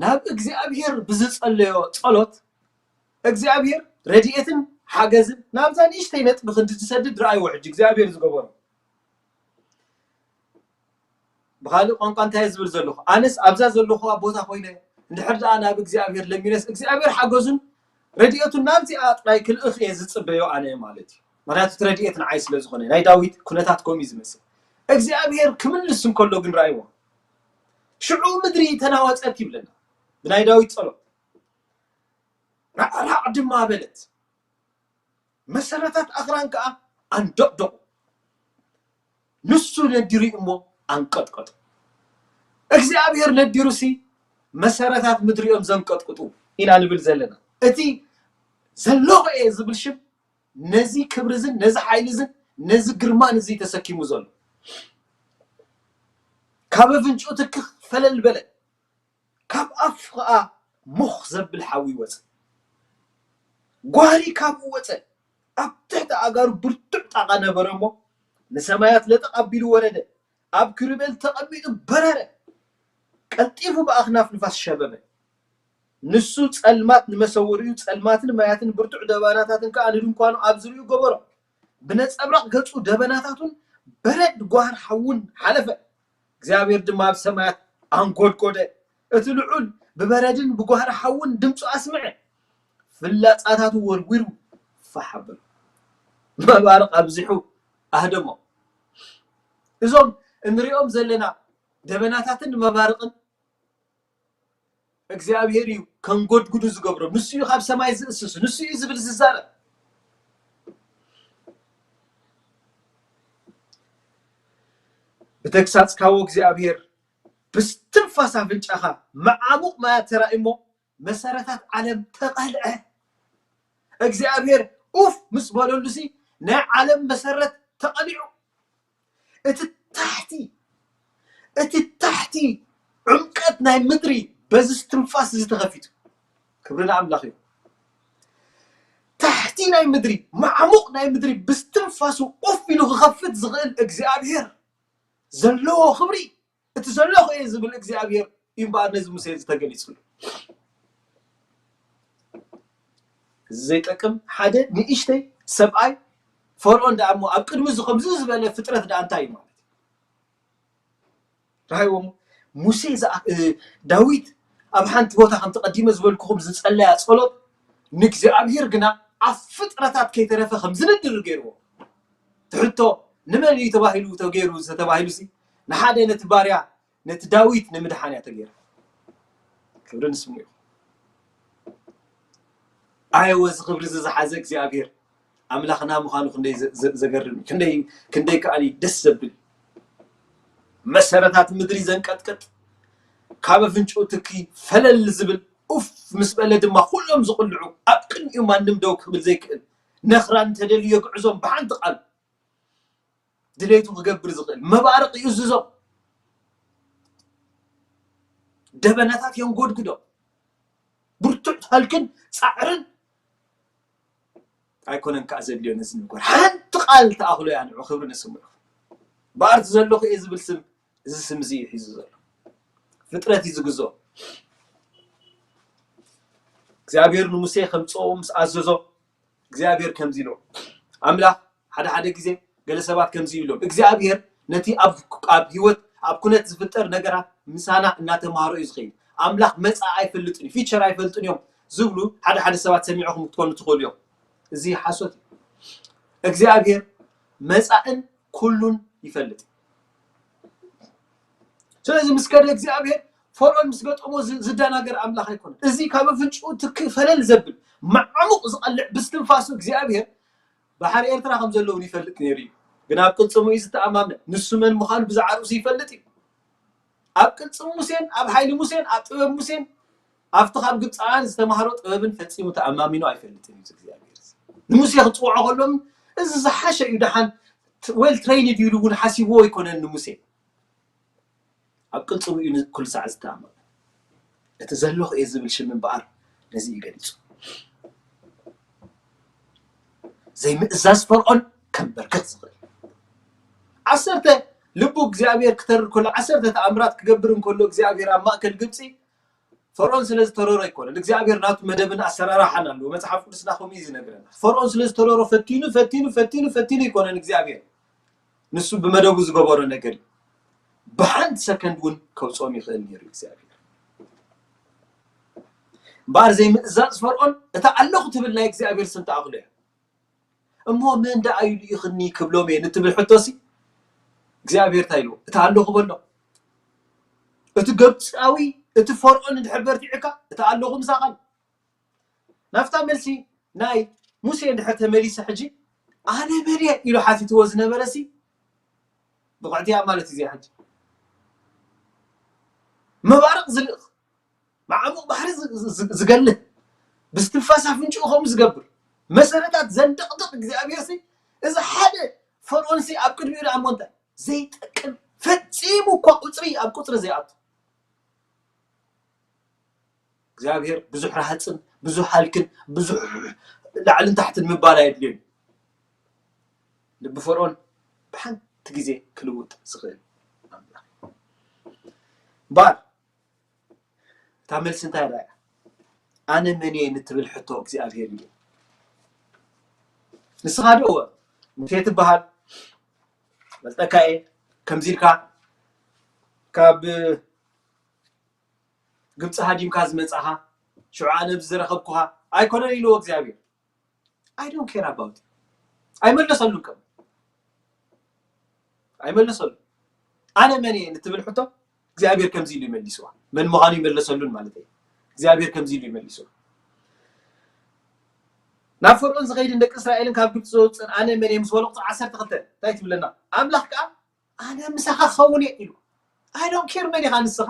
ናብ እግዚኣብሔር ብዝጸለዮ ጸሎት እግዚኣብሔር ረድኤትን ሓገዝን ናብዛ ንእሽተይ ነጥቢ ክንዲ ትሰድድ ረኣይዎ ሕጂ እግዚኣብሔር ዝገበሮ ብካልእ ቋንቋ እንታይ ዝብል ዘለኹ ኣነስ ኣብዛ ዘለኹዋ ቦታ ኮይነ እንድሕር ደኣ ናብ እግዚኣብሔር ለሚነስ እግዚኣብሔር ሓገዙን ረድኤቱን ናብዚኣ ጥራይ ክልእኽ እየ ዝጽበዮ ኣነ ማለት እዩ ምክንያቱ እቲ ረድኤት ንዓይ ስለ ዝኾነ ናይ ዳዊት ኩነታት ከምኡ እዩ ዝመስል እግዚኣብሔር ክምልስ እንከሎ ግን ረኣይዎ ሽዑ ምድሪ ተናወጸት ይብለና ብናይ ዳዊት ጸሎት ራዕራዕ ድማ በለት መሰረታት ኣኽራን ከኣ ኣንደቕደቑ ንሱ ነዲሩ እሞ ኣንቀጥቀጡ እግዚኣብሔር ነዲሩሲ መሰረታት ምድሪኦም ዘንቀጥቅጡ ኢና ንብል ዘለና እቲ ዘለኹ እየ ዝብል ሽም ነዚ ክብሪ ዝን ነዚ ሓይሊ ዝን ነዚ ግርማን እዚ ተሰኪሙ ዘሎ ካብ ኣፍንጭኡ ትክኽ ፈለል በለ ካብ ኣፍ ከዓ ሞኽ ዘብል ሓዊ ይወፀ ጓሪ ካብኡ ወፀ ኣብ ትሕቲ ኣጋሩ ብርቱዕ ጣቃ ነበረ እሞ ንሰማያት ለጠቕ ኣቢሉ ወረደ ኣብ ክሩቤል ተቐሚጡ በረረ ቀልጢፉ ብኣኽናፍ ንፋስ ሸበበ ንሱ ጸልማት ንመሰወሪኡ ጸልማትን ማያትን ብርቱዕ ደበናታትን ከኣ ንድንኳኑ ኣብ ዝርኡ ገበሮ ብነጸብራቕ ገጹ ደበናታቱን በረድ ጓህር ሓውን ሓለፈ እግዚኣብሔር ድማ ኣብ ሰማያት ኣንጎድጎደ እቲ ልዑል ብበረድን ብጓህር ሓውን ድምፁ ኣስምዐ ፍላጻታቱ ወርዊሩ ፋሕ ኣበሎ መባርቕ ኣብዚሑ ኣህደሞ እዞም እንሪኦም ዘለና ደበናታትን መባርቕን እግዚኣብሔር እዩ ከንጎድጉዱ ዝገብሮም ንሱ እዩ ካብ ሰማይ ዝእስስ ንሱ እዩ ዝብል ዝዛረብ ብተግሳጽካዎ እግዚኣብሔር ብስትንፋስ ኣፍንጫኻ መዓሙቕ ማያት ተራእሞ መሰረታት ዓለም ተቐልዐ እግዚኣብሔር ኡፍ ምስ በለሉ ሲ ናይ ዓለም መሰረት ተቐሊዑ፣ እቲ ታሕቲ እቲ ታሕቲ ዕምቀት ናይ ምድሪ በዚ ትንፋስ እዚ ተኸፊቱ። ክብሪ ንኣምላኽ እዩ። ታሕቲ ናይ ምድሪ፣ ማዕሙቕ ናይ ምድሪ ብስትንፋሱ ኡፍ ኢሉ ክኸፍት ዝኽእል እግዚኣብሔር ዘለዎ ክብሪ፣ እቲ ዘለኹ እየ ዝብል እግዚኣብሔር እዩ እምበኣር ነዚ ሙሴ እዚ ተገሊጹሉ። እዚ ዘይጠቅም ሓደ ንእሽተይ ሰብኣይ ፈርዖን ደኣ እሞ ኣብ ቅድሚ እዚ ከምዚ ዝበለ ፍጥረት ደኣ እንታይ እዩ ማለት እዩ? ረሃይዎም ሙሴ ዝኣ-፣ እ፣ ዳዊት ኣብ ሓንቲ ቦታ ከም ተቐዲመ ዝበልኩኹም ዝጸለያ ጸሎት ንእግዚኣብሔር ግና ኣብ ፍጥረታት ከይተረፈ ከም ዝነድር ገይርዎ። ትሕቶ ንመን እዩ ተባሂሉ ተገይሩ ዝተባሂሉ ሲ ንሓደ ነቲ ባርያ ነቲ ዳዊት ንምድሓን እያ ተገይራ። ክብሪ ንስሙ እዩ። ኣየወ እዚ ክብሪ እዚ ዝሓዘ እግዚኣብሔር ኣምላኽና ምዃኑ ክንደይ ዘ-፣ ዘ-፣ ዘገርም እዩ። ክንደይ፣ ክንደይ ከኣኒ ደስ ዘብል። መሰረታት ምድሪ ዘንቀጥቅጥ፣ ካብ ኣፍንጭኡ ትኪ ፈለል ዝብል፣ ኡፍ ምስ በለ ድማ ኩሎም ዝቕልዑ፣ ኣብ ቅድሚኡ ማንም ደው ክብል ዘይክእል፣ ነኽራን እንተደልዩ የግዕዞም ብሓንቲ ቃል። ድሌቱ ክገብር ዝኽእል መባርቕ ይእዝዞም። ደበናታት የንጎድግዶ። ብርቱዕ ሃልክን ጻዕርን ኣይኮነን ከኣ ዘድልዮ ነዚ ንምግባር። ሓንቲ ቃል ተኣኽሎ እያ ንዑ ክብሪ ንስሙ ይኹን። በኣርቲ ዘለኹ እየ ዝብል ስም፣ እዚ ስም እዚ እዩ ሒዙ ዘሎ። ፍጥረት እዩ ዝግዝኦ። እግዚኣብሔር ንሙሴ ከምጽኦ ምስ ኣዘዞ እግዚኣብሔር ከምዚ ኢሎ። ኣምላኽ ሓደ ሓደ ግዜ ገለ ሰባት ከምዚ ኢሎም። እግዚኣብሔር ነቲ ኣብ፣ ኣብ ህይወት፣ ኣብ ኩነት ዝፍጠር ነገራት ምሳና እናተማህሮ እዩ ዝኸይድ። ኣምላኽ መጻኢ ኣይፈልጥን እዩ፣ ፊቸር ኣይፈልጥን እዮም ዝብሉ ሓደ ሓደ ሰባት ሰሚዕኹም ክትኮኑ ትኽእሉ እዮም። እዚ ሓሶት እዩ። እግዚኣብሔር መጻእን ኩሉን ይፈልጥ። ስለዚ ምስ ከደ እግዚኣብሔር ፈርዖን ምስ ገጠሞ ዝ-፣ ዝደናገር ኣምላኽ ኣይኮነን። እዚ ካብ ኣፍንጭኡ ትክ ፈለል ዘብል፣ ማዕሙቕ ዝቐልዕ ብስትንፋሱ እግዚኣብሔር ባሕሪ ኤርትራ ከም ዘለውን ይፈልጥ ነይሩ እዩ። ግን ኣብ ቅልጽሙ እዩ ዝተኣማምነ። ንሱ መን ምዃኑ ብዛዕባ ርእሱ ይፈልጥ እዩ። ኣብ ቅልጽም ሙሴን፣ ኣብ ሓይሊ ሙሴን፣ ኣብ ጥበብ ሙሴን፣ ኣብቲ ካብ ግብፃውያን ዝተማህሮ ጥበብን ፈጺሙ ተኣማሚኑ ኣይፈልጥን እዩ እግዚኣብሔር። ንሙሴ ክፅውዖ ከሎ እዚ ዝሓሸ እዩ፣ ደሓን ት-፣ ዌል ትሬይንድ እዩ ኢሉ እውን ሓሲብዎ ኣይኮነን ንሙሴ። ኣብ ቅልጽሙ እዩ ኩሉ ሰዓት ዝተኣማመን። እቲ ዘለኹ እየ ዝብል ሽም እምበኣር ነዚ እዩ ገሊጹ። ዘይምእዛዝ ፈርዖን ከንበርክኽ ዝኽእል። ዓሰርተ ልቡ እግዚኣብሔር ክተርር ከሎ፣ ዓሰርተ ተኣምራት ክገብር እንከሎ እግዚኣብሔር ኣብ ማእከል ግብጺ፣ ፈርዖን ስለ ዝተረሮ ኣይኮነን። እግዚኣብሔር ናቱ መደብን ኣሰራርሓን ኣለዎ። መጽሓፍ ቅዱስና ከምኡ እዩ ዝነግረና። ፈርዖን ስለ ዝተረሮ ፈቲኑ፣ ፈቲኑ፣ ፈቲኑ፣ ፈቲኑ ኣይኮነን እግዚኣብሔር። ንሱ ብመደቡ ዝገበሮ ነገር እዩ። ብሓንቲ ሰከንድ እውን ከውፅኦም ይኽእል ነይሩ እግዚኣብሔር። እምበኣር ዘይምእዛዝ ፈርዖን እታ ኣለኹ ትብል ናይ እግዚኣብሔር ስም ተኣኽሎ እያ። እሞ መን ደኣ እዩ ልኢኽኒ ክብሎም እየ ንትብል ሕቶሲ እግዚኣብሔር እንታይ ኢልዎ? እታ ኣለኹ በሎ። እቲ ግብፃዊ፣ እቲ ፈርዖን እንድሕር በርቲዕካ፣ እታ ኣለኹ ምሳኻ ኣሎ። ናብታ መልሲ ናይ ሙሴ እንድሕር ተመሊሰ ሕጂ፣ ኣነ መን እየ ኢሉ ሓቲትዎ ዝነበረሲ፣ ብቕዕቲ እያ ማለት እዩ እዚኣ ሕጂ። መባርቕ ዝልእኽ፣ መዓሙቕ ባሕሪ ዝ-፣ ዝ-፣ ዝ-፣ ዝገልህ፣ ብስትንፋስ ኣፍንጭኡ ከምኡ ዝገብር፣ መሰረታት ዘንደቕድቕ እግዚኣብሔርሲ፣ እዚ ሓደ ፈርዖንሲ ኣብ ቅድሚኡ ደኣ እሞ እንታይ? ዘይጠቅም፣ ፈጺሙ እኳ ቁጽሪ፣ ኣብ ቁጽሪ ዘይኣቱ። እግዚኣብሔር ብዙሕ ረሃጽን፣ ብዙሕ ሃልክን፣ ብዙሕ ላዕልን ታሕትን ምባል ኣየድልዮን። ልቢ ፈርዖን ብሓንቲ ግዜ ክልውጥ ዝኽእል ኣምላኽ እዩ። እምበኣር፣ እታ መልሲ እንታይ ደኣ እያ? ኣነ መን እየ ንትብል ሕቶ እግዚኣብሔር እዩ። ንስኻ ዶ እወ፣ ሙሴ ትበሃል፣ ፈልጠካ እየ፣ ከምዚ ኢልካ ካብ ግብፂ ሃዲምካ ዝመፃኻ፣ ሽዑ ኣነ ኣብዚ ዝረኸብኩኻ ኣይኮነን ኢልዎ እግዚኣብሔር። I don't care about it። ኣይመለሰሉን ከም ኣይመለሰሉን። ኣነ መን እየ ንትብል ሕቶ እግዚኣብሔር ከምዚ ኢሉ ይመሊስዋ። መን ምዃኑ ይመለሰሉን ማለት እዩ። እግዚኣብሔር ከምዚ ኢሉ ይመሊስዋ። ናብ ፈርዖን ዝኸይድን ደቂ እስራኤልን ካብ ግብፂ ዘውፅእን ኣነ መን እየ ምስ በሎ ቁፅሪ ዓሰርተ ክልተ እንታይ ትብለና? ኣምላኽ ከዓ ኣነ ምሳኻ ክኸውን እየ ኢሉ። I don't care መን ኢኻ ንስኻ።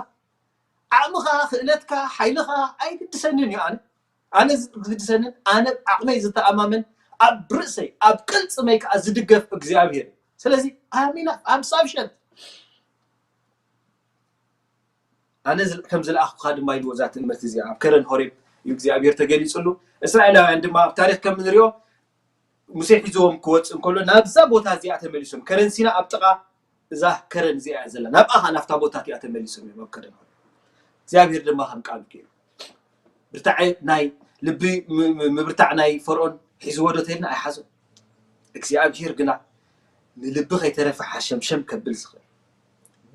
ዓቕምኻ፣ ክእለትካ፣ ሓይልኻ ኣይግድሰንን እዩ። ኣነ፣ ኣነ ዝግድሰንን፣ ኣነ ዓቕመይ ዝተኣማመን፣ ኣብ ርእሰይ ኣብ ቅልጽመይ ከዓ ዝድገፍ እግዚኣብሔር እዩ። ስለዚ ኣሚና ኣብ ሳብሸንት ኣነ ከም ዝለኣኽኩኻ ድማ ኢልዎ እዛ ትምህርቲ እዚኣ ኣብ ከረን ሆሬብ እዩ እግዚኣብሔር ተገሊፅሉ። እስራኤላውያን ድማ ኣብ ታሪክ ከም ንሪኦ ሙሴ ሒዝዎም ክወፅእ እንከሎ ናብዛ ቦታ እዚኣ ተመሊሶም ከረን ሲና ኣብ ጥቓ እዛ ከረን እዚኣ እያ ዘላ ናብኣ ናፍታ ቦታ እቲኣ ተመሊሶም እዮም ኣብ ከረን ሆሬብ። እግዚኣብሔር ድማ ከም ቃሉ ገይሩ ብርታዐ ናይ ልቢ ምብርታዕ ናይ ፈርኦን ሒዝዎ ዶ ተልና ኣይሓዞ እግዚኣብሔር ግና ንልቢ ከይተረፈ ሓሸምሸም ከብል ዝኽእል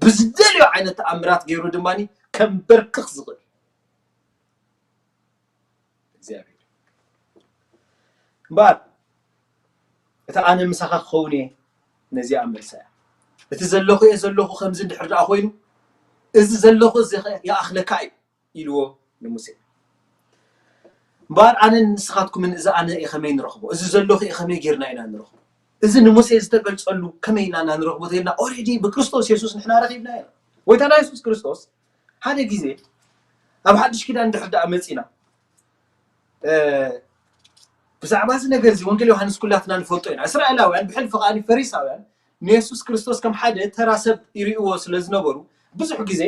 ብዝደልዮ ዓይነት ተኣምራት ገይሩ ድማ ከንበርክኽ ዝኽእል እግዚኣብሔር እምበኣር እቲ ኣነ ምሳኻ ክኸውን እየ ነዚኣ መልሳ እያ እቲ ዘለኹ እየ ዘለኹ ከምዚ እንድሕር ደኣ ኮይኑ እዚ ዘለኹ እዚ ይኣኽለካ እዩ ኢልዎ ንሙሴ እምበኣር ኣነን ንስኻትኩምን እዚ ኣነ እየ ከመይ ንረኽቦ እዚ ዘለኹ እየ ከመይ ጌርና ኢና ንረኽቦ እዚ ንሙሴ ዝተገልፀሉ ከመይ ኢና ኢና ንረኽቦ ተልና ኦሬዲ ብክርስቶስ የሱስ ንሕና ረኺብና ኢና ጎይታና የሱስ ክርስቶስ ሓደ ግዜ ኣብ ሓድሽ ኪዳን ድሕር ደኣ መፂና ብዛዕባ እዚ ነገር እዚ ወንጌል ዮሃንስ ኩላትና ንፈልጦ ኢና እስራኤላውያን ብሕልፊ ከኣ ፈሪሳውያን ንየሱስ ክርስቶስ ከም ሓደ ተራ ሰብ ይርእዎ ስለ ዝነበሩ ብዙሕ ግዜ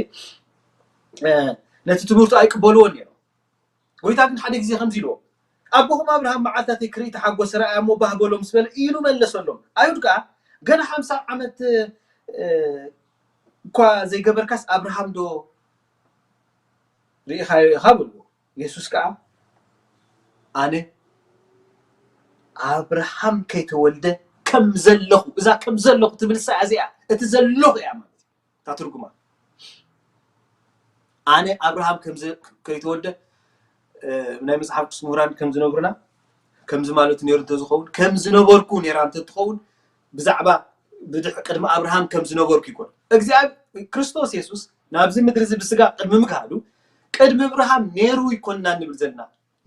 ነቲ ትምህርቱ ኣይቅበልዎን ነይሮም ጎይታ ግን ሓደ ግዜ ከምዚ ኢልዎ ኣቦኹም ኣብርሃም መዓልታተይ ክርኢ ተሓጎሰ ረኣያ እሞ ባህ በሎ ምስ በለ ኢሉ መለሰሎም ኣይሁድ ከዓ ገና ሓምሳ ዓመት እኳ ዘይገበርካስ ኣብርሃም ዶ ርኢኻዮ ኢኻ በልዎ የሱስ ከዓ ኣነ ኣብርሃም ከይተወልደ ከም ዘለኹ እዛ ከም ዘለኹ ትብል ሰዓ እዚኣ እቲ ዘለኹ እያ ማለት እታ ትርጉማ ኣነ ኣብርሃም ከይተወልደ ናይ መፅሓፍ ቅዱስ ምሁራን ከም ዝነግሩና ከምዚ ማለት ነይሩ እንተዝኸውን ከም ዝነበርኩ ነይራ እንተትኸውን ብዛዕባ ብድሕ ቅድሚ ኣብርሃም ከም ዝነበርኩ ይኮን እግዚኣብሔር ክርስቶስ የሱስ ናብዚ ምድሪ እዚ ብስጋ ቅድሚ ምክሃዱ ቅድሚ ኣብርሃም ነይሩ ይኮንና ንብል ዘለና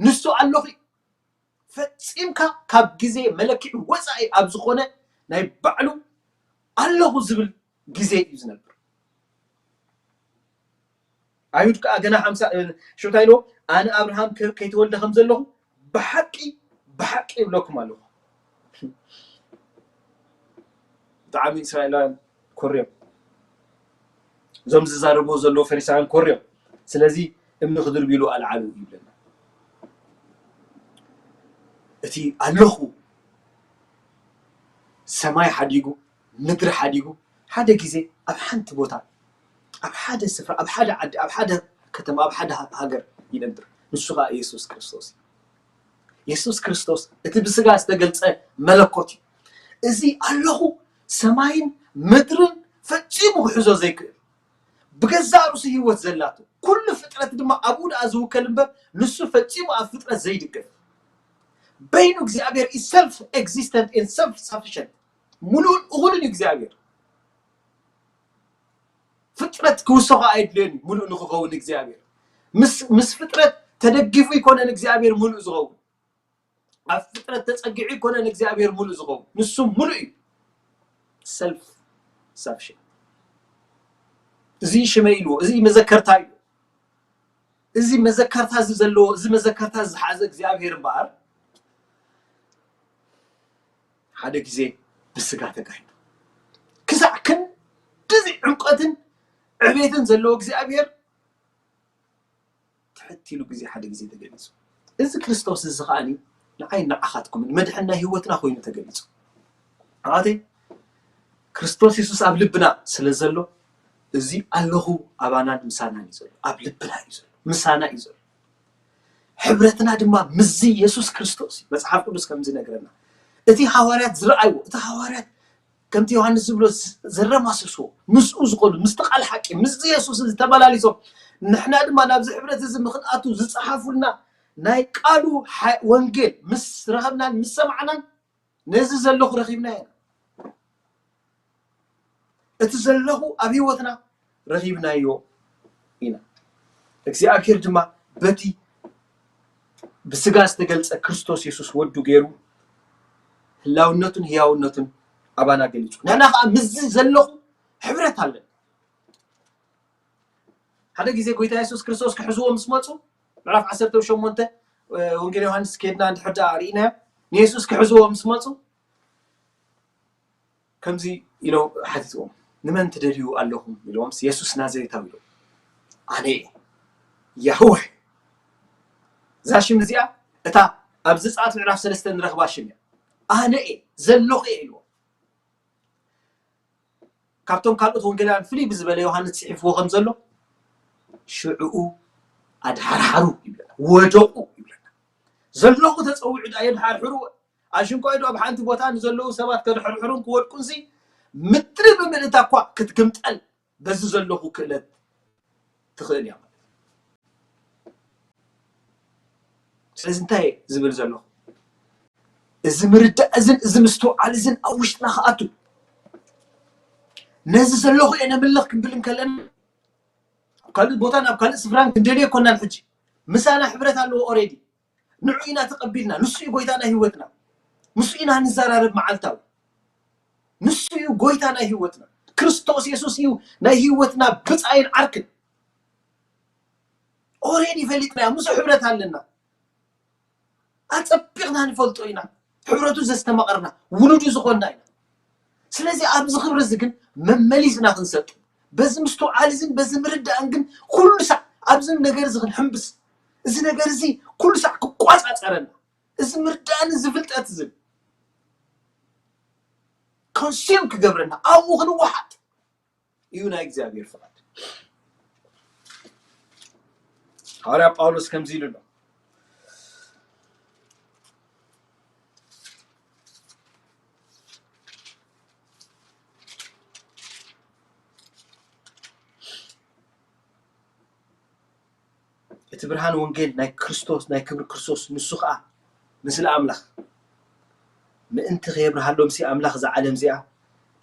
ንሱ ኣለኹ ፈፂምካ ካብ ግዜ መለክዒ ወፃኢ ኣብ ዝኾነ ናይ ባዕሉ ኣለኹ ዝብል ግዜ እዩ ዝነብር ኣይሁድ ከዓ ገና ሓምሳ ሽታ ኢልዎ ኣነ ኣብርሃም ከይተወልደ ከም ዘለኹ ብሓቂ ብሓቂ ይብለኩም ኣለኹ ብጣዕሚ እስራኤላውያን ኮርዮም እዞም ዝዛረብዎ ዘለዉ ፈሪሳውያን ኮርዮም ስለዚ እምኒ ክድርብሉ ኣልዓሉ ይብለና እቲ ኣለኹ ሰማይ ሓዲጉ ምድሪ ሓዲጉ ሓደ ግዜ ኣብ ሓንቲ ቦታ ኣብ ሓደ ስፍራ ኣብ ሓደ ዓዲ ኣብ ሓደ ከተማ ኣብ ሓደ ሃገር ይነብር ንሱ ከዓ የሱስ ክርስቶስ የሱስ ክርስቶስ እቲ ብስጋ ዝተገልፀ መለኮት እዩ እዚ ኣለኹ ሰማይን ምድርን ፈፂሙ ክሕዞ ዘይክእል ብገዛእ ርእሱ ህይወት ዘላቶ ኩሉ ፍጥረት ድማ ኣብኡ ደኣ ዝውከል እምበር ንሱ ፈፂሙ ኣብ ፍጥረት ዘይድገፍ በይኑ እግዚኣብሔር is self existent and self sufficient ሙሉእን እኹልን እዩ እግዚኣብሔር ፍጥረት ክውሰኾ ኣይድልዮን እዩ ሙሉእ ንክኸውን እግዚኣብሔር ምስ ፍጥረት ተደጊፉ ይኮነን እግዚኣብሔር ሙሉእ ዝኸውን ኣብ ፍጥረት ተፀጊዑ ይኮነን እግዚኣብሔር ሙሉእ ዝኸውን ንሱ ሙሉእ እዩ ሰልፍ ሳፍሽን እዚ ሽመ ኢልዎ እዚ መዘከርታ እዩ እዚ መዘከርታ እዚ ዘለዎ እዚ መዘከርታ ዝሓዘ እግዚኣብሔር እምበኣር ሓደ ግዜ ብስጋ ተጋይኑ ክሳዕ ክንድዚ ዕምቀትን ዕቤትን ዘለዎ እግዚኣብሔር ትሕት ኢሉ ግዜ ሓደ ግዜ ተገሊጹ። እዚ ክርስቶስ እዚ ከኣ ንዓይ ንዓኻትኩምን መድሕን ናይ ህይወትና ኮይኑ ተገሊጹ። ኣባተይ ክርስቶስ የሱስ ኣብ ልብና ስለ ዘሎ እዚ ኣለኹ ኣባናን ምሳናን እዩ ዘሎ፣ ኣብ ልብና እዩ ዘሎ፣ ምሳና እዩ ዘሎ። ሕብረትና ድማ ምስዚ የሱስ ክርስቶስ እዩ። መጽሓፍ ቅዱስ ከም ዝነግረና እቲ ሃዋርያት ዝረኣይዎ፣ እቲ ሃዋርያት ከምቲ ዮሃንስ ዝብሎ ዘረማስስዎ ምስኡ ዝኾኑ ምስቲ ቃል ሓቂ ምስዚ የሱስ እዚ ተመላሊሶም ንሕና ድማ ናብዚ ሕብረት እዚ ምኽንኣቱ ዝፀሓፉልና ናይ ቃሉ ወንጌል ምስ ረኸብናን ምስ ሰማዕናን ነዚ ዘለኹ ረኺብና ኢና እቲ ዘለኹ ኣብ ህይወትና ረኺብናዮ ኢና እግዚኣብሔር ድማ በቲ ብስጋ ዝተገልጸ ክርስቶስ የሱስ ወዱ ገይሩ ህላውነቱን ህያውነቱን ኣባና ገሊጹ ንሕና ከዓ ምስዚ ዘለኹ ሕብረት ኣለን ሓደ ግዜ ጎይታ የሱስ ክርስቶስ ክሕዝዎ ምስ መፁ ምዕራፍ ዓሰርተ ሸሞንተ ወንጌል ዮሃንስ ኬድና እንድሕር ደኣ ርኢናዮ ንየሱስ ክሕዝዎ ምስ መፁ ከምዚ ኢሎም ሓቲትዎም፣ ንመን ትደልዩ ኣለኹም ኢሎምስ፣ የሱስ ናዝሬታዊ ኢሎም። ኣነ እየ። ያህወህ፣ እዛ ሽም እዚኣ እታ ኣብ ዘጸኣት ምዕራፍ ሰለስተ ንረኽባ ሽም እያ። ኣነ እየ፣ ዘለኹ እየ ኢልዎም። ካብቶም ካልኦት ወንጌላውያን ፍልይ ብዝበለ ዮሃንስ ጽሒፍዎ ከም ዘሎ፣ ሽዕኡ ኣድሓርሓሩ ይብለና፣ ወደቑ ይብለና። ዘለኹ ተጸዊዑ ደኣ የድሓርሕርዎ። ኣሽንኳይ ዶ ኣብ ሓንቲ ቦታ ንዘለዉ ሰባት ከድሕርሕሩን ክወድቁንሲ፣ ምድሪ ብምልእታ እኳ ክትግምጠል በዚ ዘለኹ ክእለት ትኽእል እያ ማለት። ስለዚ እንታይ ዝብል ዘለኹ? እዚ ምርዳእ እዝን እዚ ምስትውዓል እዝን ኣብ ውሽጥና ክኣቱ፣ ነዚ ዘለኹ እየ ነምልኽ ክንብል እንከለና፣ ኣብ ካልእ ቦታን ኣብ ካልእ ስፍራን ክንደልዮ ኣይኮናን። ሕጂ ምሳና ሕብረት ኣለዎ ኦሬዲ። ንዑ ኢና ተቐቢልና። ንሱ እዩ ጎይታ ናይ ህይወትና። ንሱ ኢና ንዘራረብ መዓልታዊ። ንሱ እዩ ጎይታ ናይ ህይወትና። ክርስቶስ የሱስ እዩ ናይ ህይወትና ብጻይን ዓርክን። ኦሬዲ ፈሊጥናዮ፣ ምስኡ ሕብረት ኣለና። ኣጸቢቕና ንፈልጦ ኢና። ሕብረቱ ዘስተማቐርና፣ ውሉዱ ዝኾንና ኢና። ስለዚ ኣብዚ ክብሪ እዚ ግን መመሊስና ክንሰጥ፣ በዚ ምስትውዓል እዝን በዚ ምርዳእን ግን ኩሉ ሳዕ ኣብዚ ነገር እዚ ክንሕምብስ፣ እዚ ነገር እዚ ኩሉ ሳዕ ክቋጻጸረና፣ እዚ ምርዳእን እዚ ፍልጠት እዝን ኮንሲም ክገብረና፣ ኣብኡ ክንወሓጥ እዩ ናይ እግዚኣብሔር ፍቓድ። ሃዋርያ ጳውሎስ ከምዚ ኢሉ ኣሎ። እቲ ብርሃን ወንጌል ናይ ክርስቶስ፣ ናይ ክብሪ ክርስቶስ፣ ንሱ ኸኣ ምስሊ ኣምላኽ ምእንቲ ከየብርሃሎምሲ ኣምላኽ እዛ ዓለም እዚኣ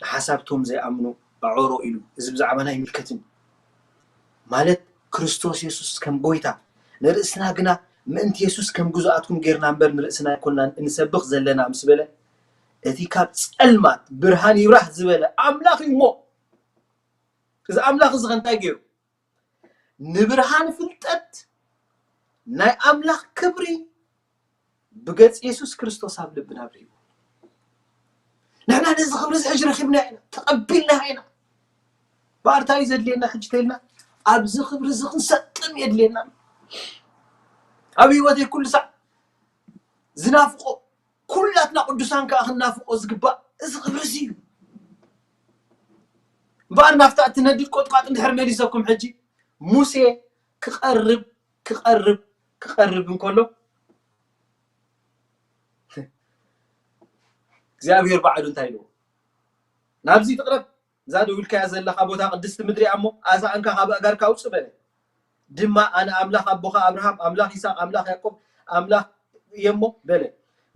ንሓሳብቶም ዘይኣምኑ ኣዕወሮ ኢሉ። እዚ ብዛዕባና ኣይምልከትን እዩ። ማለት ክርስቶስ የሱስ ከም ጎይታ፣ ንርእስና ግና ምእንቲ የሱስ ከም ግዙኣትኩም ጌርና እምበር ንርእስና ኣይኮንናን እንሰብኽ ዘለና ምስ በለ፣ እቲ ካብ ጸልማት ብርሃን ይብራህ ዝበለ ኣምላኽ እዩ እሞ፣ እዚ ኣምላኽ እዚ ከ እንታይ ገይሩ? ንብርሃን ፍልጠት ናይ ኣምላኽ ክብሪ ብገጽ የሱስ ክርስቶስ ኣብ ልብና ኣብሪሁ። ንሕና ነዚ ክብሪ እዚ ሕጂ ረኺብና ኢና፣ ተቐቢልና ኢና። ባርታ እዩ ዘድልየና ሕጂ ተይልና፣ ኣብዚ ክብሪ እዚ ክንሰጥም የድልየና። ኣብ ህይወተይ ኩሉ ሳዕ ዝናፍቆ፣ ኩላትና ቅዱሳን ከኣ ክንናፍቆ ዝግባእ እዚ ክብሪ እዚ እዩ። እምበኣር ናብታ እትነድድ ቆጥቋጥ እንድሕር መሊሰኩም፣ ሕጂ ሙሴ ክቐርብ፣ ክቐርብ፣ ክቐርብ እንከሎ፣ እግዚኣብሔር ባዕሉ እንታይ ኢልዎ? ናብዚ ትቕረብ፣ እዛ ደው ኢልካያ ዘለኻ ቦታ ቅድስቲ ምድሪ እያ እሞ፣ ኣሳእንካ ካብ ኣእጋርካ ኣውጽእ በለ። ድማ ኣነ ኣምላኽ ኣቦኻ ኣብርሃም፣ ኣምላኽ ይስሐቅ፣ ኣምላኽ ያዕቆብ፣ ኣምላኽ እየ እሞ በለ።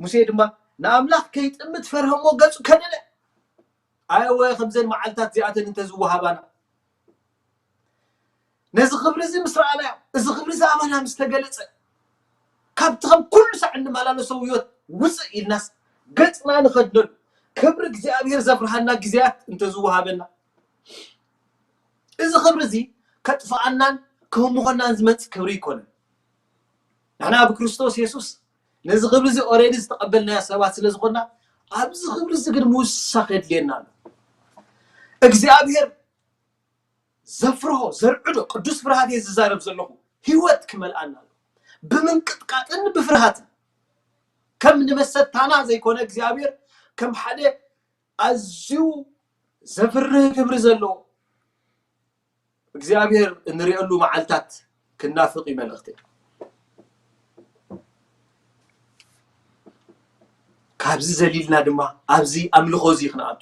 ሙሴ ድማ ንኣምላኽ ከይጥምት ፈርሀ እሞ ገጹ ከደነ። ኣየወ፣ ከምዘን መዓልታት እዚኣተን እንተዝወሃባና፣ ነዚ ክብሪ እዚ ምስ ረኣናዮ፣ እዚ ክብሪ እዚ ኣባና ምስ ተገለጸ፣ ካብቲ ከም ኩሉ ሳዕ እንመላለሶ ህይወት ውፅእ ኢልናስ፣ ገጽና ንኸድነሉ፣ ክብሪ እግዚኣብሔር ዘፍርሃና ግዜያት እንተዝወሃበና፣ እዚ ክብሪ እዚ ከጥፍኣናን ክህምኾናን ዝመጽእ ክብሪ ኣይኮነን። ንሕና ብክርስቶስ የሱስ ነዚ ክብሪ እዚ ኦሬዲ ዝተቐበልናዮ ሰባት ስለ ዝኾንና፣ ኣብዚ ክብሪ እዚ ግን ምውሳኽ የድልየና ኣሎ። እግዚኣብሔር ዘፍርሆ፣ ዘርዕዶ ቅዱስ ፍርሃት እየ ዝዛረብ ዘለኹ፣ ህይወት ክመልኣና ኣሎ። ብምንቅጥቃጥን ብፍርሃትን ከም ንመሰታና ዘይኮነ፣ እግዚኣብሔር ከም ሓደ ኣዝዩ ዘፍርህ ክብሪ ዘለዎ እግዚኣብሔር እንሪኣሉ መዓልታት ክናፍቕ እዩ መልእኽተይ። ካብዚ ዘሊልና ድማ ኣብዚ ኣምልኾ እዚ ክንኣቱ፣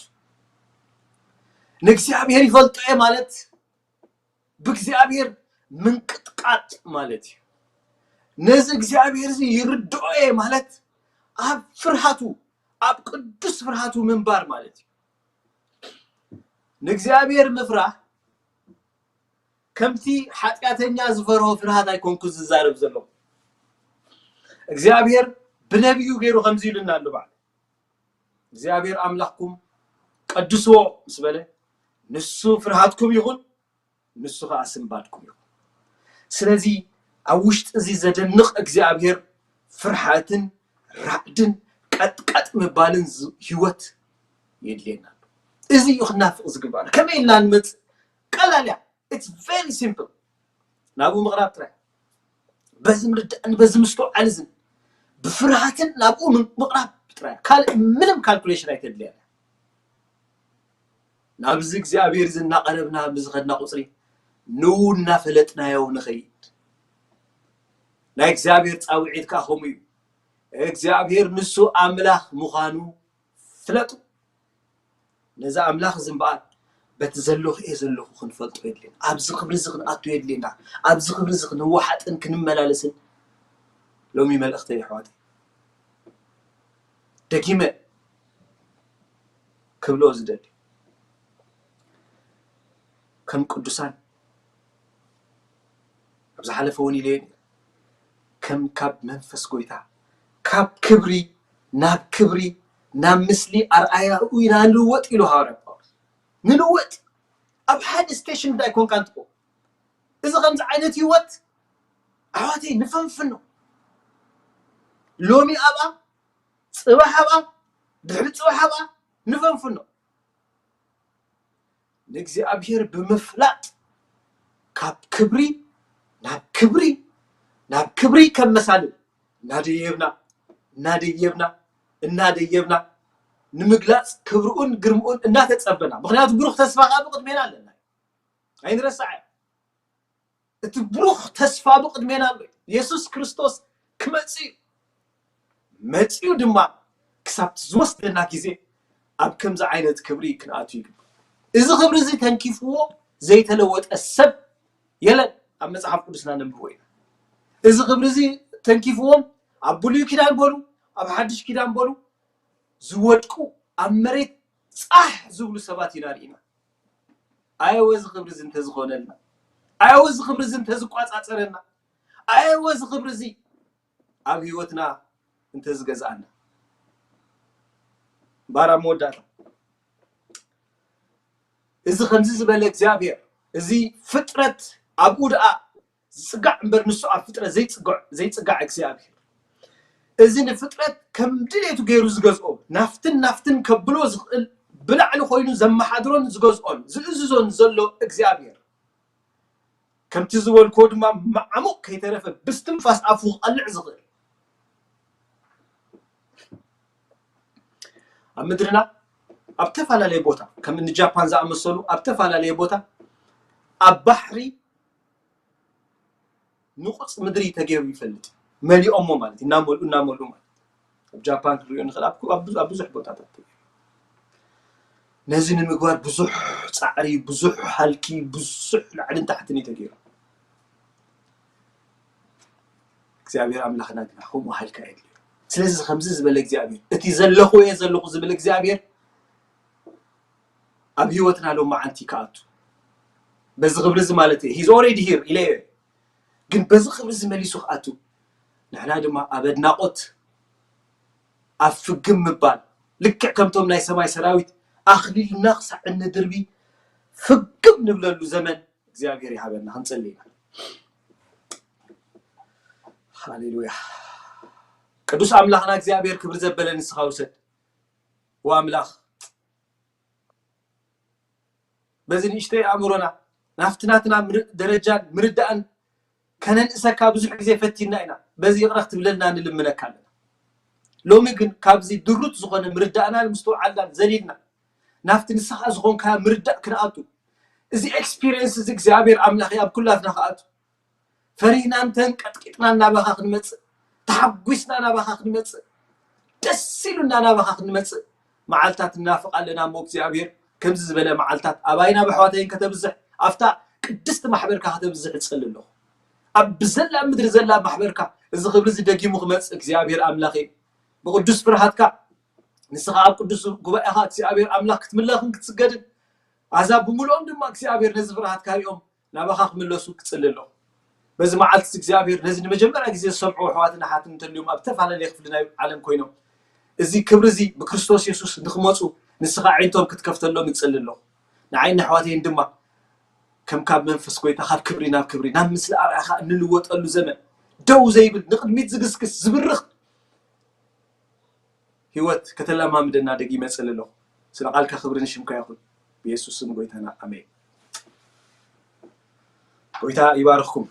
ንእግዚኣብሔር ይፈልጦ እየ ማለት ብእግዚኣብሔር ምንቅጥቃጥ ማለት እዩ። ነዚ እግዚኣብሔር እዚ ይርድኦ እየ ማለት ኣብ ፍርሃቱ፣ ኣብ ቅዱስ ፍርሃቱ ምንባር ማለት እዩ። ንእግዚኣብሔር ምፍራህ ከምቲ ሓጢኣተኛ ዝፈርሆ ፍርሃት ኣይኮንኩ ዝዛረብ ዘለኹ። እግዚኣብሔር ብነቢዩ ገይሩ ከምዚ ኢሉና ኣሎ ባዕሉ። እግዚኣብሔር ኣምላኽኩም ቀድስዎ ምስ በለ፣ ንሱ ፍርሃትኩም ይኹን፣ ንሱ ኸዓ ስንባድኩም ይኹን። ስለዚ ኣብ ውሽጢ እዚ ዘደንቕ እግዚኣብሔር ፍርሃትን ራዕድን ቀጥቀጥ ምባልን ህይወት የድልየና ኣሎ። እዚ እዩ ክናፍቕ ዝግባእ። ከመይ ኢልና ንመፅእ? ቀላል እያ። It's very simple። ናብኡ ምቕራብ ጥራይ። በዚ ምርዳእን በዚ ምስትውዓል እዝን ብፍርሃትን ናብኡ ምቕራብ ጥራይ። ካልእ ምንም ካልኩሌሽን ኣይተድልየና። ናብዚ እግዚኣብሔር እዚ እናቐረብና ብዝኸድና ቁፅሪ ንው እናፈለጥናዮ ንኸይድ። ናይ እግዚኣብሔር ፃውዒት ከዓ ከምኡ እዩ። እግዚኣብሔር ንሱ ኣምላኽ ምዃኑ ፍለጡ። ነዚ ኣምላኽ እዚ እምበኣር በቲ ዘለኹ እየ ዘለኹ ክንፈልጦ የድልየና። ኣብዚ ክብሪ እዚ ክንኣቱ የድልየና። ኣብዚ ክብሪ እዚ ክንወሓጥን ክንመላለስን ሎሚ መልእኽተይ ኣሕዋተይ ደጊመ ክብሎ ዝደሊ ከም ቅዱሳን ኣብ ዝሓለፈ እውን ኢለ ከም ካብ መንፈስ ጎይታ ካብ ክብሪ ናብ ክብሪ ናብ ምስሊ ኣርኣያኡ ኢና ንልወጥ ኢሉ ሃዋርያ ጳውሎስ። ንልወጥ ኣብ ሓደ ስቴሽን እንዳይኮንካ እንትኮ እዚ ከምዚ ዓይነት ህይወት ኣሕዋተይ ንፈንፍኖ። ሎሚ ኣብኣ፣ ፅባሕ ኣብኣ፣ ድሕሪ ፅባሕ ኣብኣ ንፈንፍኖ። ንእግዚኣብሔር ብምፍላጥ ካብ ክብሪ ናብ ክብሪ ናብ ክብሪ ከመሳልን እናደየብና እናደየብና እናደየብና ንምግላፅ ክብርኡን ግርምኡን እናተፀበና። ምክንያቱ ብሩኽ ተስፋ ከዓ ብቅድሜና ኣለና። ኣይንረስዓዮ። እቲ ብሩኽ ተስፋ ብቕድሜና ኣሎ። የሱስ ክርስቶስ ክመጽእ እዩ። መጺኡ ድማ ክሳብ ዝወስደና ግዜ ኣብ ከምዚ ዓይነት ክብሪ ክንኣቱ ይግባእ። እዚ ክብሪ እዚ ተንኪፍዎ ዘይተለወጠ ሰብ የለን። ኣብ መጽሓፍ ቅዱስና ነንብቦ ኢና። እዚ ክብሪ እዚ ተንኪፍዎም ኣብ ብሉይ ኪዳን በሉ ኣብ ሓድሽ ኪዳን በሉ ዝወድቁ ኣብ መሬት ጻሕ ዝብሉ ሰባት ኢና ርኢና። ኣየወ እዚ ክብሪ እዚ እንተዝኾነልና፣ ኣየወ እዚ ክብሪ እዚ እንተዝቋጻጸረና፣ ኣየወ እዚ ክብሪ እዚ ኣብ ህይወትና እንተዝገዝኣና። ባራ መወዳእታ እዚ ከምዚ ዝበለ እግዚኣብሔር እዚ ፍጥረት ኣብኡ ደኣ ዝጽጋዕ እምበር ንሱ ኣብ ፍጥረት ዘይጽጋዕ እግዚኣብሔር እዚ ንፍጥረት ከም ድሌቱ ገይሩ ዝገዝኦ ናፍትን ናፍትን ከብሎ ዝኽእል ብላዕሊ ኮይኑ ዘመሓድሮን ዝገዝኦን ዝእዝዞን ዘሎ እግዚኣብሔር ከምቲ ዝበልክዎ ድማ መዓሙቕ ከይተረፈ ብስትንፋስ ኣፉ ክቐልዕ ዝኽእል ኣብ ምድርና ኣብ ተፈላለየ ቦታ ከም እኒ ጃፓን ዝኣመሰሉ ኣብ ተፈላለየ ቦታ ኣብ ባሕሪ ንቁፅ ምድሪ ተገይሩ ይፈልጥ መሊኦሞ ማለት እናመልኡ እናመልኡ ማለት ኣብ ጃፓን ክንሪኦ ንኽእል ኣብ ብዙሕ ቦታታት ነዚ ንምግባር ብዙሕ ፃዕሪ ብዙሕ ሃልኪ ብዙሕ ላዕልን ታሕትን እዩ ተገይሩ እግዚኣብሔር ኣምላኽና ግና ከምኡ ሃልካ የድልዮ ስለዚ ከምዚ ዝበለ እግዚኣብሔር እቲ ዘለኹ እየ ዘለኹ ዝብል እግዚኣብሔር ኣብ ህይወትና ሎም መዓንቲ ክኣቱ በዚ ክብሪ እዚ ማለት እየ he's already here ኢለ እየ ግን በዚ ክብሪ እዚ መሊሱ ክኣቱ ንሕና ድማ ኣብ ኣድናቆት ኣብ ፍግም ምባል ልክዕ ከምቶም ናይ ሰማይ ሰራዊት ኣኽሊልና ክሳዕ እንድርቢ ፍግም ንብለሉ ዘመን እግዚኣብሔር ይሃበና ክንጽሊ ኢና ሃሌሉያ ቅዱስ ኣምላኽና እግዚኣብሔር ክብሪ ዘበለ ንስኻ ውሰድ ወኣምላኽ በዚ ንእሽተይ ኣእምሮና ናፍቲ ናትና ደረጃን ምርዳእን ከነንእሰካ ብዙሕ ግዜ ፈቲና ኢና በዚ ይቕረ ክትብለልና ንልምነካ ኣለና ሎሚ ግን ካብዚ ድሩት ዝኾነ ምርዳእናን ምስትውዓልናን ዘሊልና ናፍቲ ንስኻ ዝኾንካ ምርዳእ ክንኣቱ እዚ experience እዚ እግዚኣብሔር ኣምላኽ ኣብ ኩላትና ክኣቱ ፈሪህናን ተንቀጥቂጥናን ናባኻ ክንመጽእ ተሓጒስና ናባኻ ክንመጽእ ደስ ኢሉና ናባኻ ክንመጽእ መዓልታት ንናፍቕ ኣለና እሞ እግዚኣብሔር ከምዚ ዝበለ መዓልታት ኣባይን ኣብ ኣሕዋተይን ከተብዝሕ ኣብታ ቅድስቲ ማሕበርካ ከተብዝሕ እጸሊ ኣለኹ ኣብ ብዘላ ምድሪ ዘላ ማሕበርካ እዚ ክብሪ እዚ ደጊሙ ክመጽእ እግዚኣብሔር ኣምላኸይ ብቅዱስ ፍርሃትካ ንስኻ ኣብ ቅዱስ ጉባኤኻ እግዚኣብሔር ኣምላኽ ክትምለኽን ክትስገድን ኣዛ ብምልኦም ድማ እግዚኣብሔር ነዚ ፍርሃትካ ሪኦም ናባኻ ክምለሱ ክጽሊ ኣለኹ በዚ መዓልቲ እግዚኣብሔር ነዚ ንመጀመርያ ግዜ ዝሰምዑ ኣሕዋትን ኣሓትን እንተልዮም ኣብ ዝተፈላለየ ክፍሊ ናይ ዓለም ኮይኖም እዚ ክብሪ እዚ ብክርስቶስ የሱስ ንክመፁ ንስኻ ዓይነቶም ክትከፍተሎም ይጽሊ ኣለኹ ንዓይኒ ኣሕዋተይን ድማ ከም ካብ መንፈስ ጎይታ ካብ ክብሪ ናብ ክብሪ ናብ ምስሊ ኣርኣኻ እንልወጠሉ ዘመን ደው ዘይብል ንቅድሚት ዝግስግስ ዝብርኽ ህይወት ከተለማምደና ደጊመ ጸለለኹ። ስለ ቃልካ ክብሪ ንሽምካ ይኹን። ብየሱስ ስም ጎይታና፣ ኣሜን። ጎይታ ይባርኽኩም።